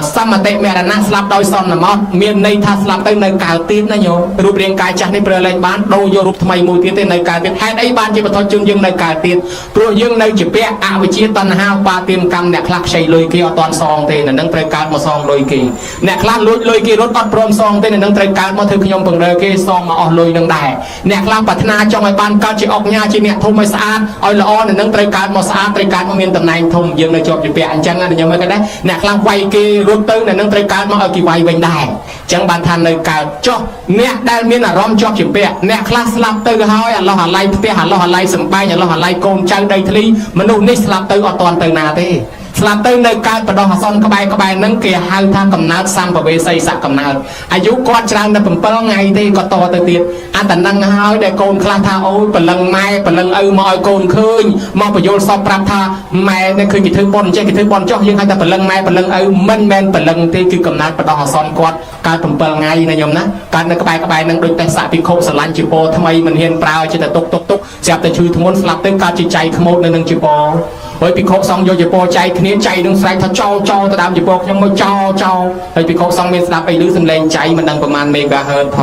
ាសមតិមរណៈស្លាប់ដោយសន្មតមានន័យថាស្លាប់ទៅនៅកើតទៀតណាញោមរូបរាងកាយចាស់នេះប្រើលែងបានដូរយករូបថ្មីមួយទៀតទេនៅកើតទៀតហេតុអីបានជាបឋជនយើងនៅកើតទៀតព្រោះយើងនៅជាពាក់អវិជ្ជាតណ្ហាឧបាទានកម្មអ្នកខ្លះខ្ចីលុយគេអត់ទាន់សងទេនៅនឹងត្រូវកើតមកសងលុយគេអ្នកខ្លះលួចលុយគេរត់អត់ព្រមសងទេនៅនឹងត្រូវកើតមកធ្វើខ្ញុំពង្រើគេសងមកអស់លុយនឹងដែរអ្នកខ្លះប្រាថ្នាចង់ឲ្យបានកើតជាអុកញ៉ាជាអ្នកធំឲ្យស្អាតឲ្យល្អនៅនឹងត្រូវកើតមកស្អាតត្រូវកើតមកមានតំណែងធំយើងនៅជាប់ជាពាក់អញ្ចឹងណាញោមមើលក៏ដែរអ្នកខ្លះវាយគេរត់ទៅនៅនឹងត្រូវកើតមកឲ្យគេវាយវិញដែរអញ្ចឹងបានថានៅកើតចុះអ្នកដែលមានអារម្មណ៍ជាប់ជាពាក់អ្នកខ្លះស្លាប់ទៅហើយអាឡោះអាល័យផ្ទះអាឡោះអាល័យសំបែងអាឡោះអាល័យកូនចៅដីធ្លីមនុស្សនេះស្លាប់ទៅអត់ទាន់ទៅណាទេស្លាប់ទៅនៅកើតបដោះអាសន្នក្បែរក្បែរហ្នឹងគេហៅថាកំណើតសម្ភវេសីសៈកំណើតអាយុគាត់ច្រើនតែ7ថ្ងៃទេគាត់តទៅទៀតអត្តនឹងហើយដែលកូនខ្លះថាអូយព្រលឹងម៉ែព្រលឹងឪមកឲ្យកូនឃើញមកបញ្យលសពប្រាប់ថាម៉ែនេះឃើញគេធ្វើបុណ្យចេះគេធ្វើបុណ្យចុះយើងហៅថាព្រលឹងម៉ែព្រលឹងឪមិនមែនព្រលឹងទេគឺកំណើតបដោះអាសន្នគាត់កើត7ថ្ងៃណាញោមណាកើតនៅក្បែរក្បែរហ្នឹងដូចទេសៈភិក្ខុស្រឡាញ់ជាពោថ្មីមិនហ៊ានប្រើចិត្តតែទុកទុកទុកស្រាប់តែឈឺធ្ងន់ស្លាប់ទៅកើតជាចៃខ្មោចនៅនឹងជាពោហើយភិក្ខុសង្ឃយកជាពោចែកគ្នាចៃនឹងស្រែកថាចោលចោលទៅដើមជាពោខ្ញុំមកចោលចោលហើយភិក្ខុសង្ឃមានស្ដាប់អីឮសំឡេងចៃមិនដឹងប្រមាណមេហ្គាហឺតផ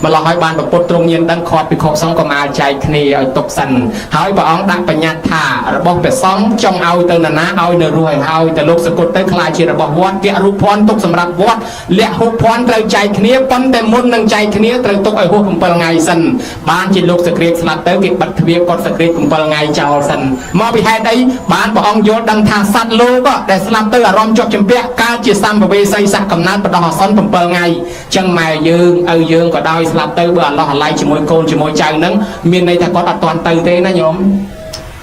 ងម្ល៉េះហើយបានប្រពុតទ្រង់ញាណដឹងខាត់ភិក្ខុសង្ឃក៏មកចែកគ្នាឲ្យទុកសិនហើយព្រះអង្គដាក់បញ្ញត្តិថារបស់ព្រះសង្ឃចង់ឲ្យទៅណានាឲ្យនៅរស់ឲ្យហើយតែលោកសគត់ទៅខ្លាចជារបស់វត្តគៈរូបភ័ណ្ឌទុកសម្រាប់វត្តលក្ខហុភ័ណ្ឌត្រូវចែកគ្នាប៉ុន្តែមុននឹងចែកគ្នាត្រូវទុកឲ្យហួស7ថ្ងៃសិនបានជាលោកសក្រាតស្លាប់ទៅគេបិទទ្វារគាត់សក្រាត7ថ្ងៃចោលសិនមកពីហេតុអីបានព្រះអង្គយល់ដឹងថាសត្វលោកដែលស្លាប់ទៅអារម្មណ៍ជាប់ចម្ពាក់កើតជាសម្ភវេសីសៈកំណើតបដោះអាសន្ន7ថ្ងៃចឹងម៉ែយើងឪយើងក៏ដោយស្លាប់ទៅបើអាឡោះអាល័យជាមួយកូនជាមួយចៅហ្នឹងមានន័យថាគាត់អត់ទាន់ទៅទេណាញោម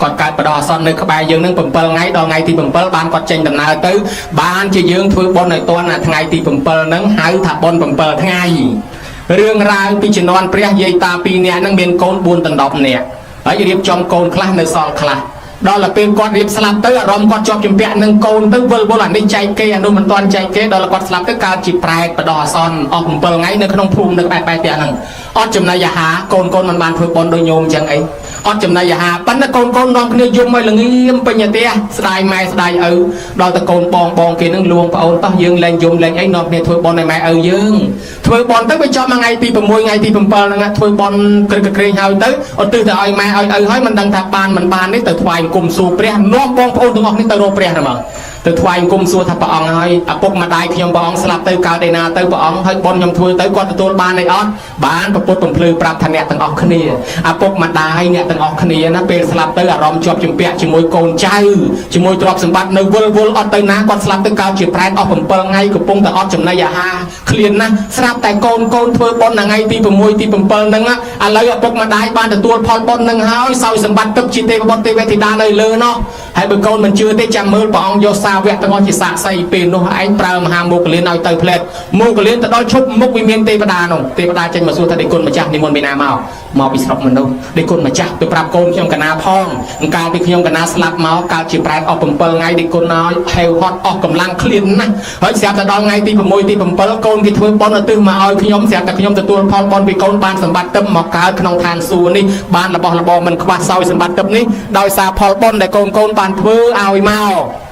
គាត់កើតបដោះអាសន្ននៅក្បែរយើងនឹង7ថ្ងៃដល់ថ្ងៃទី7បានគាត់ចេញដំណើរទៅបានជាយើងធ្វើបុណ្យឲ្យទាន់អាថ្ងៃទី7ហ្នឹងហៅថាបុណ្យ7ថ្ងៃរឿងរ៉ាវពីជំនាន់ព្រះយាយតា2នាក់ហ្នឹងមានកូន4ដណ្ដប់នាក់ហើយរៀបចំកូនខ្លះនៅសល់ខ្លះដល់ទៅពេលគាត់រៀបស្លាប់ទៅអារម្មណ៍គាត់ជាប់ជំពាក់នឹងកូនទៅវិលវល់អានេះចែកគេអានោះមិនទាន់ចែកគេដល់គាត់ស្លាប់ទៅកើតជាប្រែតបដោះអាសន្នអស់7ថ្ងៃនៅក្នុងភូមិនៅក្បែរបែរផ្ទះហ្នឹងអត់ចំណីអាហារកូនកូនមិនបានធ្វើបុណ្យដូចញោមអញ្ចឹងអីអត់ចំណីអាហារប៉ុន្តែកូនកូននាំគ្នាយំឲ្យល្ងាមពេញផ្ទះស្ដាយម៉ែស្ដាយឪដល់តែកូនបងបងគេនឹងលួងប្អូនតោះយើងលែងយំលែងអីនាំគ្នាធ្វើបុណ្យឲ្យម៉ែឪយើងធ្វើបុណ្យទៅវាចប់មួយថ្ងៃទី6ថ្ងៃទី7ហ្នឹងធ្វើបុណ្យក្រឹកក្រែងហើយទៅឧទ្ទិសទៅឲ្យម៉ែឲ្យឪហើយមិនដឹងថាបានមិនបាននេះទៅថ្វាយគុំសួរព្រះនាំបងប្អូនទាំងអស់នេះទៅរកព្រះហ្នឹងមកទៅថ្វាយគុំសួរថាព្រះអង្គហើយឪពុកម្ដាយខ្ញុំព្រះអង្គស្លាប់ទៅកើតឯណាទៅព្រះអង្គហើយបុណ្យខ្ញុំធ្វើទៅគាត់ទទួលបានអីអត់បានប្រពុតបំភ្លឺប្រាប់ថាអ្នកទាំងអស់គ្នាឪពុកម្ដាយអ្នកទាំងអស់គ្នាណាពេលស្លាប់ទៅអារម្មណ៍ជាប់ជំពាក់ជាមួយកូនចៅជាមួយទ្រព្យសម្បត្តិនៅវិលវល់អត់ទៅណាគាត់ស្លាប់ទៅកើតជាប្រែតអស់7ថ្ងៃកំពុងតែអត់ចំណីអាហារឃ្លានណាស់ស្រាប់តែកូនកូនធ្វើបុណ្យថ្ងៃទី6ទី7ហ្នឹងឥឡូវឪពុកម្ដាយបានទទួលផលបុណ្យហ្នឹងហើយសោយសម្បត្តិទឹកជាទេវបុត្រទេវធីតានៅលើនោះហើយបើកូនមិនជឿទេចាំមើលព្រះអង្គយកសាវកទាំងអស់ជាសាក្សីពេលនោះឯងប្រើមហាមោគលានឲ្យទៅផ្លែតមោគលានទៅដល់ឈប់មុខវិមានទេវតានោះទេវតាចេញមកសួរថាដេគុណម្ចាស់និមន្តពីណាមកមកពីស្រុកមនុស្សដេគុណម្ចាស់ទៅប្រាប់កូនខ្ញុំកណាផងកាលពីខ្ញុំកណាស្លាប់មកកើតជាប្រែតអស់7ថ្ងៃដេគុណឲ្យហេវហត់អស់កម្លាំងឃ្លានណាស់ហើយស្រាប់តែដល់ថ្ងៃទី6ទី7កូនគេធ្វើបុណ្យឧទ្ទិសមកឲ្យខ្ញុំស្រាប់តែខ្ញុំទទួលផលបុណ្យពីកូនបានសម្បត្តិទឹកមកកើតក្នុងឋានសួគ៌នេះបានរបស់របរមិនខ្វះសោយសម្បត្តិទឹកនេះដោយសារផលបុណ្យដែលកូនកូនបានធ្វើឲ្យមក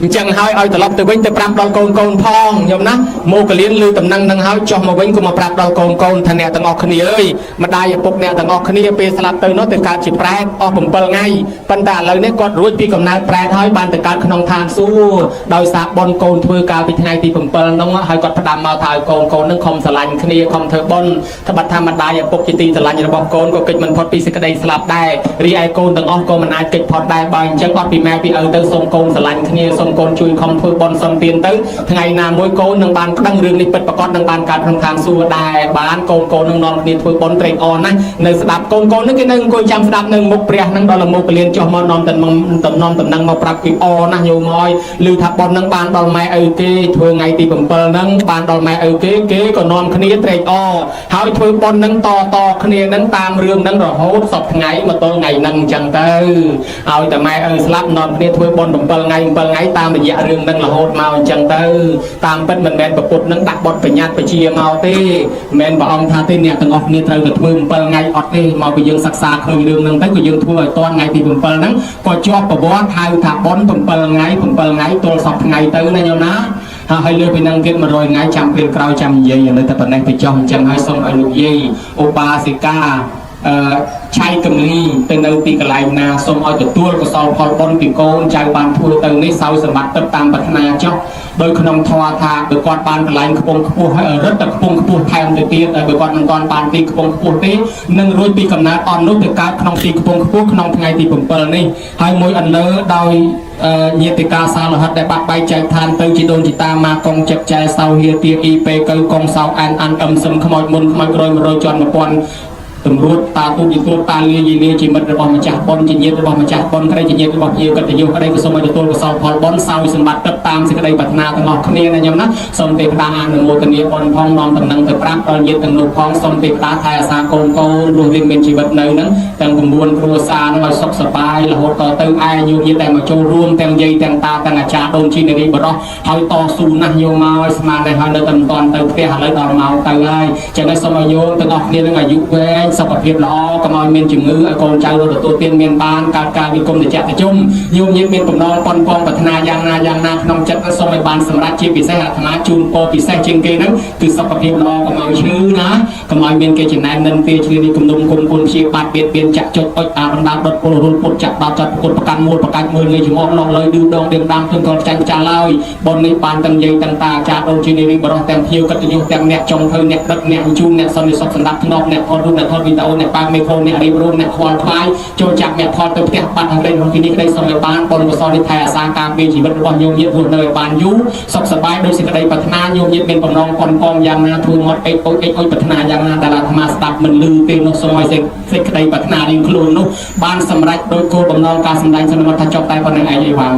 អញ្ចឹងហើយឲ្យត្រឡប់ទៅវិញទៅប្រាប់ដល់កូនកូនផងញោមណាមោកលៀនឮតំណែងនឹងហើយចុះមកវិញក៏មកប្រាប់ដល់កូនកូនថាអ្នកទាំងអស់គ្នាអើយម្ដាយឪពុកអ្នកទាំងអស់គ្នាពេលស្លាប់ទៅនោះទៅកើតជាប្រែតអស់7ថ្ងៃប៉ុន្តែឥឡូវនេះគាត់រួចពីកំណើតប្រែតហើយបានទៅកើតក្នុងឋានសួគ៌ដោយសារបុណ្យកូនធ្វើកាលពីថ្ងៃទី7នោះហើយគាត់ផ្ដាំមកថាឲ្យកូនកូននឹងខំស្រឡាញ់គ្នាខំធ្វើបុណ្យត្បិតថាម្ដាយឪពុកជាទីស្រឡាញ់របស់កូនក៏កិច្ចមិនផុតពីសេចក្តីស្លាប់ដែររីឯកូនទាំងអស់ក៏មិនអាចកិច្ចផុតដែរបើអញ្ចឹងអត់ពីម៉ែពីឪទៅសូមកូនស្រឡាញ់គ្នាសូមកូនជួយខំធ្វើបុណ្យសុំទានទៅថ្ងៃណាមួយកូននឹងបានដឹងរឿងនេះពិតប្រាកដនឹងបានកើតក្នុងឋានសួគ៌ដែរបានកូនកូននឹងនាំគ្នាធ្វើបុណ្យត្រេកអរណាស់នៅស្ដាប់កូនកូននឹងគេនៅអង្គុយចាំស្ដាប់នៅមុខព្រះនឹងដល់មុខពលានចុះមកនាំតំតំនាំតំណឹងមកប្រាប់ពីអណាស់ញោមអើយឮថាបុណ្យនឹងបានដល់ម៉ែឪគេធ្វើថ្ងៃទី7ហ្នឹងបានដល់ម៉ែឪគេគេក៏នាំគ្នាត្រេកអរហើយធ្វើបុណ្យនឹងតតគ្នានឹងតាមរឿងនឹងរហូតសពថ្ងៃមកទល់ថ្ងៃហ្នឹងអញ្ចឹងទៅឲ្យតែម៉ែឪស្លាប់នាំគ្នាធ្វើបុណ្យ7ថ្ងៃ7ថ្ងៃតាមរយៈរឿងនឹងរហូតមកអញ្ចឹងទៅតាមពិតមិនមែនប្រពុតនឹងដាក់បទបញ្ញត្តិបជាមកទេមិនមែនព្រះអង្គថាទេអ្នកទាំងអស់គ្នាត្រូវតែធ្វើ7ថ្ងៃអត់ទេមកពីយើងសិក្សាឃើញរឿងហ្នឹងទៅក៏យើងធ្វើឲ្យតាន់ថ្ងៃទី7ហ្នឹងក៏ជាប់ប្រវត្តិហៅថាបុណ្យ7ថ្ងៃ7ថ្ងៃទល់សពថ្ងៃទៅណាញោមណាហើយលើពីនឹងទៀត100ថ្ងៃចាំពេលក្រោយចាំនិយាយឥឡូវតែប៉ុណ្ណេះទៅចុះអញ្ចឹងហើយសូមឲ្យលោកយាយឧបាសិកាអឺឆៃកំលីទៅនៅទីកន្លែងណាសូមឲ្យទទួលកុសលផលបុណ្យពីកូនចៅបានធ្វើទៅនេះសោយសម្បត្តិទឹកតាមប្រាថ្នាចុះដោយក្នុងធម៌ថាបើគាត់បានកន្លែងខ្ពង់ខ្ពស់ហើយរឹតតែខ្ពង់ខ្ពស់ថែមទៅទៀតហើយបើគាត់មិនទាន់បានទីខ្ពង់ខ្ពស់ទេនឹងរួចពីកំណើតអន់នោះទៅកើតក្នុងទីខ្ពង់ខ្ពស់ក្នុងថ្ងៃទី7នេះហើយមួយអន្លើដោយញាតិកាសាលហិតដែលបាក់បែកចែកឋានទៅជីដូនជីតាមកកងចិត្តចែសោហៀទាអ៊ីពេកៅកងសោអានអានអឹមសឹមខ្មោចមុនខ្មោចក្រោយ100ជាន់1000តម្រួតតាទូទីទួតតាលាយលាជាមិត្តរបស់ម្ចាស់បុណ្យជាញាតិរបស់ម្ចាស់បុណ្យក្តីជាញាតិរបស់ជាកិត្តិយសក្តីក៏សូមឲ្យទទួលកុសលផលបុណ្យសោយសម្បត្តិទឹកតាមសេចក្តីប្រាថ្នាទាំងអស់គ្នាណាញោមណាសូមទេវតាអនុមោទនាបុណ្យផងនាំតំណែងទៅប្រាប់ដល់ញាតិទាំងនោះផងសូមទេវតាថែអាសាកូនកូនរស់រានមានជីវិតនៅនឹងទាំង9គ្រួសារនឹងឲ្យសុខសប្បាយរហូតតទៅឯញោមញាតិដែលមកចូលរួមទាំងយាយទាំងតាទាំងអាចារ្យដូនជីនារីបរោះហើយតស៊ូណាស់ញោមមកឲ្យស្មានតែហើយនៅតែមិនតាន់ទៅផ្ទះឥឡូវដល់ម៉ោងទៅហើយចឹងហើយសូមឲ្យញោមទាំងអស់គ្នានឹងអាយុវែងសុខភាពល្អកុំឲ្យមានជំងឺឲ្យកូនចៅរត់ទទួលទានមានបានកើតការវិគមតិចតិជុំញោមញាតិមានបំណងប៉ុនប៉ងប្រាថ្នាយ៉ាងណាយ៉ាងណាក្នុងចិត្តសូមឲ្យបានសម្រេចជាពិសេសអាត្មាជូនពរពិសេសជាងគេហ្នឹងគឺសុខភាពល្អកុំឲ្យឈឺណាកុំឲ្យមានគេចំណែននិន្ទាឆ្លៀននេះគំនុំគុំគុណព្យាបាទបៀតបៀនចាក់ចុចអុចអាបណ្ដាដុតពលរុលពុតចាក់បាត់ចាត់ពុតប្រកាន់មូលប្រកាច់មើលងាយច្មោះលោះលើឌឺដងដៀមដាមទើក៏ចាញ់ចាស់ឡើយបុណ្យនេះបានទាំងយាយទាំងតាអាចារ្យដូនជានារីបរោះទាំងភ្ញៀវកិត្តិយសទាំងអ្នកចុងភៅអ្នកដឹកអ្នកជូនអ្នកសន្តិសុខសម្រាប់ធ្នាប់អ្នកថតរូបអ្នកថតវីដេអូអ្នកបើកមីក្រូអ្នករៀបរួមអ្នកខ្វល់ខ្វាយចូលចាប់អ្នកថតទៅផ្ទះបាត់ហើយក្នុងទីនេះក្តីសូមឲ្យបានបុណ្យកុសលនេះថែអាសាការពារជីវិតរបស់ញោមញាតិរស់នៅឲ្យបានយូរសុខសប្បាយដោយសេចក្តីប្រាថ្នាញោមញាតិមានបំណងប៉ុនប៉ងយ៉ាងណាធ្វើមាត់អេអុយអេអុយប្រាថ្នាយ៉ាងណាដែលអាត្មាស្ដាប់មិនឮទេនោះសូមឲ្យសេចក្តីប្រាថ្នារៀងខ្លួននោះបានសម្រេចដោយគោលបំណងការសម្ដែងសន្មតថាចប់តែប៉ុណ្្នឹងឯងអីវ៉ាង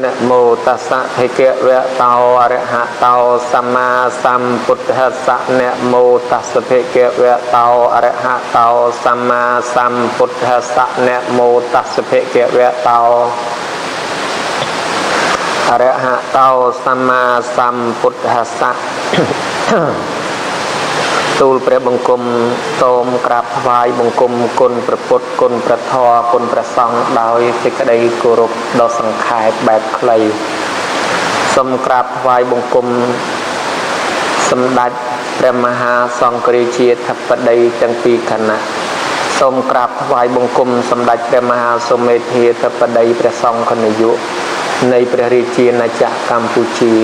នមោតស្សៈភិក្ខវៈតោអរហតោសម្មាសម្ពុទ្ធស្សៈនមោតស្សៈភិក្ខវៈតោអរហតោសម្មាសម្ពុទ្ធស្សៈនមោតស្សៈភិក្ខវៈតោអរហតោសម្មាសម្ពុទ្ធស្សៈទូលព្រះបង្គំសូមក្រាបថ្វាយបង្គំគុណព្រះពុទ្ធគុណព្រះធម៌គុណព្រះសង្ឃដោយសេចក្តីគោរពដ៏សង្ខេបបែបខ្លីសូមក្រាបថ្វាយបង្គំសម្ដេចព្រះមហាសង្ឃរាជាធិបតីទាំងពីរគណៈសូមក្រាបថ្វាយបង្គំសម្ដេចព្រះមហាសុមេធាធិបតីព្រះសង្ឃនាយកនៃព្រះរាជាណាចក្រកម្ពុជា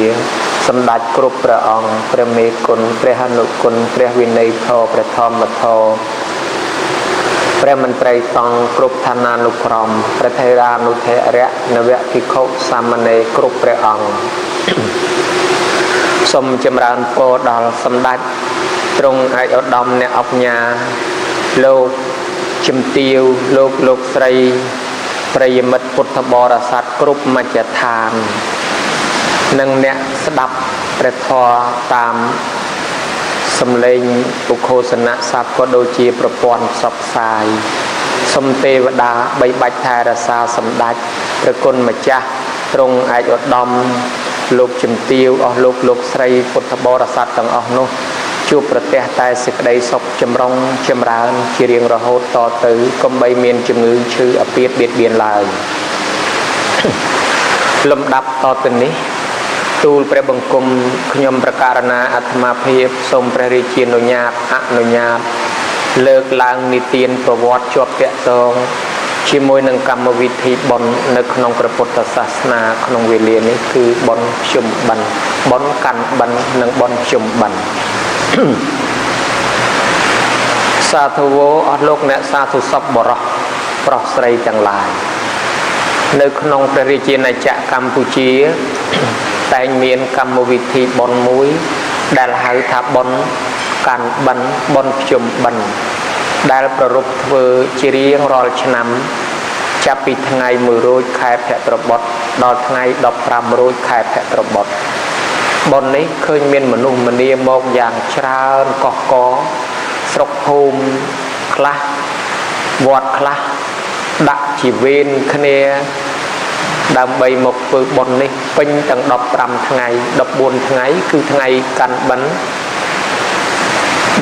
សម្ដេចគ្រប់ព្រះអង្គព្រះមេគុណព្រះអនុគុណព្រះវិន័យធម៌ព្រះធម្មធម៌ព្រះមន្ត្រីសង្ឃគ្រប់ឋានានុក្រមព្រះថេរានុថេរៈនវភិក្ខុសាមណេរគ្រប់ព្រះអង្គសូមចម្រើនពរដល់សម្ដេចទ្រង់ឯកឧត្តមអ្នកអុកញ៉ាលោកជំទាវលោកលោកស្រីប្រិយមិត្តពុទ្ធបរិស័ទគ្រប់មជ្ឈដ្ឋាននិងអ្នកស្ដាប់ព្រះធម៌តាមសំឡេងពុខោសនៈស័ព្ទក៏ដូចជាប្រព័ន្ធផ្សព្វផ្សាយសូមទេវតាបីបាច់ថែរក្សាសម្ដេចព្រះគុណម្ចាស់ទ្រង់ឯកឧត្តមលោកជំទាវអស់លោកលោកស្រីពុទ្ធបរិស័ទទាំងអស់នោះ ជួបប្រទះតែសេចក្តីសុខចម្រុងចម្រើនជារៀងរហូតតទៅកុំបីមានជំងឺឈឺអាពាធបៀតបៀនឡើយលំដាប់តទៅនេះទូលព្រះបង្គំខ្ញុំប្រកាសណាអាត្មាភាពសូមព្រះរាជានុញ្ញាតអនុញ្ញាតលើកឡើងនិទានប្រវត្តិជាប់ទាក់ទងជាមួយនឹងកម្មវិធីបុណ្យនៅក្នុងព្រះពុទ្ធសាសនាក្នុងវេលានេះគឺបុណ្យភ្ជុំបិណ្ឌបុណ្យកាន់បិណ្ឌនិងបុណ្យភ្ជុំបិណ្ឌសាធុវោអស់លោកអ្នកសាធុសពបរោះប្រុសស្រីទាំងឡាយនៅក្នុងព្រះរាជាណាចក្រកម្ពុជាតែងមានកម្មវិធីបុណ្យមួយដែលហៅថាបុណ្យកាន់បិណ្ឌបុណ្យភ្ជុំបិណ្ឌដែលប្រារព្ធធ្វើជារៀងរាល់ឆ្នាំចាប់ពីថ្ងៃ1រោចខែភទ្របទដល់ថ្ងៃ15រោចខែភទ្របទបុណ្យនេះឃើញមានមនុស្សម្នាមកយ៉ាងច្រើនកកកស្រុកភូមិខ្លះវត្តខ្លះដាក់ជាវេនគ្នាដើម្បីមកធ្វើបុណ្យនេះពេញទាំង15ថ្ងៃ14ថ្ងៃគឺថ្ងៃកាន់បិណ្ឌ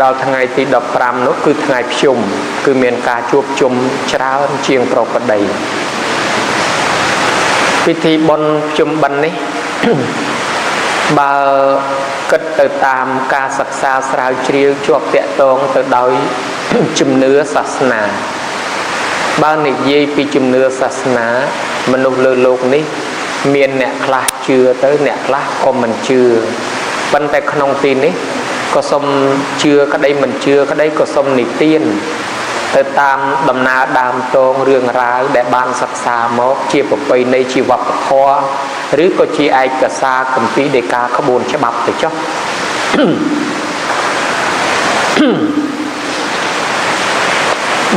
ដល់ថ្ងៃទី15នោះគឺថ្ងៃភ្ជុំគឺមានការជួបជុំច្រើនជាងប្រក្រតីពិធីបុណ្យភ្ជុំបិណ្ឌនេះ បើគិតទៅតាមការសិក្សាស្រាវជ្រាវជាប់ទាក់ទងទៅដោយ ជំនឿសាសនាបើនិយាយពីជំនឿសាសនាមនុស្សលើលោកនេះមានអ្នកខ្លះជឿទៅអ្នកខ្លះក៏មិនជឿប៉ុន្តែក្នុងទីនេះក៏សូមជឿក្តីមិនជឿក្តីក៏សូមនិទានទៅតាមដំណើរដើមតងរឿងរ៉ាវដែលបានសិក្សាមកជាប្រពៃណីជាវប្បធម៌ឬក៏ជាឯកសារគម្ពីរដីកាក្បួនច្បាប់ទៅចុះ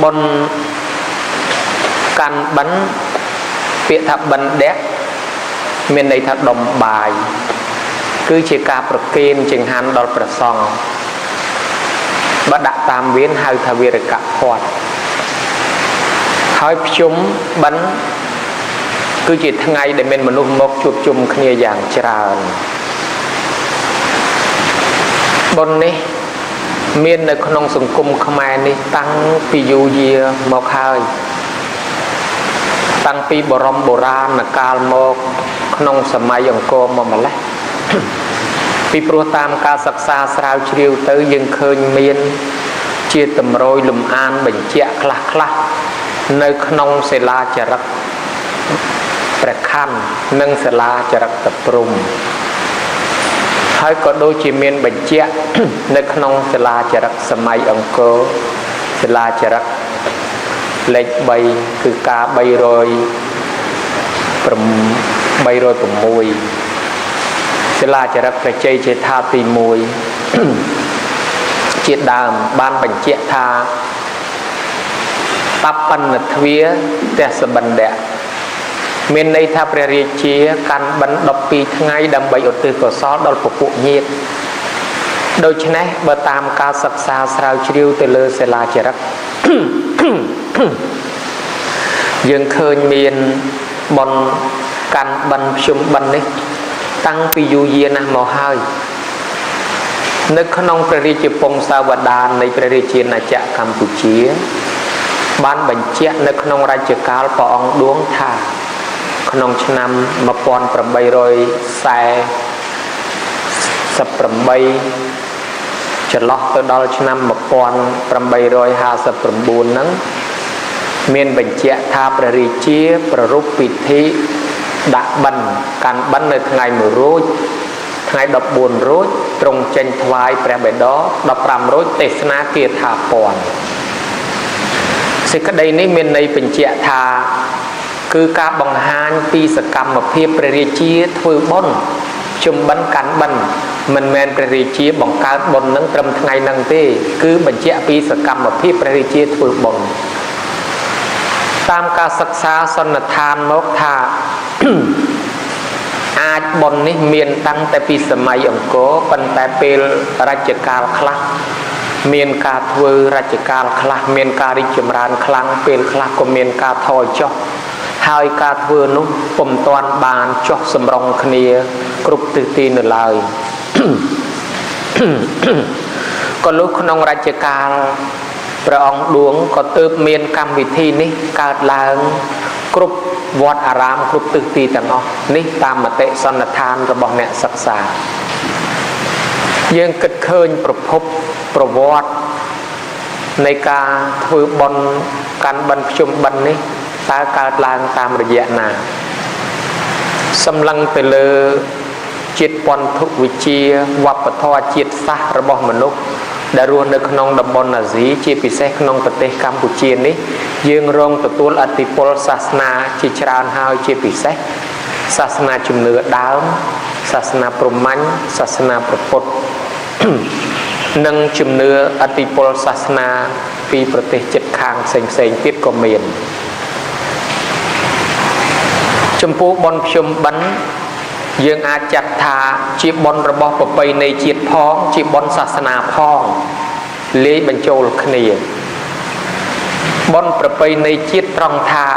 បុណ្យកាន់បិណ្ឌពាក្យថាបិណ្ឌៈមានន័យថាដុំបាយគឺជាការប្រគេនចង្ហាន់ដល់ព្រះសង្ឃបើដាក់តាមវេនហៅថាវិរកភ័ព្វហើយភ្ជុំបិណ្ឌគឺជាថ្ងៃដែលមានមនុស្សមកជួបជុំគ្នាយ៉ាងច្រើនបុណ្យនេះមាននៅក្នុងសង្គមខ្មែរនេះតាំងពីយូរយារមកហើយតាំងពីបរមបុរាណកាលមកក្នុងសម័យអង្គរមកម្លេះពីព្រោះតាមការសិក្សាស្រាវជ្រាវទៅយើងឃើញមានជាតម្រុយលំអានបញ្ជាក់ខ្លះខ្លះនៅក្នុងសិលាចារឹកព្រះខ័ននិងសិលាចារឹកតព្រំហើយក៏ដូចជាមានបញ្ជាក់នៅក្នុងសិលាចារឹកសម័យអង្គរសិលាចារឹកលេខ3គឺការ306សិលាចារឹកព្រះជ័យជេដ្ឋាទី1ជាដើមបានបញ្ជាក់ថាតបណ្ណទ្វាទសបណ្ឌៈមានន័យថាព្រះរាជាកាន់បិណ្ឌ12ថ្ងៃដើម្បីឧទ្ទិសកុសលដល់ពពួកញាតិដូច្នេះបើតាមការសិក្សាស្រាវជ្រាវទៅលើសិលាចារឹក យើងឃើញមានបុណ្យកាន់បិណ្ឌភ្ជុំបិណ្ឌនេះតាំងពីយូរយារណាស់មកហើយនៅក្នុងព្រះរាជពង្សាវតារនៃព្រះរាជាណាចក្រកម្ពុជាបានបញ្ជាក់នៅក្នុងរជ្ជកាលព្រះអង្គឌួងថាក្នុងឆ្នាំ1848ចន្លោះទៅដល់ឆ្នាំ1859ហ្នឹងមានបញ្ជាក់ថាព្រះរាជាប្រារព្ធពិធីដាក់បិណ្ឌកាន់បិណ្ឌនៅថ្ងៃ1រោចថ្ងៃ14រោចទ្រង់ចេញថ្វាយព្រះបិដក15រោចទេសនាគាថាពន្ធសេចក្តីនេះមានន័យបញ្ជាក់ថាគឺការបង្ហាញពីសកម្មភាពព្រះរាជាធ្វើបុណ្យជុំបិណ្ឌកាន់បិណ្ឌមិនមែនព្រះរាជាបង្កើតបុណ្យនឹងត្រឹមថ្ងៃនឹងទេគឺបញ្ជាក់ពីសកម្មភាពព្រះរាជាធ្វើបុណ្យតាមការសិក្សាសន្និដ្ឋានមកថាអាចបុណ្យនេះមានតាំងតែពីសម័យអង្គរប៉ុន្តែពេលរជ្ជកាលខ្លះមានការធ្វើរជ្ជកាលខ្លះមានការរីកចម្រើនខ្លាំងពេលខ្លះក៏មានការថយចុះហើយការធ្វើនោះពុំទាន់បានចុះសម្រុងគ្នាគ្រប់ទិសទីនៅឡើយ ក៏លុះក្នុងរជ្ជកាលព្រះអង្គឌួងក៏ទើបមានកម្មវិធីនេះកើតឡើងគ្រប់វត្តអារាមគ្រប់ទិសទីទាំងអស់នេះតាមមតិសន្និដ្ឋានរបស់អ្នកសិក្សាយើងគិតឃើញប្រភពប្រវត្តិនៃការធ្វើបុណ្យកាន់បិណ្ឌភ្ជុំបិណ្ឌនេះតើកើតឡើងតាមរយៈណាសម្លឹងទៅលើជាតិពន្ធុវិជ្ជាវប្បធម៌ជាតិសាសន៍របស់មនុស្សដែលរស់នៅក្នុងតំបន់អាស៊ីជាពិសេសក្នុងប្រទេសកម្ពុជានេះយើងរងទទួលឥទ្ធិពលសាសនាជាច្រើនហើយជាពិសេសសាសនាជំនឿដើមសាសនាព្រហ្មញ្ញសាសនាព្រះពុទ្ធនិងជំនឿឥទ្ធិពលសាសនាពីប្រទេសជិតខាងផ្សេងៗទៀតក៏មានចំពោះបុណ្យភ្ជុំបិណ្ឌយើងអាចចាត់ថាជាបុណ្យរបស់ប្រពៃណីជាតិផងជាបុណ្យសាសនាផងលាយបញ្ចូលគ្នាបុណ្យប្រពៃណីជាតិត្រង់ថា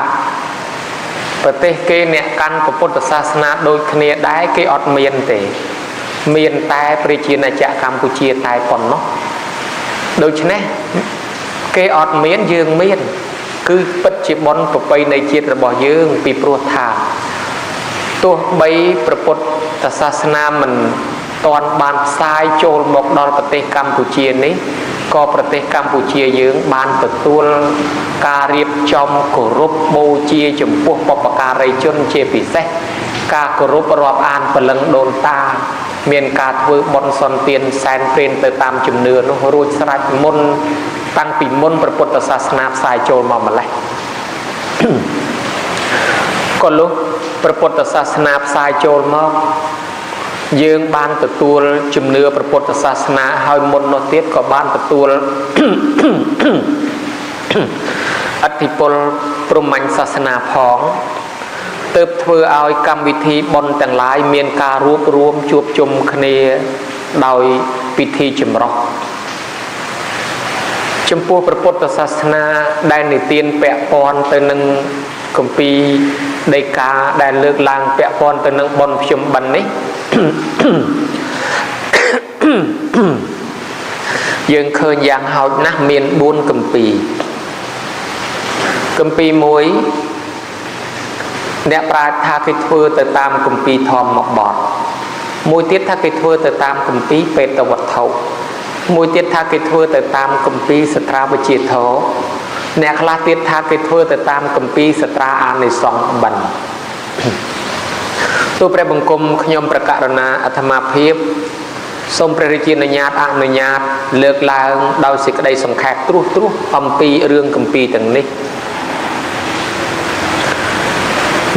ប្រទេសគេអ្នកកាន់ពុទ្ធសាសនាដូចគ្នាដែរគេអត់មានទេមានតែប្រជាណាចក្រកម្ពុជាតែប៉ុណ្ណោះដូច្នេះគេអត់មានយើងមានគឺពិតជាបុណ្យប្រពៃណីជាតិរបស់យើងពីព្រោះថាទោះបីព្រះពុទ្ធសាសនាមិនទាន់បានផ្សាយចូលមកដល់ប្រទេសកម្ពុជានេះក៏ប្រទេសកម្ពុជាយើងបានទទួលការរៀបចំគោរពបូជាចំពោះបុព្វការីជនជាពិសេសការគោរពរាប់អានព្រលឹងដូនតាមានការធ្វើបុណ្យសន្ទានសែនព្រេនទៅតាមជំនឿនោះរួចស្រេចមុនតាំងពីមុនព្រះពុទ្ធសាសនាផ្សាយចូលមកម្ល៉េះក៏លុះព្រះពុទ្ធសាសនាផ្សាយចូលមកយើងបានទទួលជំនឿព្រះពុទ្ធសាសនាហើយមុននោះទៀតក៏បានទទួលឥទ្ធិពលព្រហ្មញ្ញសាសនាផងទើបធ្វើឲ្យកម្មវិធីបុណ្យទាំងឡាយមានការរួបរួមជួបជុំគ្នាដោយពិធីចម្រុះចំពោះព្រះពុទ្ធសាសនាដែលនិទានពាក់ព័ន្ធទៅនឹងគម្ពីរដីកាដែលលើកឡើងពាក់ព័ន្ធទៅនឹងបុណ្យភ្ជុំបិណ្ឌនេះយើងឃើញយ៉ាងហោចណាស់មាន4គម្ពីរគម្ពីរមួយអ្នកប្រាជ្ញថាគេធ្វើទៅតាមគម្ពីរធម្មបទមួយទៀតថាគេធ្វើទៅតាមគម្ពីរបេតវត្ថុមួយទៀតថាគេធ្វើទៅតាមគម្ពីរសត្រាវិជាធរអ្នកខ្លះទៀតថាគេធ្វើទៅតាមគម្ពីរសត្រាអានិសង្សបិណ្ឌទូព្រះបង្គំខ្ញុំប្រកាសណាអាត្មាភាពសូមព្រះរាជានុញ្ញាតអនុញ្ញាតលើកឡើងដោយសេចក្តីសង្ខេបត្រួសត្រាសអំពីរឿងគម្ពីរទាំងនេះ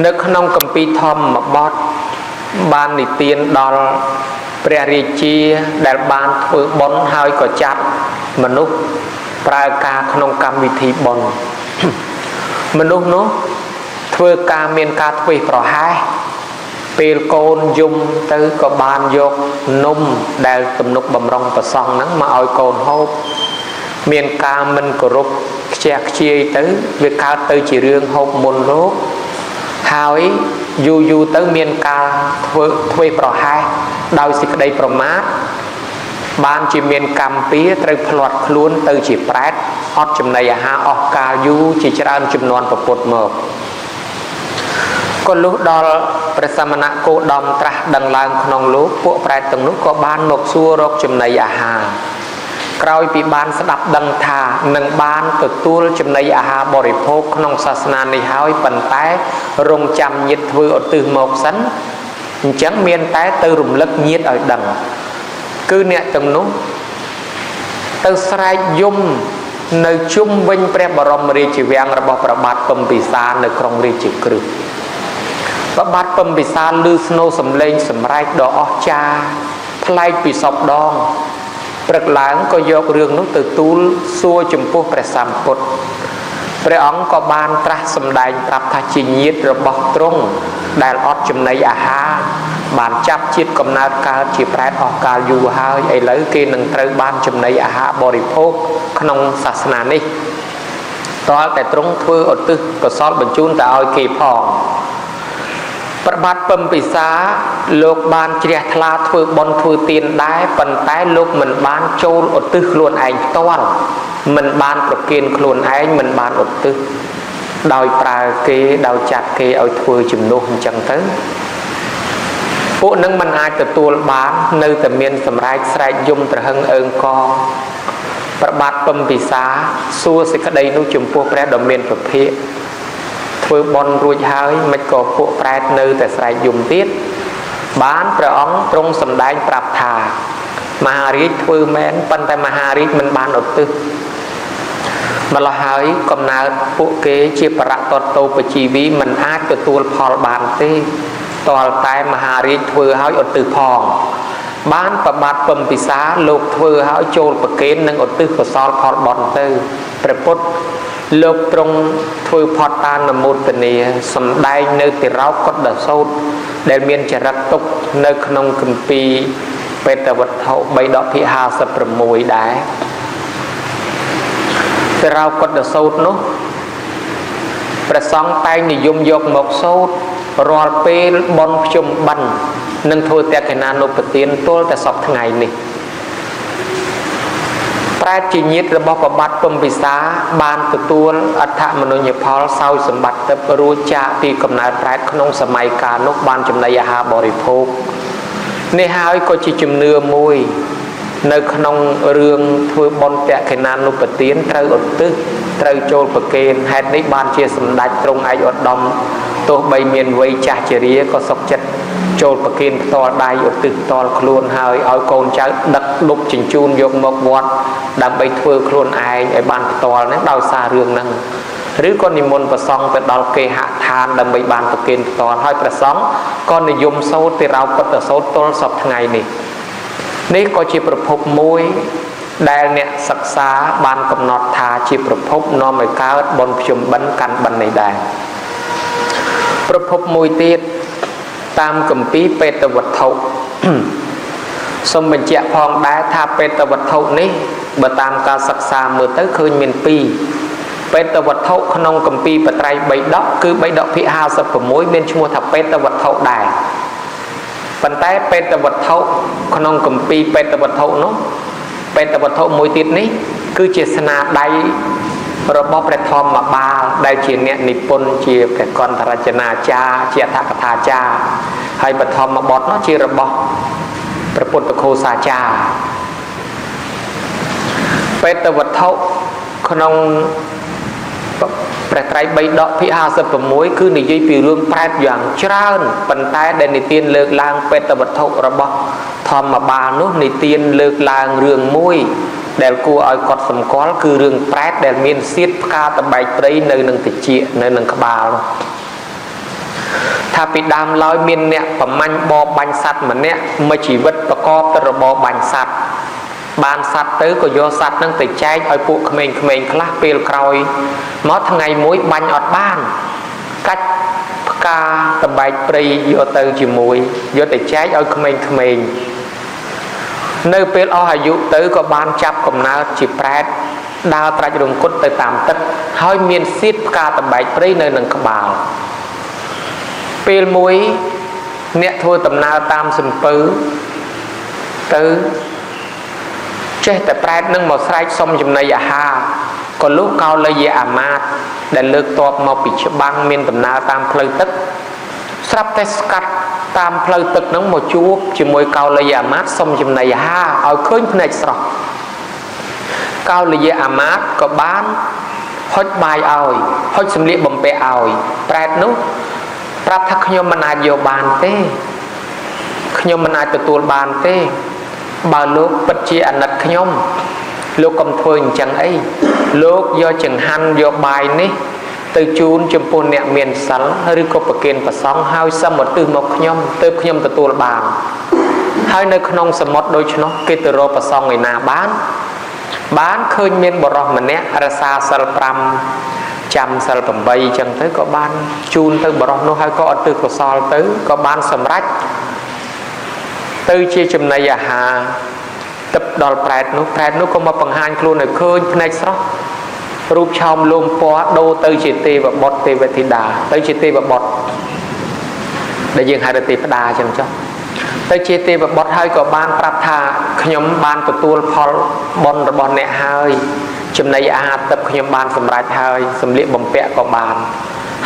នៅក្នុងគម្ពីរធម្មបទបាននិទានដល់ព្រះរាជាដែលបានធ្វើបុណ្យហើយក៏ចាត់មនុស្សប្រើការក្នុងកម្មវិធីបុណ្យមនុស្សនោះធ្វើការមានការធ្វេសប្រហែសពេលកូនយំទៅក៏បានយកនំដែលទំនុកបំរុងប្រសង់ហ្នឹងមកឲ្យកូនហូបមានការមិនគោរពខ្ជះខ្ជាយទៅវាកើតទៅជារឿងហូបមុនរោគហើយយូរយូរទៅមានការធ្វើធ្វេសប្រហែសដោយសេចក្តីប្រមាទបានជាមានកម្មពៀត្រូវផ្លាត់ខ្លួនទៅជាប្រែតអត់ចំណីអាហារអស់កាលយូរជាច្រើនចំនួនពពុទ្ធមកក៏លុះដល់ព្រះសមណគោតមត្រាស់ដឹងឡើងក្នុងលោកពួកប្រែតទាំងនោះក៏បានមកសួររកចំណីអាហារក្រោយពីបានស្ដាប់ដឹងថានឹងបានទទួលចំណីអាហារបរិភោគក្នុងសាសនានេះហើយប៉ុន្តែរងចាំញាតិធ្វើឧទ្ទិសមកសិនអញ្ចឹងមានតែទៅរំលឹកញាតិឲ្យដឹងគឺអ្នកទាំងនោះទៅស្រែកយំនៅជុំវិញព្រះបរមរាជវាំងរបស់ព្រះបាទពំពិសានៅក្រុងរាជក្រឹសព្រះបាទពំពិសាឮស្នូរសំឡេងសម្រែកដ៏អស្ចារ្យប្លែកពីសពដងព្រឹកឡើងក៏យករឿងនោះទៅទូលសួរចំពោះព្រះសម្ពុទ្ធព្រះអង្គក៏បានត្រាស់សម្ដែងប្រាប់ថាជាញាតិរបស់ទ្រង់ដែលអត់ចំណីអាហារបានចាប់ជាតិកំណើតកើតជាប្រែតអស់កាលយូរហើយឥឡូវគេនឹងត្រូវបានចំណីអាហារបរិភោគក្នុងសាសនានេះទាល់តែទ្រង់ធ្វើឧទ្ទិសកុសលបញ្ជូនទៅឲ្យគេផងព្រះបាទពំពិសា លោកបានជ្រះថ្លាធ្វើបុណ្យធ្វើទានដែរប៉ុន្តែលោកមិនបានចូលឧទ្ទិសខ្លួនឯងផ្ទាល់មិនបានប្រគេនខ្លួនឯងមិនបានឧទ្ទិសដោយប្រើគេដោយចាត់គេឲ្យធ្វើជំនួសអញ្ចឹងទៅពួកនឹងមិនអាចទទួលបាននៅតែមានសម្រែកស្រែកយំត្រហឹងអើងកងប្របាទពំពិសាសួរសេចក្តីនោះចំពោះព្រះដ៏មានព្រះភិក្ខធ្វើបុណ្យរួចហើយមិនក៏ពួកប្រែតនៅតែស្រែកយំទៀតបានព្រះអង្គទ្រង់សម្ដែងប្រាប់ថាមហារាជធ្វើមែនប៉ុន្តែមហារាជមិនបានឧទ្ទិសម្ល៉េះហើយកំណើតពួកគេជាបរតតោបជីវីមិនអាចទទួលផលបានទេទាល់តែមហារាជធ្វើឲ្យឧទ្ទិសផងបានប្របាទពំពិសាលោកធ្វើឲ្យចូលប្រគេននិងឧទ្ទិសកុសលផលបុណ្យទៅព្រះពុទ្ធលោកទ្រង់ធ្វើផតតានុមោទនាសម្ដែងនៅតិរោកុដសោតដែលមានចរិតទុកនៅក្នុងគម្ពីរបេតវត្ថុ3ដកភាគ56ដែរតិរោកុដសោតនោះព្រះសង្ឃតែងនិយមយកមកសូត្ររាល់ពេលបុណ្យភ្ជុំបិណ្ឌនិងធ្វើតក្កណានុបទានទល់តែសពថ្ងៃនេះប្រែតជាញាតិរបស់ប្របាទពំពិសាបានទទួលអដ្ឋមនុញ្ញផលសោយសម្បត្តិទឹករួចចាកពីកំណើតប្រែតក្នុងសម័យកាលនោះបានចំណីអាហារបរិភោគនេះហើយក៏ជាជំនឿមួយនៅក្នុងរឿងធ្វើបុណ្យតក្កណានុបទានត្រូវឧទ្ទិសត្រូវចូលប្រគេនហេតុនេះបានជាសម្ដេចទ្រង់ឯកឧត្តមទោះបីមានវ័យចាស់ជរាក៏សុខចិត្តចូលប្រគេនផ្ទាល់ដៃឧទ្ទិសផ្ទាល់ខ្លួនហើយឲ្យកូនចៅដឹកដប់ជញ្ជូនយកមកវត្តដើម្បីធ្វើខ្លួនឯងឲ្យបានផ្ទាល់ហ្នឹងដោយសាររឿងហ្នឹងឬក៏និមន្តព្រះសង្ឃទៅដល់គេហដ្ឋានដើម្បីបានប្រគេនផ្ទាល់ហើយព្រះសង្ឃក៏និយមសូត្រតិរោកុដសោតទល់សពថ្ងៃនេះនេះក៏ជាប្រភពមួយដែលអ្នកសិក្សាបានកំណត់ថាជាប្រភពនាំឲ្យកើតបុណ្យភ្ជុំបិណ្ឌកាន់បិណ្ឌនេះដែរប្រភពមួយទៀតតាមគម្ពីរបេតវត្ថុសូមបញ្ជាក់ផងដែរថាបេតវត្ថុនេះបើតាមការសិក្សាមើលទៅឃើញមានពីរបេតវត្ថុក្នុងគម្ពីរបត្រៃបីដកគឺបីដកភាគ56មានឈ្មោះថាបេតវត្ថុដែរប៉ុន្តែបេតវត្ថុក្នុងគម្ពីរបេតវត្ថុនោះបេតវត្ថុមួយទៀតនេះគឺជាស្នាដៃរបស់ព្រះធម្មបាលដែលជាអ្នកនិពន្ធជាព្រះកន្ធរចនាចារ្យជាអត្ថកថាចារ្យហើយបឋមបទនោះជារបស់ព្រះពុទ្ធឃោសាចារ្យបេតវត្ថុក្នុងព្រះត្រៃបីដកភាគ56គឺនិយាយពីរឿងប្រែតយ៉ាងច្រើនប៉ុន្តែដែលនិទានលើកឡើងបេតវត្ថុរបស់ធម្មបាលនោះនិទានលើកឡើងរឿងមួយដែលគួរឲ្យកត់សម្គាល់គឺរឿងប្រែតដែលមានសៀតផ្កាតបែកព្រៃនៅនឹងតិចនៅនឹងក្បាលនោះថាពីដើមឡើយមានអ្នកប្រមាញ់បបាញ់សัตว์ម្នាក់មួយជីវិតប្រកបទៅរបរបាញ់សัตว์បានសัตว์ទៅក៏យកសัตว์នឹងទៅចែកឲ្យពួកក្មេងៗខ្លះពេលក្រោយមកថ្ងៃមួយបាញ់អត់បានកាច់ផ្កាតបែកព្រៃយកទៅជាមួយយកទៅចែកឲ្យក្មេងៗនៅពេលអស់អាយុទៅក៏បានចាប់កំណើតជាប្រែតដើរត្រាច់រង្គត់ទៅតាមទឹកហើយមានសៀតផ្កាតបែកព្រៃនៅនឹងក្បាលពេលមួយអ្នកធ្វើដំណើរតាមសំពៅទៅចេះតែប្រែតនឹងមកស្រែកសុំចំណីអាហារក៏លុះកោលយៈអាមាត្យដែលលើកតបមកពីច្បាំងមានដំណើរតាមផ្លូវទឹកស្រាប់តែស្កាត់តាមផ្លូវទឹកនឹងមកជួបជាមួយកោលយៈអាមាត្យសុំចំណីអាហារឲ្យឃើញភ្នែកស្រស់កោលយៈអាមាត្យក៏បានហុចបាយឲ្យហុចសម្លៀកបំពាក់ឲ្យប្រែតនោះប្រាប់ថាខ្ញុំមិនអាចយកបានទេខ្ញុំមិនអាចទទួលបានទេបើលោកពិតជាអាណិតខ្ញុំលោកកុំធ្វើអញ្ចឹងអីលោកយកចង្ហាន់យកបាយនេះទៅជូនចំពោះអ្នកមានសិលឬក៏ប្រគេនព្រះសង្ឃហើយសមុទ្ទិសមកខ្ញុំទើបខ្ញុំទទួលបានហើយនៅក្នុងសមុទ្រដូច្នោះគេទៅរកព្រះសង្ឃឯណាបានបានឃើញមានបុរសម្នាក់រក្សាសិល5ចាំសិល8អញ្ចឹងទៅក៏បានជូនទៅបុរសនោះហើយក៏ឧទ្ទិសកុសលទៅក៏បានសម្រេចទៅជាចំណីអាហារទឹកដល់ប្រែតនោះប្រែតនោះក៏មកបង្ហាញខ្លួនឲ្យឃើញភ្នែកស្រស់រូបឆោមលោមពណ៌ដូរទៅជាទេវបុត្រទេវធីតាទៅជាទេវបុត្រដែលយើងហៅថាទេវតាអញ្ចឹងចុះ ទៅជាទេវបុត្រហើយក៏បានប្រាប់ថាខ្ញុំបានទទួលផលបុណ្យរបស់អ្នកហើយចំណីអាហារទឹកខ្ញុំបានសម្រេចហើយសម្លៀកបំពាក់ក៏បាន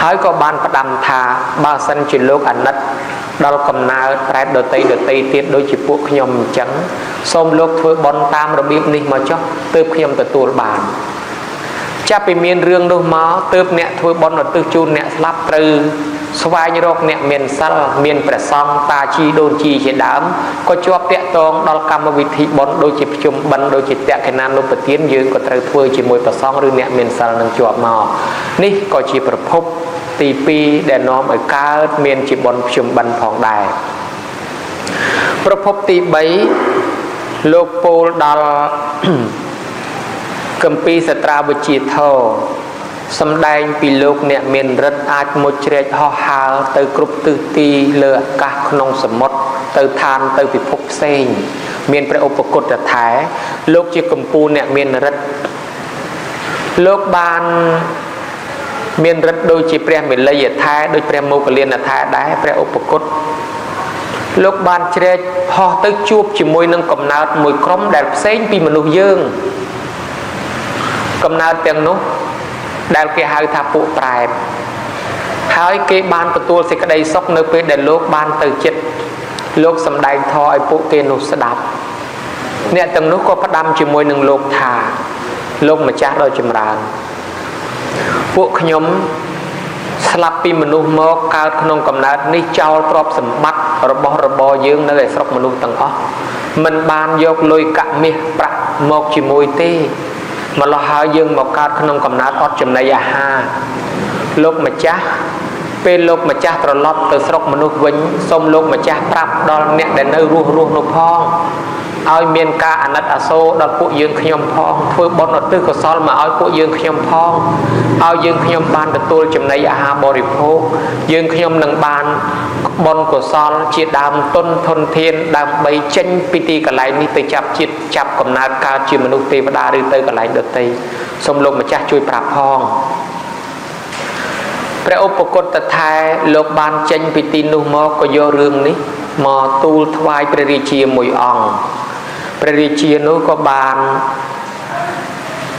ហើយក៏បានផ្ដាំថាបើសិនជាលោកអាណិតដល់កំណើតប្រែតដតីដតីទៀតដូចជាពួកខ្ញុំអញ្ចឹងសូមលោកធ្វើបុណ្យតាមរបៀបនេះមកចុះទើបខ្ញុំទទួលបានចាប់ពីមានរឿងនោះមកទើបអ្នកធ្វើបុណ្យឧទ្ទិសជូនអ្នកស្លាប់ត្រូវស្វែងរកអ្នកមានសិលមានព្រះសង្ឃតាជីដូនជីជាដើមក៏ជាប់តាក់ទងដល់កម្មវិធីបុណ្យដូចជាភ្ជុំបិណ្ឌដូចជាតក្កណានុពទានយើងក៏ត្រូវធ្វើជាមួយព្រះសង្ឃឬអ្នកមានសិលនឹងជាប់មកនេះក៏ជាប្រភពទី2ដែលនាំឲ្យកើតមានជាបុណ្យភ្ជុំបិណ្ឌផងដែរប្រភពទី3លោកពោលដល់ គម្ពីរសត្រាវិជាធរសម្ដែងពីលោកអ្នកមានរិទ្ធអាចមុជជ្រែកហោះហើរទៅគ្រប់ទិសទីលើអាកាសក្នុងសមុទ្រទៅឋានទៅពិភពផ្សេងមានព្រះឧបគតថែលោកជាកម្ពូលអ្នកមានរិទ្ធលោកបានមានរិទ្ធដូចជាព្រះមិលយថែដូចព្រះមោគលានថែដែរព្រះឧបគតលោកបានជ្រែកហោះទៅជួបជាមួយនឹងកំណើតមួយក្រុមដែលផ្សេងពីមនុស្សយើងកំណើតទាំងនោះដែលគេហៅថាពួកប្រែតហើយគេបានទទួលសេចក្តីសុខនៅពេលដែលលោកបានទៅចិត្តលោកសម្ដែងធម៌ឲ្យពួកគេនោះស្ដាប់អ្នកទាំងនោះក៏ផ្ដាំជាមួយនឹងលោកថាលោកម្ចាស់ដ៏ចម្រើនពួកខ្ញុំស្លាប់ពីមនុស្សមកកើតក្នុងកំណើតនេះចោលទ្រព្យសម្បត្តិរបស់របរយើងនៅឯស្រុកមនុស្សទាំងអស់មិនបានយកលុយកាក់មាសប្រាក់មកជាមួយទេម្ល៉េះហើយយើងមកកើតក្នុងកំណើតអត់ចំណីអាហារលោកម្ចាស់ពេលលោកម្ចាស់ត្រឡប់ទៅស្រុកមនុស្សវិញសូមលោកម្ចាស់ប្រាប់ដល់អ្នកដែលនៅរស់រស់នោះផងឲ្យមានការអាណិតអាសូរដល់ពួកយើងខ្ញុំផងធ្វើបុណ្យឧទ្ទិសកុសលមកឲ្យពួកយើងខ្ញុំផងឲ្យយើងខ្ញុំបានទទួលចំណីអាហារបរិភោគយើងខ្ញុំនឹងបានបុណ្យកុសលជាដើមទុនធនធានដើម្បីចេញពីទីកន្លែងនេះទៅចាប់ជាតិចាប់កំណើតកើតជាមនុស្សទេវតាឬទៅកន្លែងដទៃសូមលោកម្ចាស់ជួយប្រាប់ផងព្រះឧបគតថែលោកបានចេញពីទីនោះមកក៏យករឿងនេះមកទូលថ្វាយព្រះរាជាមួយអង្គព្រះរាជានោះក៏បាន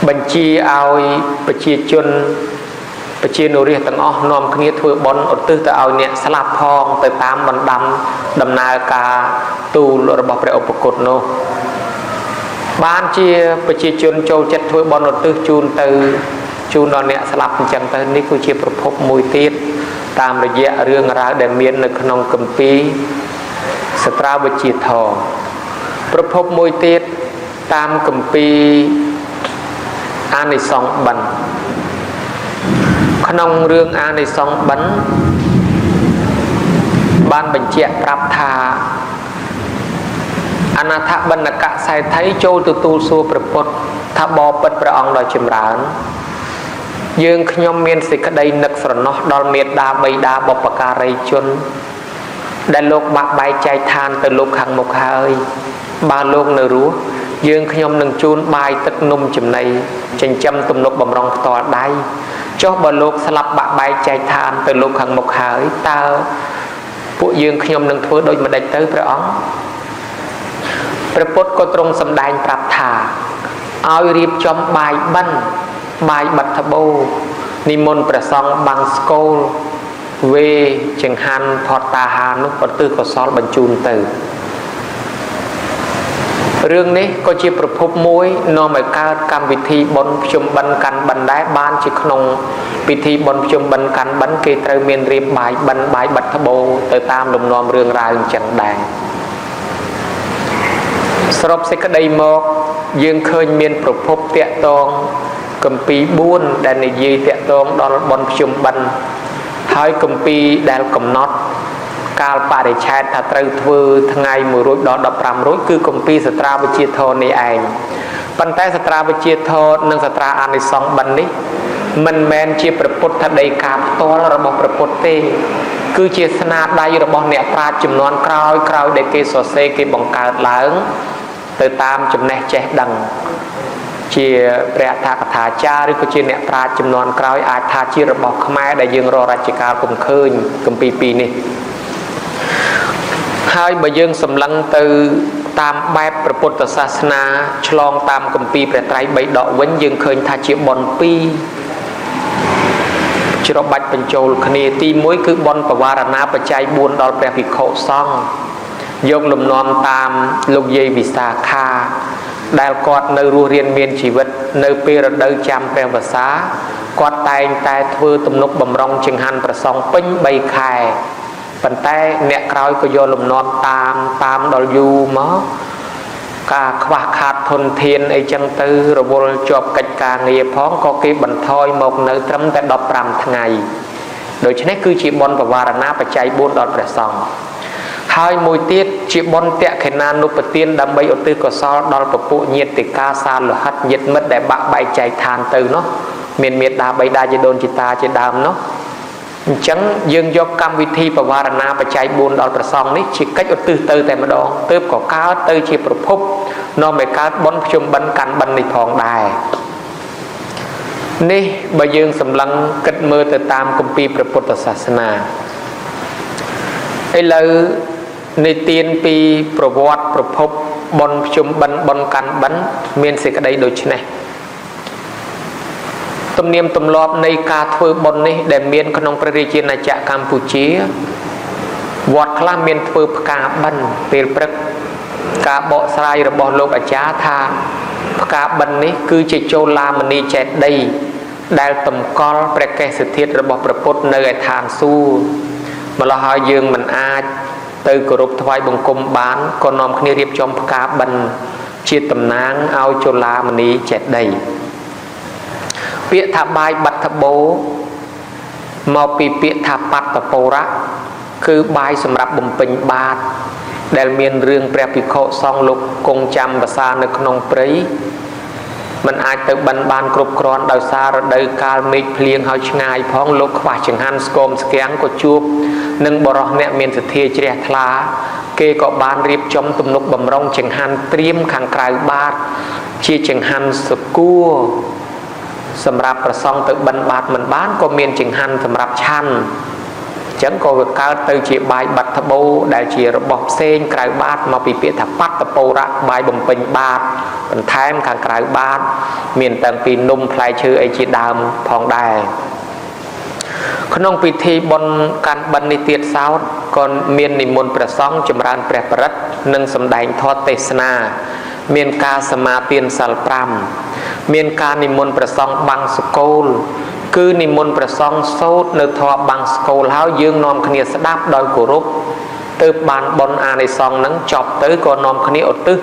បញ្ជាឲ្យប្រជាជនប្រជានុរាស្ត្រទាំងអស់នាំគ្នាធ្វើបុណ្យឧទ្ទិសទៅឲ្យអ្នកស្លាប់ផងទៅតាមបណ្ដាំដំណើរការទូលរបស់ព្រះឧបគតនោះបានជាប្រជាជនចូលចិត្តធ្វើបុណ្យឧទ្ទិសជូនទៅជូនដល់អ្នកស្លាប់អញ្ចឹងទៅនេះគឺជាប្រភពមួយទៀតតាមរយៈរឿងរ៉ាវដែលមាននៅក្នុងគម្ពីរសត្រាវិជាធរប្រភពមួយទៀតតាមគម្ពីរអានិសង្សបិណ្ឌក្នុងរឿងអានិសង្សបិណ្ឌបានបញ្ជាក់ប្រាប់ថាអនាថបណ្ឌកសេដ្ឋីចូលទៅទូលសួរព្រះពុទ្ធថាបបិទ្ធព្រះអង្គដ៏ចម្រើនយើងខ្ញុំមានសេចក្តីនឹកស្រណោះដល់មេដាបៃតាបុព្វការីជនដែលលោកបាក់បែកចែកឋានទៅលោកខាងមុខហើយបើលោកនៅរស់យើងខ្ញុំនឹងជូនបាយទឹកនំចំណីចិញ្ចឹមទំនុកបំរុងផ្ទាល់ដៃចុះបើលោកស្លាប់បាក់បែកចែកឋានទៅលោកខាងមុខហើយតើពួកយើងខ្ញុំនឹងធ្វើដូចម្ដេចទៅព្រះអង្គព្រះពុទ្ធក៏ទ្រង់សម្ដែងប្រាប់ថាឲ្យរៀបចំបាយបិណ្ឌបាយបិទបោនិមន្តព្រះសង្ឃបាំងស្កូលវេចង្ហាន់ផតតាហានោះប្រទិកុសលបញ្ជូនទៅរឿងនេះក៏ជាប្រភពមួយនាំឲ្យកើតកម្មវិធីបុណ្យភ្ជុំបិណ្ឌកាន់បិណ្ឌដែរបានជាក្នុងពិធីបុណ្យភ្ជុំបិណ្ឌកាន់បិណ្ឌគេត្រូវមានរៀបបាយបិណ្ឌបាយបិទបោទៅតាមលំនាំរឿងរ៉ាវអញ្ចឹងដែរសរុបសេចក្តីមកយើងឃើញមានប្រភពតាក់ទងគម្ពីរ4ដែលនិយាយតាក់ទងដល់បុណ្យភ្ជុំបិណ្ឌហើយគម្ពីរដែលកំណត់កាលបរិច្ឆេទថាត្រូវធ្វើថ្ងៃ1រោចដល់15រោចគឺគម្ពីរសត្រាវិជាធរនេះឯងប៉ុន្តែសត្រាវិជាធរនិងសត្រាអានិសង្សបិណ្ឌនេះមិនមែនជាព្រះពុទ្ធដីកាផ្ទាល់របស់ព្រះពុទ្ធទេគឺជាស្នាដៃរបស់អ្នកប្រាជ្ញចំនួនក្រោយក្រោយដែលគេសរសេរគេបង្កើតឡើងទៅតាមចំណេះចេះដឹងជាព្រះអដ្ឋកថាចារ្យឬក៏ជាអ្នកប្រាជ្ញចំនួនក្រោយអាចថាជារបស់ខ្មែរដែលយើងរករជ្ជកាលពុំឃើញគម្ពីរពីរនេះ ហើយបើយើងសម្លឹងទៅតាមបែបព្រះពុទ្ធសាសនាឆ្លងតាមគម្ពីរព្រះត្រៃបិដកវិញយើងឃើញថាជាបុណ្យពីរច្របាច់បញ្ចូលគ្នាទី1គឺបុណ្យបវារណាបច្ច័យ4ដល់ព្រះភិក្ខុសង្ឃយកលំនាំតាមលោកយាយវិសាខាដែលគាត់នៅរស់រានមានជីវិតនៅពេលរដូវចាំព្រះវស្សាគាត់តែងតែធ្វើទំនុកបំរុងចង្ហាន់ប្រសង់ពេញ3ខែប៉ុន្តែអ្នកក្រោយក៏យកលំនាំតាមដល់យូរមកការខ្វះខាតធនធានអីចឹងទៅរវល់ជាប់កិច្ចការងារផងក៏គេបន្ថយមកនៅត្រឹមតែ15ថ្ងៃដូច្នេះគឺជាបុណ្យបវារណាបច្ច័យ4ដល់ព្រះសង្ឃហើយមួយទៀតជាបុណ្យតក្ខិណានុបទានដើម្បីឧទ្ទិសកុសលដល់ពពួកញាតិកាសាលោហិតញាតិមិត្តដែលបាក់បែកចែកឋានទៅនោះមានមេដាបិតាជាដូនជាតាជាដើមនោះអញ្ចឹងយើងយកកម្មវិធីបវារណាបច្ច័យ4ដល់ព្រះសង្ឃនេះជាកិច្ចឧទ្ទិសទៅតែម្ដងទើបក៏កើតទៅជាប្រភពនាំឲ្យកើតបុណ្យភ្ជុំបិណ្ឌកាន់បិណ្ឌនេះផងដែរនេះបើយើងសម្លឹងគិតមើលទៅតាមគម្ពីរព្រះពុទ្ធសាសនាឥឡូវនិទានពីប្រវត្តិប្រភពបុណ្យភ្ជុំបិណ្ឌបុណ្យកាន់បិណ្ឌមានសេចក្តីដូចនេះទំនៀមទម្លាប់នៃការធ្វើបុណ្យនេះដែលមានក្នុងព្រះរាជាណាចក្រកម្ពុជាវត្តខ្លះមានធ្វើផ្កាបិណ្ឌពេលព្រឹកការបកស្រាយរបស់លោកអាចារ្យថាផ្កាបិណ្ឌនេះគឺជាចូលឡាមនីចេតិយដែលតម្កល់ព្រះកេសធាតុរបស់ព្រះពុទ្ធនៅឯឋានសួគ៌ម្ល៉េះហើយយើងមិនអាចទៅគោរពថ្វាយបង្គំបានក៏នាំគ្នារៀបចំផ្កាបិណ្ឌជាតំណាងឲ្យចូលឡាមនីចេតិយពាក្យថាបាយបត្តបោមកពីពាក្យថាបត្តពរៈគឺបាយសម្រាប់បំពេញបាតដែលមានរឿងព្រះភិក្ខុសង្ឃលោកគង់ចាំវស្សានៅក្នុងព្រៃមិនអាចទៅបិណ្ឌបានគ្រប់គ្រាន់ដោយសាររដូវកាលមេឃភ្លៀងហើយឆ្ងាយផងលោកខ្វះចង្ហាន់ស្គមស្គាំងក៏ជួបនឹងបរោះអ្នកមានសទ្ធាជ្រះថ្លាគេក៏បានរៀបចំទំនុកបំរុងចង្ហាន់ត្រៀមខាងក្រៅបាតជាចង្ហាន់សគួរសម្រាប់ប្រសង់ទៅបិណ្ឌបាតមិនបានក៏មានចង្ហាន់សម្រាប់ឆាន់អញ្ចឹងក៏វាកើតទៅជាបាយបត្តបោដែលជារបស់ផ្សេងក្រៅបាតមកពីពាក្យថាបត្តពរៈបាយបំពេញបាតបន្ថែមខាងក្រៅបាតមានតាំងពីនំផ្លែឈើអីជាដើមផងដែរក្នុងពិធីបុណ្យកាន់បិណ្ឌនេះទៀតសោតក៏មាននិមន្តព្រះសង្ឃចម្រើនព្រះបរិត្តនិងសម្ដែងធម៌ទេសនាមានការសមាទានសិល5មានការនិមន្តព្រះសង្ឃបាំងសកូលគឺនិមន្តព្រះសង្ឃសូត្រនៅធម៌បាំងសកូលហើយយើងនាំគ្នាស្ដាប់ដោយគោរពទើបបានបុណ្យអានិសង្សនឹងចប់ទៅក៏នាំគ្នាឧទ្ទិស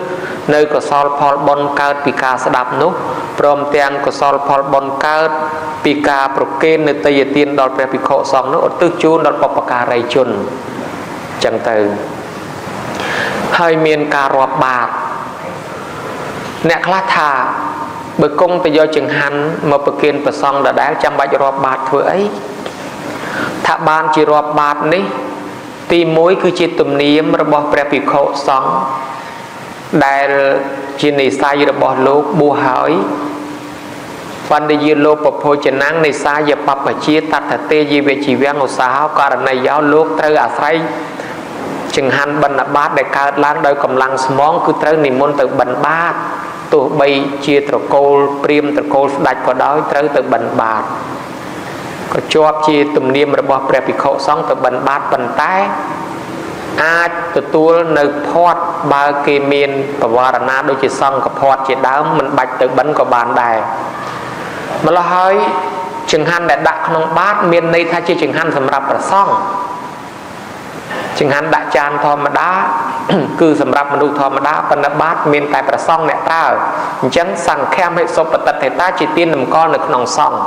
នៅកុសលផលបុណ្យកើតពីការស្ដាប់នោះព្រមទាំងកុសលផលបុណ្យកើតពីការប្រគេននៅទេយទានដល់ព្រះភិក្ខុសង្ឃនោះឧទ្ទិសជូនដល់បុព្វការីជនចឹងទៅហើយមានការរាប់បាតអ្នកខ្លះថាបើគង់ទៅយកចង្ហាន់មកប្រគេនព្រះសង្ឃដដែលចាំបាច់រាប់បាតធ្វើអីថាបានជារាប់បាតនេះទី1គឺជាទំនៀមរបស់ព្រះភិក្ខុសង្ឃដែលជានិស័យរបស់លោកបួសហើយបណ្ឌយាលោពភោចនាងនិសាយបព្វជាតថទេយិវជីវំឧស្សាហករណីយោលោកត្រូវអាស្រ័យចង្ហាន់បិណ្ឌបាតដែលកើតឡើងដោយកម្លាំងស្មងគឺត្រូវនិមន្តទៅបិណ្ឌបាតទោះបីជាត្រកូលព្រាហ្មណ៍ត្រកូលស្ដេចក៏ដោយត្រូវទៅបិណ្ឌបាតក៏ជាប់ជាទំនៀមរបស់ព្រះភិក្ខុសង្ឃទៅបិណ្ឌបាតប៉ុន្តែអាចទទួលនៅភ័ព្វបើគេមានបវរណាដូចជាសង្ឃភ័ព្វជាដើមមិនបាច់ទៅបិណ្ឌក៏បានដែរម្ល៉េះហើយចង្ហាន់ដែលដាក់ក្នុងបាតមានន័យថាជាចង្ហាន់សម្រាប់ព្រះសង្ឃចង្ហាន់ដាក់ចានធម្មតាគឺសម្រាប់មនុស្សធម្មតាប៉ុន្តែបាតមានតែព្រះសង្ឃអ្នកប្រើអញ្ចឹងសង្ឃមហិសុបតិដ្ឋិតាជាទានតម្កល់នៅក្នុងសង្ឃ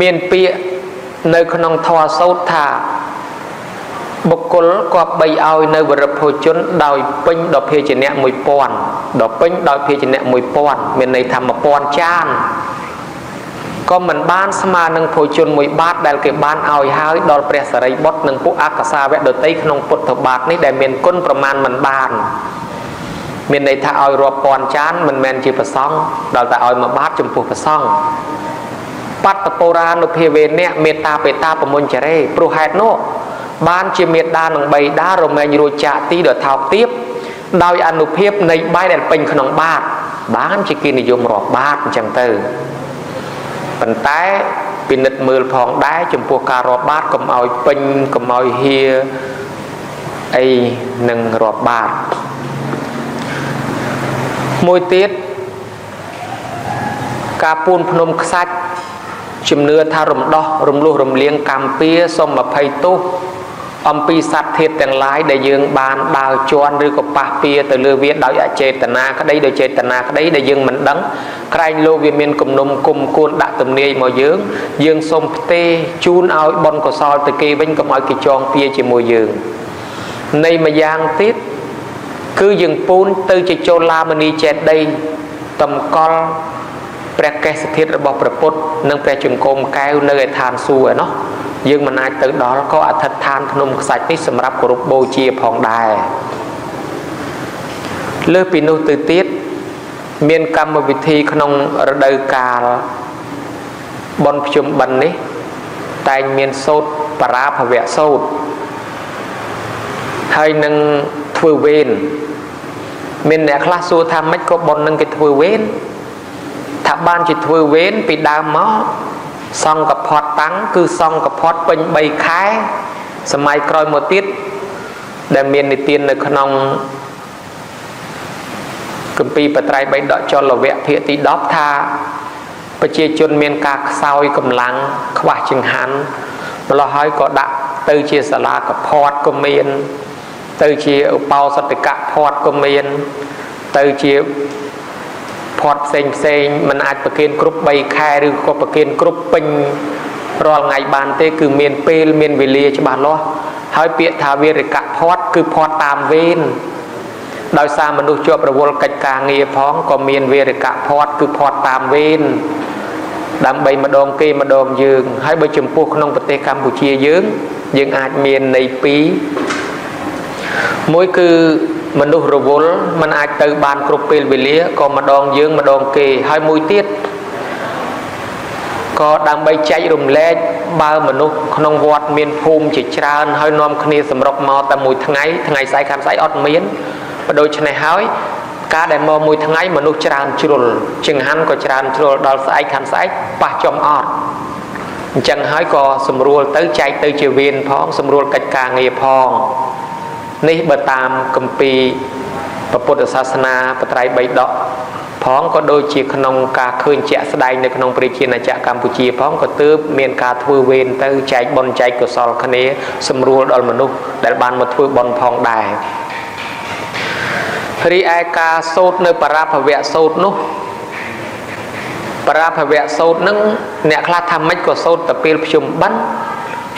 មានពាក្យនៅក្នុងធម៌សូត្រថាបុគ្គលគប្បីឲ្យនៅវរភោជនដោយពេញដល់ភាជនៈ1000ដល់ពេញដោយភាជនៈ1000មានន័យថា1000ចានក៏មិនបានស្មើនឹងភោជនមួយបាតដែលគេបានឲ្យហើយដល់ព្រះសារីបុត្រនិងពួកអកសាវៈដតីក្នុងពុទ្ធបាតនេះដែលមានគុណប្រមាណមិនបានមានន័យថាឲ្យរាប់ពាន់ចានមិនមែនជាព្រះសង្ឃដល់តែឲ្យមួយបាតចំពោះព្រះសង្ឃបត្តពរានុភាវេនៈមេត្តាបេតាបមុញ្ចរេព្រោះហេតុនោះ បានជាមេដានិងបៃតារមែងរួចចាកទីដ៏ថោកទាបដោយអនុភាពនៃបាយដែលពេញក្នុងបាតបានជាគេនិយមរាប់បាតអញ្ចឹងទៅប៉ុន្តែពិនិត្យមើលផងដែរចំពោះការរាប់បាតកុំឲ្យពេញកុំឲ្យហៀអីនឹងរាប់បាតមួយទៀតការពូនភ្នំខ្សាច់ជំនឿថារំដោះរំលោះរំលៀងកម្ពៀសូមអភ័យទោសអំពីសត្វធាតុទាំងឡាយដែលយើងបានដើរជន់ឬក៏ប៉ះពៀទៅលើវាដោយអចេតនាក្តីដោយចេតនាក្តីដែលយើងមិនដឹងក្រែងលោកវាមានគំនុំគុំគួនដាក់ទំនាយមកយើងយើងសូមផ្ទេជូនឲ្យបុណ្យកុសលទៅគេវិញកុំឲ្យគេចងពៀជាមួយយើងនៃម្យ៉ាងទៀតគឺយើងពូនទៅជាចូលឡាមនីចេតិយតម្កល់ព្រះកេសធាតុរបស់ព្រះពុទ្ធនិងព្រះចង្គមកែវនៅឯឋានសួគ៌ឯណោះយើងមិនអាចទៅដល់ក៏អធិដ្ឋានភ្នំខ្សាច់នេះសម្រាប់គោរពបូជាផងដែរលើសពីនោះទៅទៀតមានកម្មវិធីក្នុងរដូវកាលបុណ្យភ្ជុំបិណ្ឌនេះតែងមានសូត្របរាភវសូត្រហើយនឹងធ្វើវេនមានអ្នកខ្លះសួរថាម៉េចក៏បុណ្យនឹងគេធ្វើវេនថាបានជាធ្វើវេនពីដើមមកសង្កផតតាំងគឺសង្កផតពេញ3ខែសម័យក្រោយមកទៀតដែលមាននិទាននៅក្នុងគម្ពីរបត្រៃបិដកចលវៈភាគទី10ថាប្រជាជនមានការខ្សោយកម្លាំងខ្វះចង្ហាន់ម្ល៉េះហើយក៏ដាក់ទៅជាសាលាកផតក៏មានទៅជាឧបោសថកផតក៏មានទៅជាផតផ្សេងផ្សេងមិនអាចប្រគេនគ្រប់3ខែឬក៏ប្រគេនគ្រប់ពេញរាល់ថ្ងៃបានទេគឺមានពេលមានវេលាច្បាស់លាស់ហើយពាក្យថាវិរិកផតគឺផតតាមវេនដោយសារមនុស្សជាប់រវល់កិច្ចការងារផងក៏មានវិរិកផតគឺផតតាមវេនដើម្បីម្ដងគេម្ដងយើងហើយបើចំពោះក្នុងប្រទេសកម្ពុជាយើងយើងអាចមានន័យពីរមួយគឺមនុស្សរវល់មិនអាចទៅបានគ្រប់ពេលវេលាក៏ម្ដងយើងម្ដងគេហើយមួយទៀតក៏ដើម្បីចែករំលែកបើមនុស្សក្នុងវត្តមានភូមិជាច្រើនហើយនាំគ្នាសម្រុកមកតែមួយថ្ងៃថ្ងៃស្អែកខាងស្អែកអត់មានបើដូច្នេះហើយការដែលមកមួយថ្ងៃមនុស្សច្រើនជ្រុលចង្ហាន់ក៏ច្រើនជ្រុលដល់ស្អែកខាងស្អែកប៉ះចំអត់អញ្ចឹងហើយក៏សម្រួលទៅចែកទៅជាវេនផងសម្រួលកិច្ចការងារផងនេះបើតាមគម្ពីរពុទ្ធសាសនាបត្រៃបិដកផងក៏ដូចជាក្នុងការឃើញជាក់ស្ដែងនៅក្នុងប្រជាណាចក្រកម្ពុជាផងក៏ទើបមានការធ្វើវេនទៅចែកបុណ្យចែកកុសលគ្នាសម្រួលដល់មនុស្សដែលបានមកធ្វើបុណ្យផងដែររីឯការសូត្រនៅបរាភវៈសូត្រនោះបរាភវៈសូត្រនឹងអ្នកខ្លះថាម៉េចក៏សូត្រតែពេលភ្ជុំបិណ្ឌ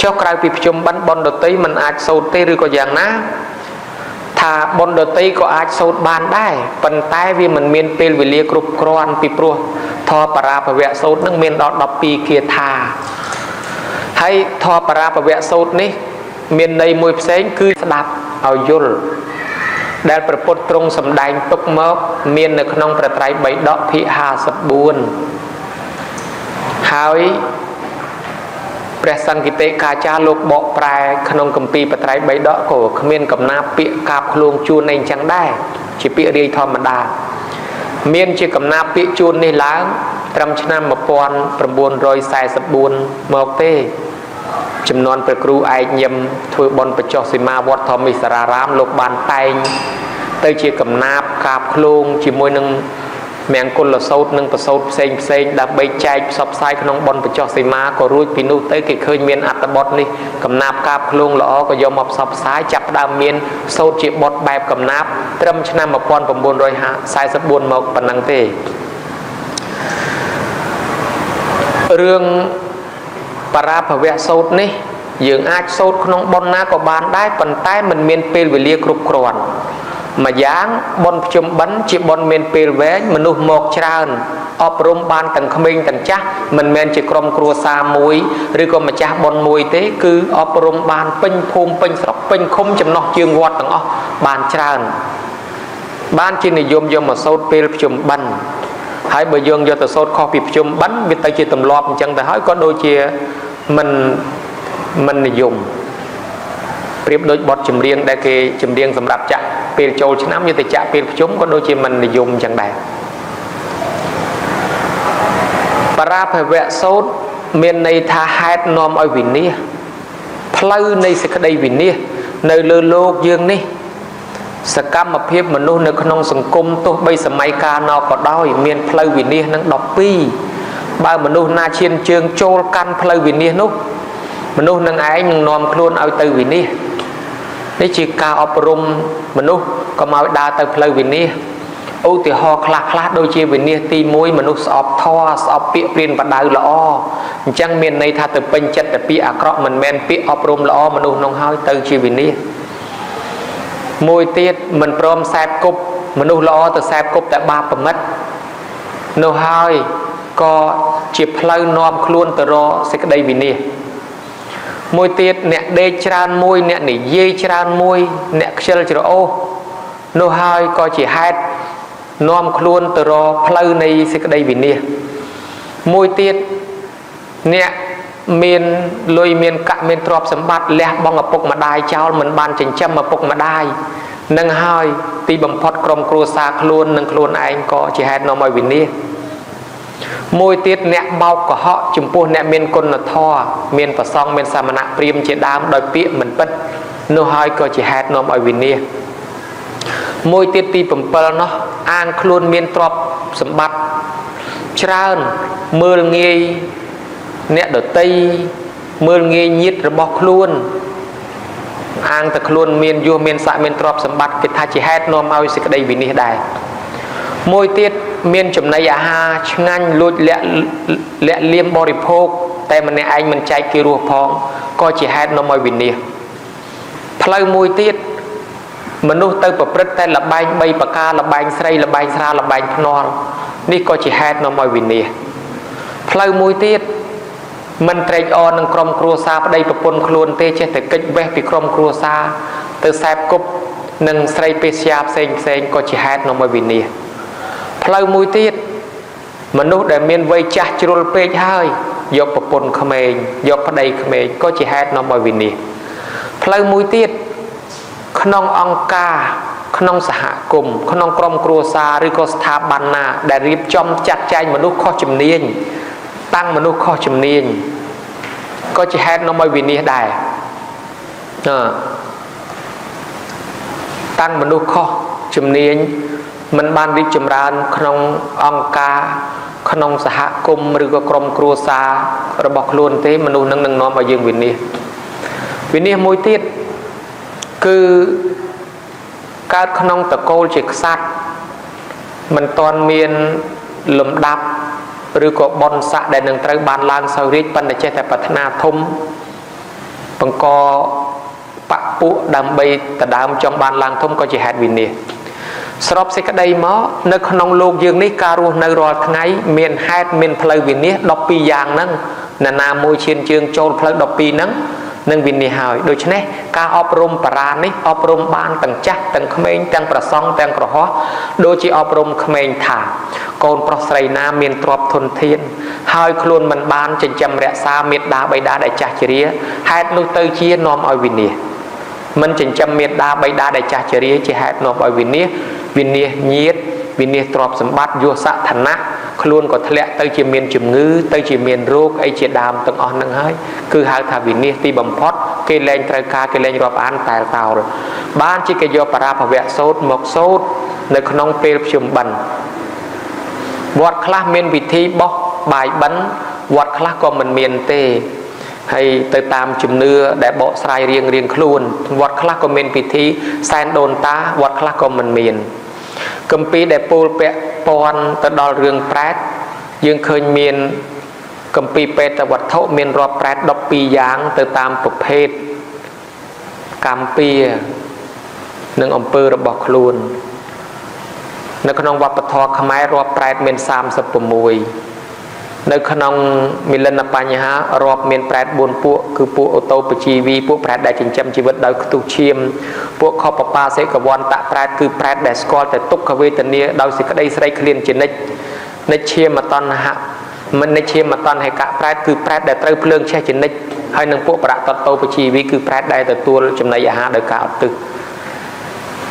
ចុះក្រៅពីភ្ជុំបិណ្ឌបុណ្យដទៃមិនអាចសូត្រទេឬក៏យ៉ាងណាថាបុណ្យដទៃក៏អាចសូត្របានដែរប៉ុន្តែវាមិនមានពេលវេលាគ្រប់គ្រាន់ពីព្រោះធម៌បរាភវៈសូត្រនឹងមានដល់12គាថាហើយធម៌បរាភវៈសូត្រនេះមានន័យមួយផ្សេងគឺស្ដាប់ឲ្យយល់ដែលព្រះពុទ្ធទ្រង់សម្ដែងទុកមកមាននៅក្នុងព្រះត្រៃបិដកភាគ54ហើយព្រះសង្ឃិតិកាចារ្យលោកបកប្រែក្នុងគម្ពីរបត្រៃបិដកក៏គ្មានកំណាពាក្យកាបឃ្លងជួនអីចឹងដែរជាពាក្យរាយធម្មតាមានជាកំណាពាក្យជួននេះឡើងត្រឹមឆ្នាំ1944មកទេចំនួនព្រះគ្រូឯកញឹមធ្វើបុណ្យបញ្ចុះសីមាវត្តធម្មិសរារាមលោកបានតែងទៅជាកំណាបកាបឃ្លងជាមួយនឹងមង្គលសោតនិងប្រសោតផ្សេងផ្សេងដើម្បីចែកផ្សព្វផ្សាយក្នុងបុណ្យបញ្ចុះសីមាក៏រួចពីនោះទៅគេឃើញមានអត្ថបទនេះកំណាបកាបឃ្លងល្អក៏យកមកផ្សព្វផ្សាយចាប់ផ្ដើមមានសោតជាបទបែបកំណាបត្រឹមឆ្នាំ1944មកប៉ុណ្ណឹងទេរឿងបរាភវៈសោតនេះយើងអាចសូត្រក្នុងបុណ្យណាក៏បានដែរប៉ុន្តែមិនមានពេលវេលាគ្រប់គ្រាន់ម្យ៉ាងបុណ្យភ្ជុំបិណ្ឌជាបុណ្យមានពេលវែងមនុស្សមកច្រើនអប់រំបានទាំងក្មេងទាំងចាស់មិនមែនជាក្រុមគ្រួសារមួយឬក៏ម្ចាស់បុណ្យមួយទេគឺអប់រំបានពេញភូមិពេញស្រុកពេញឃុំចំណោះជើងវត្តទាំងអស់បានច្រើនបានជានិយមយកមកសូត្រពេលភ្ជុំបិណ្ឌហើយបើយើងយកទៅសូត្រខុសពីភ្ជុំបិណ្ឌវាទៅជាទម្លាប់អញ្ចឹងទៅហើយក៏ដូចជាមិននិយម ប្រៀបដូចបទចម្រៀងដែលគេចម្រៀងសម្រាប់ចាក់ពេលចូលឆ្នាំយកទៅចាក់ពេលភ្ជុំក៏ដូចជាមិននិយមចឹងដែរបរាភវៈសោតមានន័យថាហេតុនាំឲ្យវិនាសផ្លូវនៃសេចក្តីវិនាសនៅលើលោកយើងនេះសកម្មភាពមនុស្សនៅក្នុងសង្គមទោះបីសម័យកាលណក៏ដោយមានផ្លូវវិនាសនឹង12បើមនុស្សណាឈានជើងចូលកាន់ផ្លូវវិនាសនោះមនុស្សនឹងឯងនឹងនាំខ្លួនឲ្យទៅវិនាសនេះជាការអប់រំមនុស្សកុំឲ្យដើរទៅផ្លូវវិនាសឧទាហរណ៍ខ្លះៗដូចជាវិនាសទី1មនុស្សស្អប់ធម៌ស្អប់ពាក្យព្រានបដៅល្អអញ្ចឹងមានន័យថាទៅពេញចិត្តតែពាក្យអាក្រក់មិនមែនពាក្យអប់រំល្អមនុស្សនោះហើយទៅជាវិនាសមួយទៀតមិនព្រមសែបគប់មនុស្សល្អទៅសែបគប់តែបាបប្រមិតនោះហើយក៏ជាផ្លូវនាំខ្លួនទៅរកសេចក្តីវិនាសមួយទៀតអ្នកដេកច្រើនមួយអ្នកនិយាយច្រើនមួយអ្នកខ្ជិលច្រអូសនោះហើយក៏ជាហេតុនាំខ្លួនទៅរកផ្លូវនៃសេចក្តីវិនាសមួយទៀតអ្នកមានលុយមានកាក់មានទ្រព្យសម្បត្តិលះបង់ឪពុកម្ដាយចោលមិនបានចិញ្ចឹមឪពុកម្ដាយនឹងហើយទីបំផុតក្រុមគ្រួសារខ្លួននិងខ្លួនឯងក៏ជាហេតុនាំឲ្យវិនាសមួយទៀតអ្នកបោកកុហកចំពោះអ្នកមានគុណធម៌មានប្រសង់មានសាមណៈព្រាហ្មណ៍ជាដើមដោយពាក្យមិនពិតនោះហើយក៏ជាហេតុនាំឲ្យវិនាសមួយទៀតទី7នោះអាងខ្លួនមានទ្រព្យសម្បត្តិច្រើនមើលងាយអ្នកដតីមើលងាយញាតិរបស់ខ្លួនអាងតែខ្លួនមានយសមានស័ក្តិមានទ្រព្យសម្បត្តិគេថាជាហេតុនាំឲ្យសេចក្តីវិនាសដែរមួយទៀតមានចំណីអាហារឆ្ងាញ់លួចលាក់លាក់លៀមបរិភោគតែម្នាក់ឯងមិនចែកគេរស់ផងក៏ជាហេតុនាំឲ្យវិនាសផ្លូវមួយទៀតមនុស្សទៅប្រព្រឹត្តតែលបែង3ប្រការលបែងស្រីលបែងស្រាលបែងភ្នាល់នេះក៏ជាហេតុនាំឲ្យវិនាសផ្លូវមួយទៀតមិនត្រេកអរនឹងក្រុមគ្រួសារប្តីប្រពន្ធខ្លួនទេចេះតែកិច្ចវេះពីក្រុមគ្រួសារទៅសែបគប់នឹងស្រីពេស្យាផ្សេងផ្សេងក៏ជាហេតុនាំឲ្យវិនាសផ្លូវមួយទៀតមនុស្សដែលមានវ័យចាស់ជ្រុលពេកហើយយកប្រពន្ធក្មេងយកប្តីក្មេងក៏ជាហេតុនាំឲ្យវិនាសផ្លូវមួយទៀតក្នុងអង្គការក្នុងសហគមន៍ក្នុងក្រុមគ្រួសារឬក៏ស្ថាប័នណាដែលរៀបចំចាត់ចែងមនុស្សខុសជំនាញតាំងមនុស្សខុសជំនាញក៏ជាហេតុនាំឲ្យវិនាសដែរតាំងមនុស្សខុសជំនាញមិនបានរីកចម្រើនក្នុងអង្គការក្នុងសហគមន៍ឬក៏ក្រុមគ្រួសាររបស់ខ្លួនទេមនុស្សនឹងនាំឲ្យយើងវិនាសវិនាសមួយទៀតគឺកើតក្នុងតកូលជាក្សត្រមិនទាន់មានលំដាប់ឬក៏បុណ្យស័ក្តិដែលនឹងត្រូវបានឡើងសោយរាជប៉ុន្តែចេះតែប្រាថ្នាធំបង្កបពុដើម្បីដដើមចង់បានឡើងធំក៏ជាហេតុវិនាសសរុបសេចក្តីមកនៅក្នុងលោកយើងនេះការរស់នៅរាល់ថ្ងៃមានហេតុមានផ្លូវវិនាស12យ៉ាងហ្នឹងណានាមួយឈានជើងចូលផ្លូវ12ហ្នឹងនឹងវិនាសហើយដូច្នេះការអប់រំបារានេះអប់រំបានទាំងចាស់ទាំងក្មេងទាំងប្រសង់ទាំងក្រហោះដូចជាអប់រំក្មេងថាកូនប្រុសស្រីណាមានទ្រព្យធនធានហើយខ្លួនមិនបានចិញ្ចឹមរក្សាមេត្តាបិតាដែលចាស់ជរាហេតុនោះទៅជានាំឲ្យវិនាសមិនចិញ្ចឹមមេត្តាបិតាដែលចាស់ជរាជាហេតុនាំឲ្យវិនាសវិនាសញាតិវិនាសទ្រព្យសម្បត្តិយស័ក្តិឋានៈខ្លួនក៏ធ្លាក់ទៅជាមានជំងឺទៅជាមានរោគអីជាដើមទាំងអស់ហ្នឹងហើយគឺហៅថាវិនាសទីបំផុតគេលែងត្រូវការគេលែងរាប់អានតែលតោលបានជាគេយកបរាភវៈសូត្រមកសូត្រនៅក្នុងពេលភ្ជុំបិណ្ឌវត្តខ្លះមានវិធីបោះបាយបិណ្ឌវត្តខ្លះក៏មិនមានទេហើយទៅតាមជំនឿដែលបកស្រាយរៀងរៀងខ្លួនវត្តខ្លះក៏មានពិធីសែនដូនតាវត្តខ្លះក៏មិនមានគម្ពីរដែលពោលពាក់ព័ន្ធទៅដល់រឿងប្រែតយើងឃើញមានគម្ពីរបេតវត្ថុមានរាប់ប្រែត12យ៉ាងទៅតាមប្រភេទកម្មពៀនិងអំពើរបស់ខ្លួននៅក្នុងវប្បធម៌ខ្មែររាប់ប្រែតមាន36នៅក្នុងមិលិនបញ្ហារាប់មានប្រែត4ពួកគឺពួកអូតូបជីវីពួកប្រែតដែលចិញ្ចឹមជីវិតដោយខ្ទុះឈាមពួកខបបាសេកវន្តៈប្រែតគឺប្រែតដែលស្គាល់តែទុក្ខវេទនាដោយសេចក្តីស្រេកឃ្លានជានិច្ចនិច្ឆាមតណ្ហៈមិននិច្ឆាមតណ្ហិកៈប្រែតគឺប្រែតដែលត្រូវភ្លើងឆេះជានិច្ច ហើយនឹងពួកប្រតតោបជីវីគឺប្រែតដែលទទួលចំណីអាហារដោយការឧទ្ទិស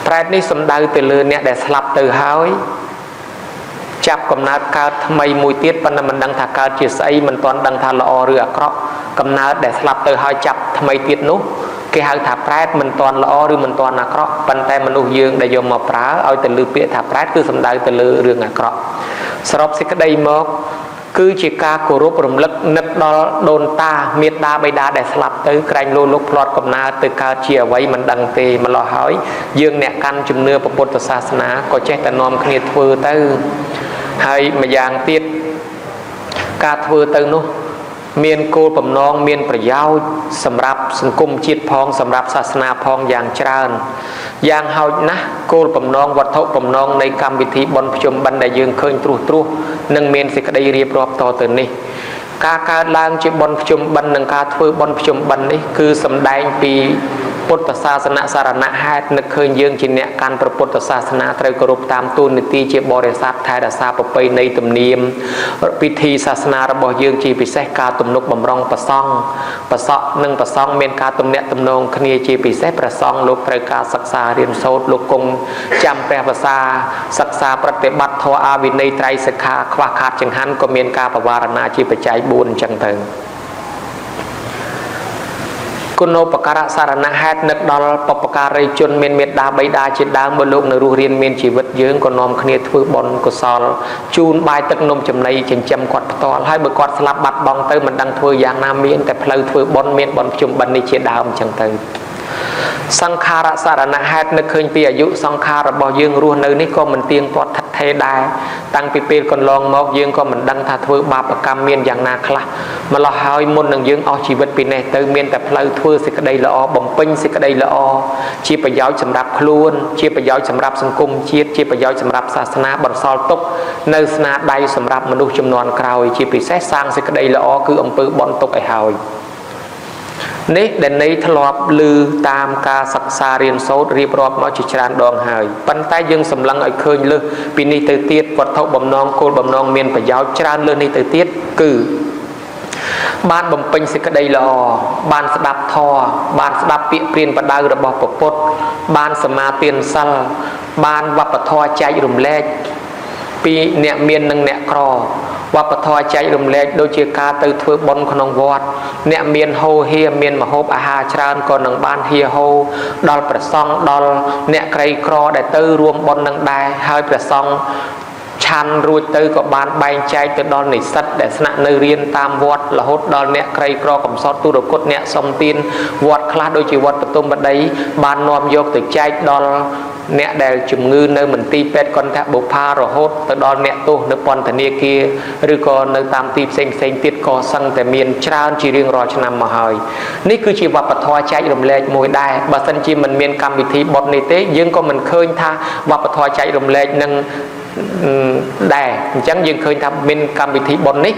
ប្រែតនេះសំដៅទៅលើអ្នកដែលស្លាប់ទៅហើយចាប់កំណើតកើតថ្មីមួយទៀតប៉ុន្តែមិនដឹងថាកើតជាស្អីមិនទាន់ដឹងថាល្អឬអាក្រក់កំណើតដែលស្លាប់ទៅហើយចាប់ថ្មីទៀតនោះគេហៅថាប្រែតមិនទាន់ល្អឬមិនទាន់អាក្រក់ប៉ុន្តែមនុស្សយើងដែលយកមកប្រើឲ្យទៅលើពាក្យថាប្រែតគឺសំដៅទៅលើរឿងអាក្រក់សរុបសេចក្តីមកគឺជាការគោរពរំលឹកនឹកដល់ដូនតាមេដាបិតាដែលស្លាប់ទៅក្រែងលោលោកផ្លាត់កំណើតទៅកើតជាអ្វីមិនដឹងទេម្លោះហើយយើងអ្នកកាន់ជំនឿពុទ្ធសាសនាក៏ចេះតែនាំគ្នាធ្វើទៅហើយម្យ៉ាងទៀតការធ្វើទៅនោះមានគោលបំណងមានប្រយោជន៍សម្រាប់សង្គមជាតិផងសម្រាប់សាសនាផងយ៉ាងច្រើនយ៉ាងហោចណាស់គោលបំណងវត្ថុបំណងនៃកម្មវិធីបុណ្យភ្ជុំបិណ្ឌដែលយើងឃើញត្រួសត្រាសនឹងមានសេចក្តីរៀបរាប់តទៅនេះការកើតឡើងជាបុណ្យភ្ជុំបិណ្ឌនិងការធ្វើបុណ្យភ្ជុំបិណ្ឌនេះគឺសម្ដែងពីពុទ្ធសាសនសារណៈហេតុនឹកឃើញយើងជាអ្នកកាន់ព្រះពុទ្ធសាសនាត្រូវគោរពតាមទូនាទីជាបរិស័ទថែរក្សាប្រពៃណីទំនៀមពិធីសាសនារបស់យើងជាពិសេសការទំនុកបំរុងព្រះសង្ឃប្រសក់និងព្រះសង្ឃមានការទំនាក់ទំនងគ្នាជាពិសេសព្រះសង្ឃលោកត្រូវការសិក្សារៀនសូត្រលោកគង់ចាំព្រះភាសាសិក្សាប្រតិបត្តិធម៌អាវិន័យត្រៃសិក្ខាខ្វះខាតចង្ហាន់ក៏មានការបវារណាជាបច្ច័យ4អញ្ចឹងទៅគុណូបការៈសារណៈហេតុនឹកដល់បពការីជនមានមេត្តាបិតាជាដើមបើលោកនៅរស់រានមានជីវិតយើងក៏នាំគ្នាធ្វើបុណ្យកុសលជូនបាយទឹកនំចំណីចិញ្ចឹមគាត់ផ្ទាល់ហើយបើគាត់ស្លាប់បាត់បង់ទៅមិនដឹងធ្វើយ៉ាងណាមានតែផ្លូវធ្វើបុណ្យមានបុណ្យភ្ជុំបិណ្ឌនេះជាដើមអញ្ចឹងទៅសង្ខារសារណៈហេតុនឹកឃើញពីអាយុសង្ខាររបស់យើងរស់នៅនេះក៏មិនទៀងទាត់ថិតថេរដែរតាំងពីពេលកន្លងមកយើងក៏មិនដឹងថាធ្វើបាបកម្មមានយ៉ាងណាខ្លះម្ល៉េះហើយមុននឹងយើងអស់ជីវិតពីនេះទៅមានតែផ្លូវធ្វើសេចក្តីល្អបំពេញសេចក្តីល្អជាប្រយោជន៍សម្រាប់ខ្លួនជាប្រយោជន៍សម្រាប់សង្គមជាតិជាប្រយោជន៍សម្រាប់សាសនាបន្សល់ទុកនៅស្នាដៃសម្រាប់មនុស្សជំនាន់ក្រោយជាពិសេសសាងសេចក្តីល្អគឺអំពើបុណ្យទុកឲ្យហើយនេះដែលន័យធ្លាប់ឮតាមការសិក្សារៀនសូត្ររៀបរាប់មកជាច្រើនដងហើយប៉ុន្តែយើងសម្លឹងឲ្យឃើញលើសពីនេះទៅទៀតវត្ថុបំណងគោលបំណងមានប្រយោជន៍ច្រើនលើសនេះទៅទៀតគឺបានបំពេញសេចក្តីល្អបានស្ដាប់ធម៌បានស្ដាប់ពាក្យព្រានបដៅរបស់ព្រះពុទ្ធបានសមាទានសិលបានវប្បធម៌ចែករំលែកពីអ្នកមាននិងអ្នកក្រវប្បធម៌ចែករំលែកដូចជាការទៅធ្វើបុណ្យក្នុងវត្តអ្នកមានហូហៀមានម្ហូបអាហារច្រើនក៏នឹងបានហៀហូដល់ព្រះសង្ឃដល់អ្នកក្រីក្រដែលទៅរួមបុណ្យនឹងដែរហើយព្រះសង្ឃឆាន់រួចទៅក៏បានបែងចែកទៅដល់និស្សិតដែលស្នាក់នៅរៀនតាមវត្តរហូតដល់អ្នកក្រីក្រកំសត់ទុរគតអ្នកសុំទានវត្តខ្លះដូចជាវត្តបទុមបតីបាននាំយកទៅចែកដល់អ្នកដែលជំងឺនៅមន្ទីរពេទ្យកន្ធបុប្ផារហូតទៅដល់អ្នកទោសនៅពន្ធនាគារឬក៏នៅតាមទីផ្សេងផ្សេងទៀតក៏សឹងតែមានច្រើនជារៀងរាល់ឆ្នាំមកហើយនេះគឺជាវប្បធម៌ចែករំលែកមួយដែរបើសិនជាមិនមានកម្មវិធីបុណ្យនេះទេយើងក៏មិនឃើញថាវប្បធម៌ចែករំលែកនឹងដែរអញ្ចឹងយើងឃើញថាមានកម្មវិធីបុណ្យនេះ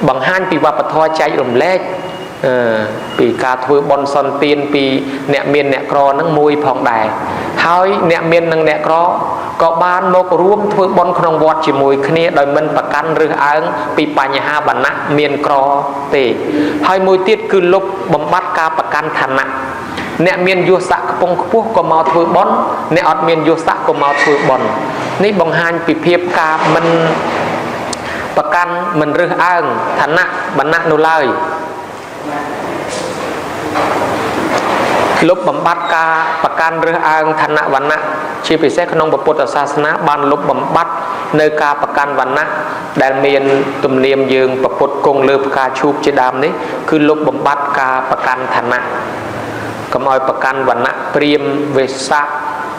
បង្ហាញពីវប្បធម៌ចែករំលែកពីការធ្វើបុណ្យសន្ទានពីអ្នកមានអ្នកក្រនឹងមួយផងដែរហើយអ្នកមាននិងអ្នកក្រក៏បានមករួមធ្វើបុណ្យក្នុងវត្តជាមួយគ្នាដោយមិនប្រកាន់រើសអើងពីបញ្ហាវណ្ណៈមានក្រទេហើយមួយទៀតគឺលុបបំបត្តិការប្រកាន់ឋានៈអ្នកមានយសស័ក្តិខ្ពង់ខ្ពស់ក៏មកធ្វើបុណ្យអ្នកអត់មានយសស័ក្តិក៏មកធ្វើបុណ្យនេះបង្ហាញពីភាពការមិនប្រកាន់មិនរើសអើងឋានៈវណ្ណៈនោះឡើយលុបបំបត្តិការប្រកាន់រើសអើងឋានៈវណ្ណៈជាពិសេសក្នុងពុទ្ធសាសនាបានលុបបំបត្តិនៅការប្រកាន់វណ្ណៈដែលមានទំនៀមយើងប្រពុតគង់លើផ្កាឈូកជាដើមនេះគឺលុបបំបត្តិការប្រកាន់ឋានៈកុំឲ្យប្រកាន់វណ្ណៈព្រាហ្មណ៍វេសៈ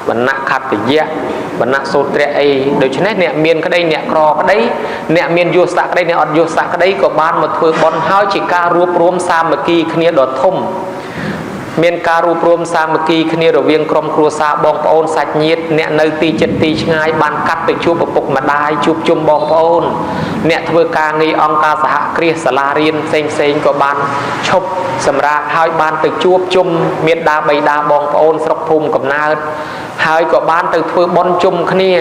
វណ្ណៈខត្តយៈវណ្ណៈសូត្រៈអីដូច្នេះអ្នកមានក្តីអ្នកក្រក្តីអ្នកមានយសស័ក្តិក្តីអ្នកអត់យសស័ក្តិក្តីក៏បានមកធ្វើបុណ្យហើយជាការរួបរวมសាមគ្គីគ្នាដ៏ធំមានការរួបរวมសាមគ្គីគ្នារវាងក្រុមគ្រួសារបងប្អូនសាច់ញាតិអ្នកនៅទីជិតទីឆ្ងាយបានកាត់ទៅជួបឪពុកម្ដាយជួបជុំបងប្អូន អ្នកធ្វើការងារអង្គការសហគ្រាសសាលារៀនផ្សេងផ្សេងក៏បានឈប់សម្រាកហើយបានទៅជួបជុំមេដាបៃតាបងប្អូនស្រុកភូមិកំណើតហើយក៏បានទៅធ្វើបុណ្យជុំគ្នា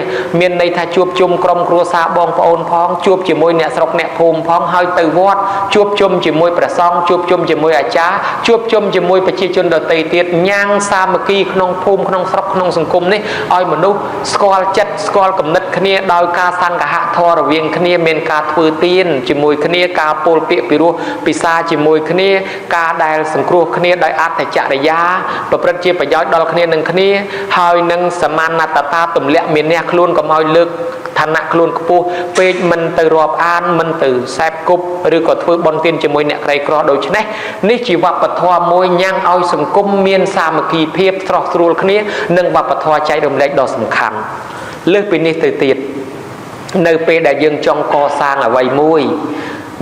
មានន័យថាជួបជុំក្រុមគ្រួសារបងប្អូនផងជួបជាមួយអ្នកស្រុកអ្នកភូមិផងហើយទៅវត្តជួបជុំជាមួយព្រះសង្ឃជួបជុំជាមួយអាចារ្យជួបជុំជាមួយប្រជាជនដទៃទៀតញ៉ាំងសាមគ្គីក្នុងភូមិក្នុងស្រុកក្នុងសង្គមនេះឲ្យមនុស្សស្គាល់ចិត្តស្គាល់គំនិតគ្នាដោយការសង្ឃហធម៌រវាងគ្នាមានការធ្វើទានជាមួយគ្នាការពោលពាក្យពិរោះពិសាជាមួយគ្នាការដែលសង្គ្រោះគ្នាដោយអត្តចរិយាប្រព្រឹត្តជាប្រយោជន៍ដល់គ្នានឹងគ្នាហើយនឹងសមានតតាទម្លាក់មានះខ្លួនកុំឲ្យលើកឋានៈខ្លួនខ្ពស់ពេកមិនទៅរាប់អានមិនទៅសែបគប់ឬក៏ធ្វើបុណ្យទានជាមួយអ្នកក្រីក្រដូច្នេះនេះជាវប្បធម៌មួយញ៉ាំងឲ្យសង្គមមានសាមគ្គីភាពស្រស់ស្រួលគ្នានិងវប្បធម៌ចែករំលែកដ៏សំខាន់លើសពីនេះទៅទៀតនៅពេលដែលយើងចង់កសាងអ្វីមួយ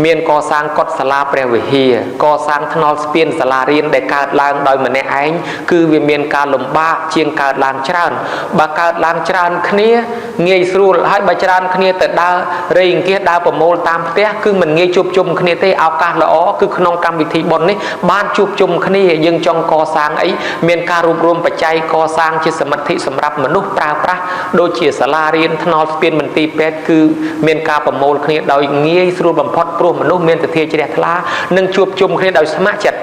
មានកសាងកុដិសាលាព្រះវិហារកសាងថ្នល់ស្ពានសាលារៀនដែលកើតឡើងដោយម្នាក់ឯងគឺវាមានការលំបាកជាងកើតឡើងច្រើនបើកើតឡើងច្រើនគ្នាងាយស្រួលហើយបើច្រើនគ្នាទៅដើររៃអង្គាសដើរប្រមូលតាមផ្ទះគឺមិនងាយជួបជុំគ្នាទេឱកាសល្អគឺក្នុងកម្មវិធីបុណ្យនេះបានជួបជុំគ្នាយើងចង់កសាងអីមានការរួបរวมបច្ច័យកសាងជាសមិទ្ធិសម្រាប់មនុស្សប្រើប្រាស់ដូចជាសាលារៀនថ្នល់ស្ពានមន្ទីរពេទ្យគឺមានការប្រមូលគ្នាដោយងាយស្រួលបំផុតព្រោះមនុស្សមានទធាជ្រះថ្លានិងជួបជុំគ្នាដោយស្ម័គ្រចិត្ត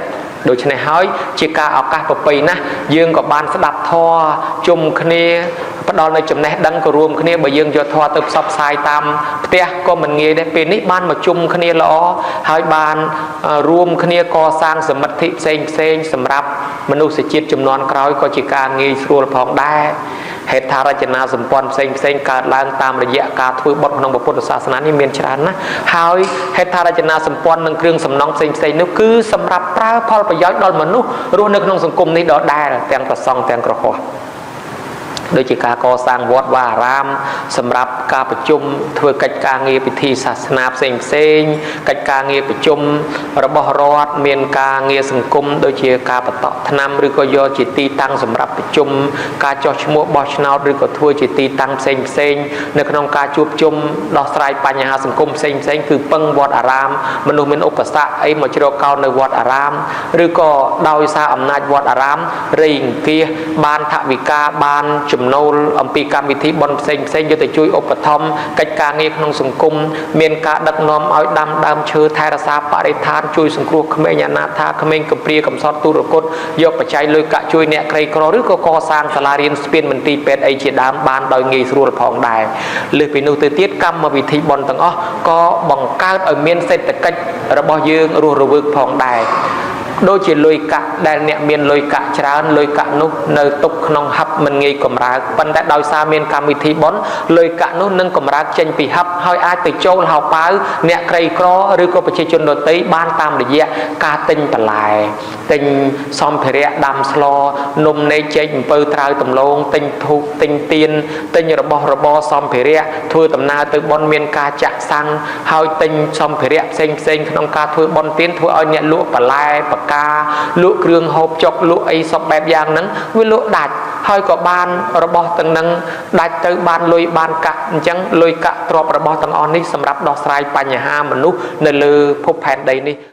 ដូច្នេះហើយជាការឱកាសប្រពៃណាស់យើងក៏បានស្ដាប់ធម៌ជុំគ្នាផ្ដល់នៅចំណេះដឹងក៏រួមគ្នាបើយើងយកធម៌ទៅផ្សព្វផ្សាយតាមផ្ទះក៏មិនងាយដែរពេលនេះបានមកជុំគ្នាល្អហើយបានរួមគ្នាកសាងសមិទ្ធិផ្សេងផ្សេងសម្រាប់មនុស្សជាតិចំនួនក្រោយក៏ជាការងាយស្រួលផងដែរហេដ្ឋារចនាសម្ព័ន្ធផ្សេងផ្សេងកើតឡើងតាមរយៈការធ្វើបុណ្យក្នុងពុទ្ធសាសនានេះមានច្រើនណាស់ហើយហេដ្ឋារចនាសម្ព័ន្ធនិងគ្រឿងសំណង់ផ្សេងផ្សេងនោះគឺសម្រាប់ប្រើផលប្រយោជន៍ដល់មនុស្សរស់នៅក្នុងសង្គមនេះដដែលទាំងប្រសង់ទាំងក្រហោះដូចជាការកសាងវត្តវាអារាមសម្រាប់ការប្រជុំធ្វើកិច្ចការងារពិធីសាសនាផ្សេងផ្សេងកិច្ចការងារប្រជុំរបស់រដ្ឋមានការងារសង្គមដូចជាការបតក់ថ្នាំឬក៏យកជាទីតាំងសម្រាប់ប្រជុំការចោះឈ្មោះបោះឆ្នោតឬក៏ធ្វើជាទីតាំងផ្សេងផ្សេងនៅក្នុងការជួបជុំដោះស្រាយបញ្ហាសង្គមផ្សេងផ្សេងគឺពឹងវត្តអារាមមនុស្សមានឧបសគ្គអីមកជ្រកកោននៅវត្តអារាមឬក៏ដោយសារអំណាចវត្តអារាមរៃអង្គាសបានថវិកាបានចំណូលអំពីកម្មវិធីបុណ្យផ្សេងផ្សេងយកទៅជួយឧបត្ថម្ភកិច្ចការងារក្នុងសង្គមមានការដឹកនាំឲ្យដាំដើមឈើថែរក្សាបរិស្ថានជួយសង្គ្រោះក្មេងអនាថាក្មេងកំព្រាកំសត់ទុរគតយកបច្ច័យលុយកាក់ជួយអ្នកក្រីក្រឬក៏កសាងសាលារៀនស្ពានមន្ទីរពេទ្យអីជាដើមបានដោយងាយស្រួលផងដែរលើសពីនោះទៅទៀតកម្មវិធីបុណ្យទាំងអស់ក៏បង្កើតឲ្យមានសេដ្ឋកិច្ចរបស់យើងរស់រវើកផងដែរដូចជាលុយកាក់ដែលអ្នកមានលុយកាក់ច្រើនលុយកាក់នោះនៅទុកក្នុងហឹបមិនងាយកម្រើកប៉ុន្តែដោយសារមានកម្មវិធីបុណ្យលុយកាក់នោះនឹងកម្រើកចេញពីហឹបហើយអាចទៅចូលហោប៉ៅអ្នកក្រីក្រឬក៏ប្រជាជនដទៃបានតាមរយៈការទិញបន្លែទិញសម្ភារៈដាំស្លនំនែកចេកអំពៅត្រាវដំឡូងទិញធូបទិញទៀនទិញរបស់របរសម្ភារៈធ្វើដំណើរទៅបុណ្យមានការចាក់សាំងហើយទិញសម្ភារៈផ្សេងផ្សេងក្នុងការធ្វើបុណ្យទៀនធ្វើឲ្យអ្នកលក់បន្លែបកាលក់គ្រឿងហូបចុកលក់អីសពបែបយ៉ាងហ្នឹងវាលក់ដាច់ហើយក៏បានរបស់ទាំងនឹងដាច់ទៅបានលុយបានកាក់អញ្ចឹងលុយកាក់ទ្រព្យរបស់ទាំងអស់នេះសម្រាប់ដោះស្រាយបញ្ហាមនុស្សនៅលើភពផែនដីនេះ។